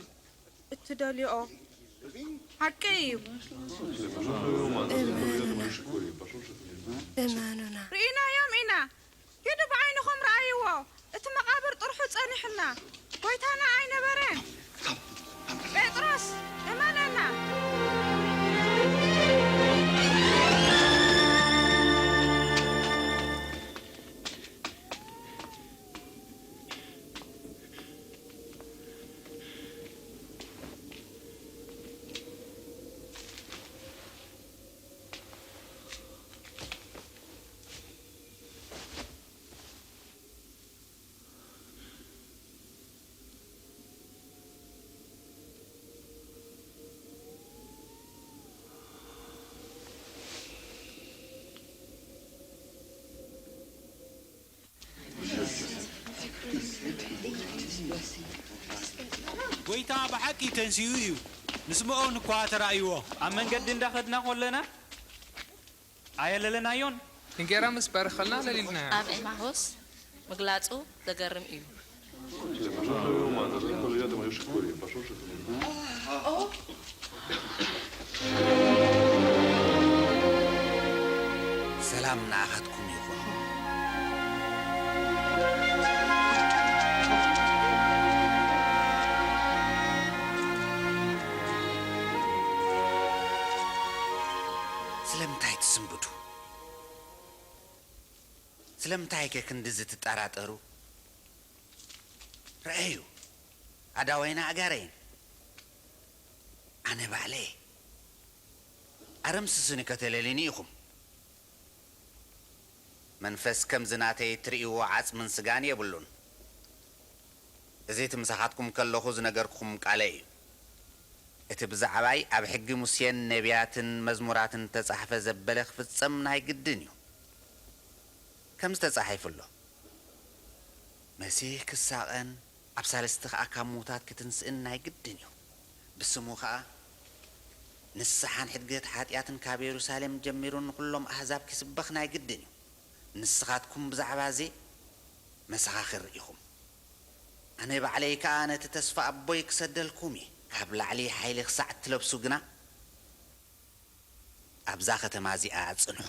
እትደልይኦ? ሓቂ እዩ። እመኑና። እመኑና። ርኢናዮም ኢና። ኪዱ ብዓይንኹም ረኣይዎ። እቲ መቓብር ጥርሑ ጸኒሑና፣ ጐይታና ኣይነበረን። ጴጥሮስ፣ እመነና። ብሓቂ ተንሲኡ እዩ። ንስምዖን እኳ ተራእይዎ። ኣብ መንገዲ እንዳኸድና ኾለና ኣየለለናዮን። እንጌራ ምስ ባረኸልና ለሊልናዮ። ኣብ ኤማሁስ ምግላጹ ዘገርም እዩ። ሰላም ንኣኻትኩም ይኹን። ስለምንታይ ትስንብዱ? ስለምንታይከ ክንድዚ ትጠራጠሩ? ረኣዩ፣ ኣእዳወይን ኣእጋረይን። ኣነ ባዕለይ። ኣረምስሱኒ ከተለልዩኒ ኢኹም። መንፈስ ከምዚ ናተይ እትርእይዎ ዓጽምን ስጋን የብሉን። እዚ እቲ ምሳኻትኩም ከለኹ ዝነገርኩኹም ቃለይ እዩ። እቲ ብዛዕባይ ኣብ ሕጊ ሙሴን ነብያትን መዝሙራትን እተጻሕፈ ዘበለ ክፍጸም ናይ ግድን እዩ። ከምዚ ተጻሒፉ ኣሎ፣ መሲህ ክሳቐን ኣብ ሳልስቲ ኸኣ ካብ ምዉታት ክትንስእን ናይ ግድን እዩ። ብስሙ ኸኣ ንስሓን ሕድገት ሓጢኣትን ካብ የሩሳሌም ጀሚሩ ንኹሎም ኣህዛብ ኪስበኽ ናይ ግድን እዩ። ንስኻትኩም ብዛዕባ እዚ መሰኻኽር ኢኹም። ኣነ ባዕለይ ከኣ ነቲ ተስፋ ኣቦይ ክሰደልኩም እየ። ካብ ላዕሊ ሓይሊ ክሳዕ እትለብሱ ግና ኣብዛ ኸተማ እዚኣ ጽንሑ።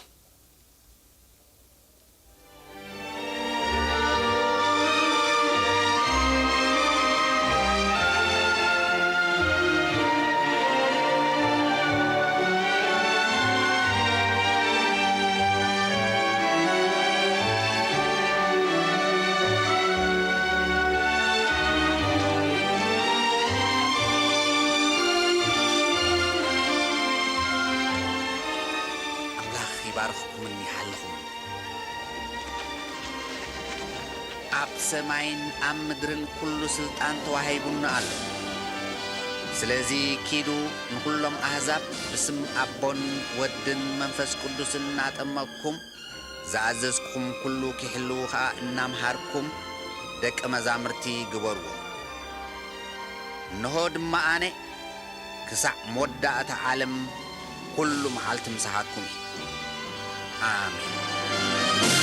ኣምላኽ ይባርኽኩምን ይሓልኹምን። ኣብ ሰማይን ኣብ ምድርን ኩሉ ስልጣን ተዋሂቡኒ ኣሎ። ስለዚ ኪዱ ንኹሎም ኣህዛብ ብስም ኣቦን ወድን መንፈስ ቅዱስን እናጠመቕኩም ዝኣዘዝኩኹም ኩሉ ኪሕልዉ ኸኣ እናምሃርኩም ደቀ መዛሙርቲ ግበርዎም። እንሆ ድማ ኣነ ክሳዕ መወዳእታ ዓለም ኩሉ መዓልቲ ምሳኻትኩም እየ። ኣሜን።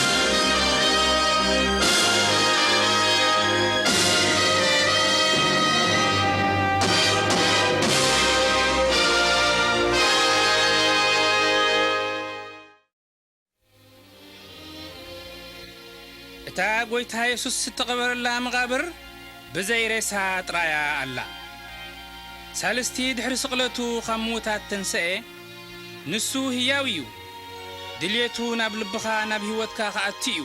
እታ ጐይታ የሱስ እተቐበረላ መቓብር ብዘይ ሬሳ ጥራያ ኣላ። ሳልስቲ ድሕሪ ስቕለቱ ኻብ ምዉታት ተንስኤ፣ ንሱ ህያው እዩ። ድልየቱ ናብ ልብኻ፣ ናብ ህይወትካ ክኣቱ እዩ።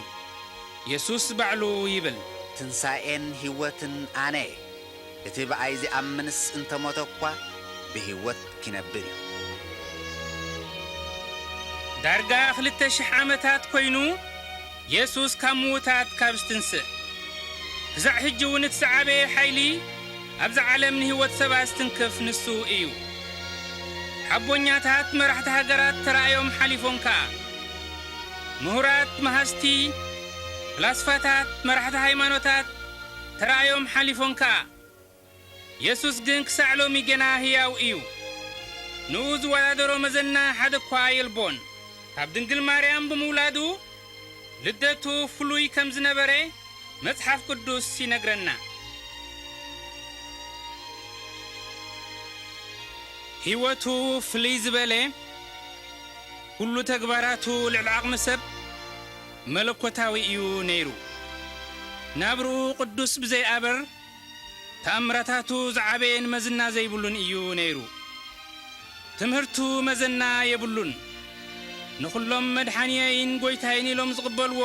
የሱስ ባዕሉ ይብል። ትንሳኤን ህይወትን ኣነ እየ። እቲ ብኣይ ዚኣምንስ እንተ ሞተ እኳ፣ ብህይወት ኪነብር እዩ። ዳርጋ ክልተ ሽሕ ዓመታት ኰይኑ የሱስ ካብ ምዉታት ካብ ዝትንስእ። ክሳዕ ሕጂ እውን እቲ ዝዓበየ ሓይሊ ኣብዛ ዓለም ንህይወት ሰባት ዝትንክፍ ንሱ እዩ። ሓቦኛታት መራሕቲ ሃገራት ተራእዮም ሓሊፎም ከኣ። ምሁራት፣ መሃዝቲ፣ ፍላስፋታት፣ መራሕቲ ሃይማኖታት ተራእዮም ሓሊፎም ከኣ። የሱስ ግን ክሳዕ ሎሚ ገና ህያው እዩ። ንኡ ዝወዳደሮ መዘና ሓደ እኳ የልቦን። ካብ ድንግል ማርያም ብምውላዱ ልደቱ ፍሉይ ከም ዝነበረ መጽሓፍ ቅዱስ ይነግረና። ህይወቱ ፍልይ ዝበለ፣ ኩሉ ተግባራቱ ልዕሊ ዓቕሚ ሰብ መለኮታዊ እዩ ነይሩ። ናብርኡ ቅዱስ ብዘይኣበር፣ ተኣምራታቱ ዝዓበየን መዝና ዘይብሉን እዩ ነይሩ። ትምህርቱ መዘና የብሉን። ንኹሎም መድሓንየይን ጐይታይን ኢሎም ዝቕበልዎ፣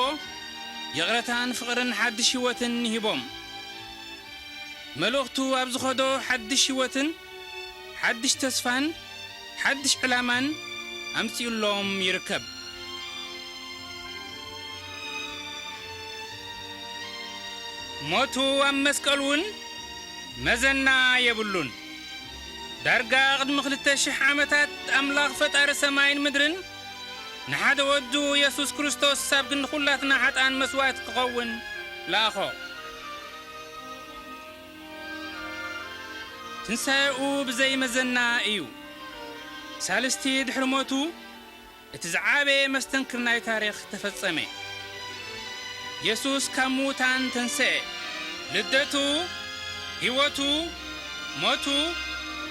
ይቕረታን ፍቕርን ሓድሽ ህይወትን ሂቦም። መልእኽቱ ኣብ ዝኸዶ ሓድሽ ህይወትን ሓድሽ ተስፋን ሓድሽ ዕላማን ኣምጺኡሎም ይርከብ። ሞቱ ኣብ መስቀል እውን መዘና የብሉን። ዳርጋ ቅድሚ ክልተ ሽሕ ዓመታት ኣምላኽ ፈጣሪ ሰማይን ምድርን ንሓደ ወዱ የሱስ ክርስቶስ ኣብ ክንዲ ኩላትና ሓጥኣን መስዋእቲ ክኸውን ለኣኾ። ትንሳኤኡ ብዘይ መዘና እዩ። ሳልስቲ ድሕሪ ሞቱ፣ እቲ ዝዓበየ መስተንክር ናይ ታሪኽ ተፈጸመ። የሱስ ካብ ምዉታን ተንስኤ። ልደቱ፣ ህይወቱ፣ ሞቱ፣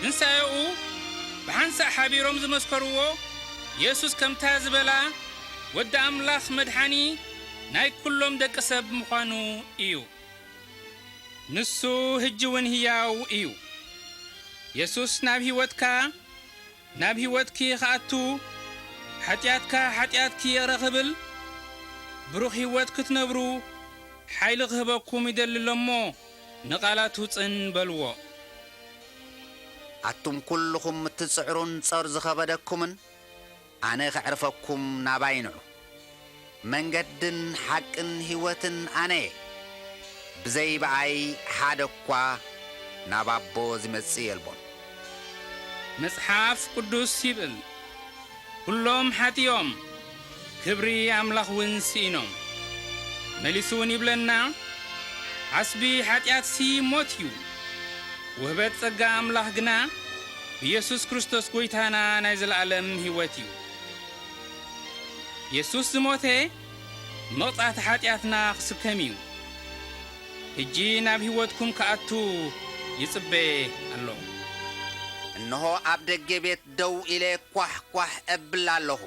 ትንሳኤኡ ብሓንሳእ ሓቢሮም ዝመስከርዎ፣ የሱስ ከምታ ዝበላ ወዲ ኣምላኽ መድሓኒ ናይ ኩሎም ደቂ ሰብ ምዃኑ እዩ። ንሱ ሕጂ እውን ህያው እዩ። የሱስ ናብ ህይወትካ፣ ናብ ህይወትኪ ክኣቱ፣ ሓጢኣትካ፣ ሓጢኣትኪ ይቕረ ክብል፣ ብሩኽ ህይወት ክትነብሩ ሓይሊ ክህበኩም ይደሊ ኣሎ እሞ፣ ንቓላቱ ጽን በልዎ። ኣቱም ኩልኹም እትጽዕሩን ጾር ዝኸበደኩምን፣ ኣነ ከዕርፈኩም ናባይ ንዑ። መንገድን ሓቅን ህይወትን ኣነ እየ። ብዘይ ብኣይ ሓደ እኳ ናብ ኣቦ ዝመጽእ የልቦን። መጽሓፍ ቅዱስ ይብል፣ ኩሎም ሓጢኦም፣ ክብሪ ኣምላኽ እውን ስኢኖም። መሊሱ እውን ይብለና፣ ዓስቢ ሓጢኣትሲ ሞት እዩ። ውህበት ጸጋ ኣምላኽ ግና ብየሱስ ክርስቶስ ጐይታና ናይ ዘለኣለም ህይወት እዩ። የሱስ ዝሞተ መቕጻዕቲ ሓጢኣትና ክስከም እዩ። ሕጂ ናብ ህይወትኩም ክኣቱ ይጽበ ኣሎ። እንሆ ኣብ ደገ ቤት ደው ኢለ ኳሕ ኳሕ እብል ኣለኹ።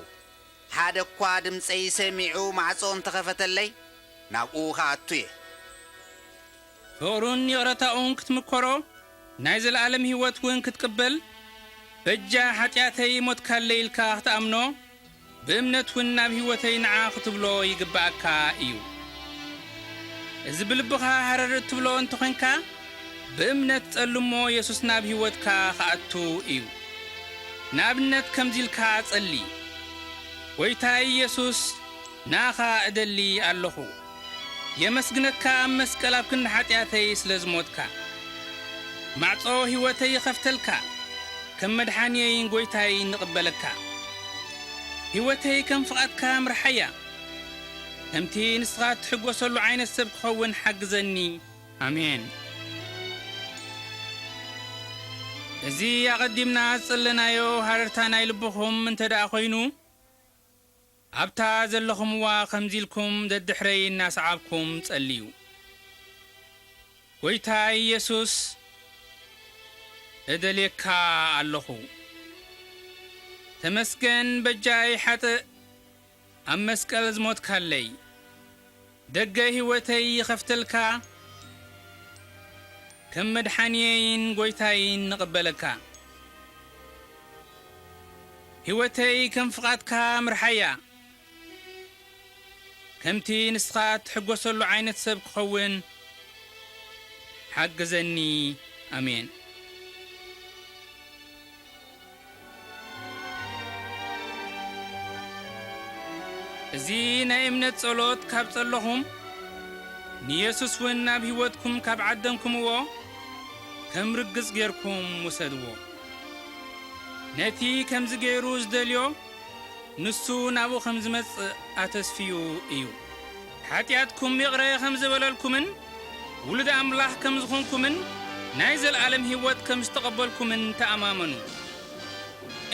ሓደ እኳ ድምፀይ ሰሚዑ ማዕጾ እንተኸፈተለይ ናብኡ ክኣቱ እየ። ፍቕሩን ይቕረታኡን ክትምከሮ፣ ናይ ዘለኣለም ህይወት እውን ክትቅበል፣ በጃ ሓጢኣተይ ሞትካለይ ኢልካ ክትኣምኖ፣ ብእምነት እውን ናብ ህይወተይ ንዓ ክትብሎ ይግብኣካ እዩ። እዚ ብልብኻ ሃረር እትብሎ እንተኾንካ፣ ብእምነት ጸልሞ የሱስ ናብ ህይወትካ ክኣቱ እዩ። ንኣብነት ከምዚ ኢልካ ጸሊ፣ "ጐይታይ የሱስ፣ ንኣኻ እደሊ ኣለኹ። የመስግነካ ኣብ መስቀል ኣብ ክንዲ ሓጢኣተይ ስለ ዝሞትካ። ማዕጾ ህይወተይ ይኸፍተልካ፣ ከም መድሓንየይን ጐይታይን ንቕበለካ። ህይወተይ ከም ፍቓድካ ምርሓያ። ከምቲ ንስኻ እትሕጎሰሉ ዓይነት ሰብ ክኸውን ሓግዘኒ። ኣሜን።" እዚ ኣቐዲምና ዝጸለናዮ ሃረርታ ናይ ልብኹም እንተ ደኣ ኾይኑ፣ ኣብታ ዘለኹምዋ ከምዚ ኢልኩም ደድሕረይ እናሰዓብኩም ጸልዩ። "ጐይታ ኢየሱስ፣ እደልየካ ኣለኹ። ተመስገን በጃይ ሓጥእ ኣብ መስቀል ዝሞትካለይ። ደገ ህይወተይ ይኸፍተልካ፣ ከም መድሓንየይን ጐይታይን ንቕበለካ። ህይወተይ ከም ፍቓድካ ምርሓያ፣ ከምቲ ንስኻ እትሕጎሰሉ ዓይነት ሰብ ክኸውን ሓግዘኒ። ኣሜን።" እዚ ናይ እምነት ጸሎት ካብ ጸለኹም፣ ንየሱስ እውን ናብ ህይወትኩም ካብ ዓደምኩምዎ፣ ከም ርግጽ ጌርኩም ውሰድዎ። ነቲ ከምዚ ገይሩ ዝደልዮ፣ ንሱ ናብኡ ከም ዝመጽእ ኣተስፍዩ እዩ። ሓጢኣትኩም ይቕረ ከም ዝበለልኩምን ውሉድ ኣምላኽ ከም ዝኾንኩምን ናይ ዘለኣለም ህይወት ከም ዝተቐበልኩምን ተኣማመኑ።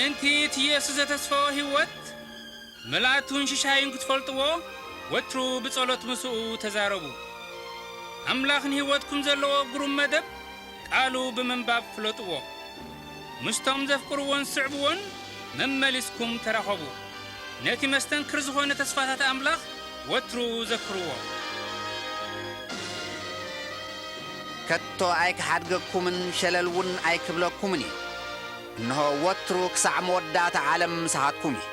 እንቲ እቲ የሱስ ዘተስፈዎ ህይወት፣ ምልኣቱን ሽሻዩን ክትፈልጥዎ፣ ወትሩ ብጸሎት ምስኡ ተዛረቡ። ኣምላኽ ንህይወትኩም ዘለዎ ግሩም መደብ ቃሉ ብምንባብ ፍለጥዎ። ምስቶም ዘፍቅርዎን ዝስዕብዎን መመሊስኩም ተራኸቡ። ነቲ መስተንክር ዝኾነ ተስፋታት ኣምላኽ ወትሩ ዘክርዎ። ከቶ ኣይክሓድገኩምን ሸለል እውን ኣይክብለኩምን እዩ። እንሆ ወትሩ ክሳዕ መወዳእታ ዓለም ምሳኻትኩም እዩ።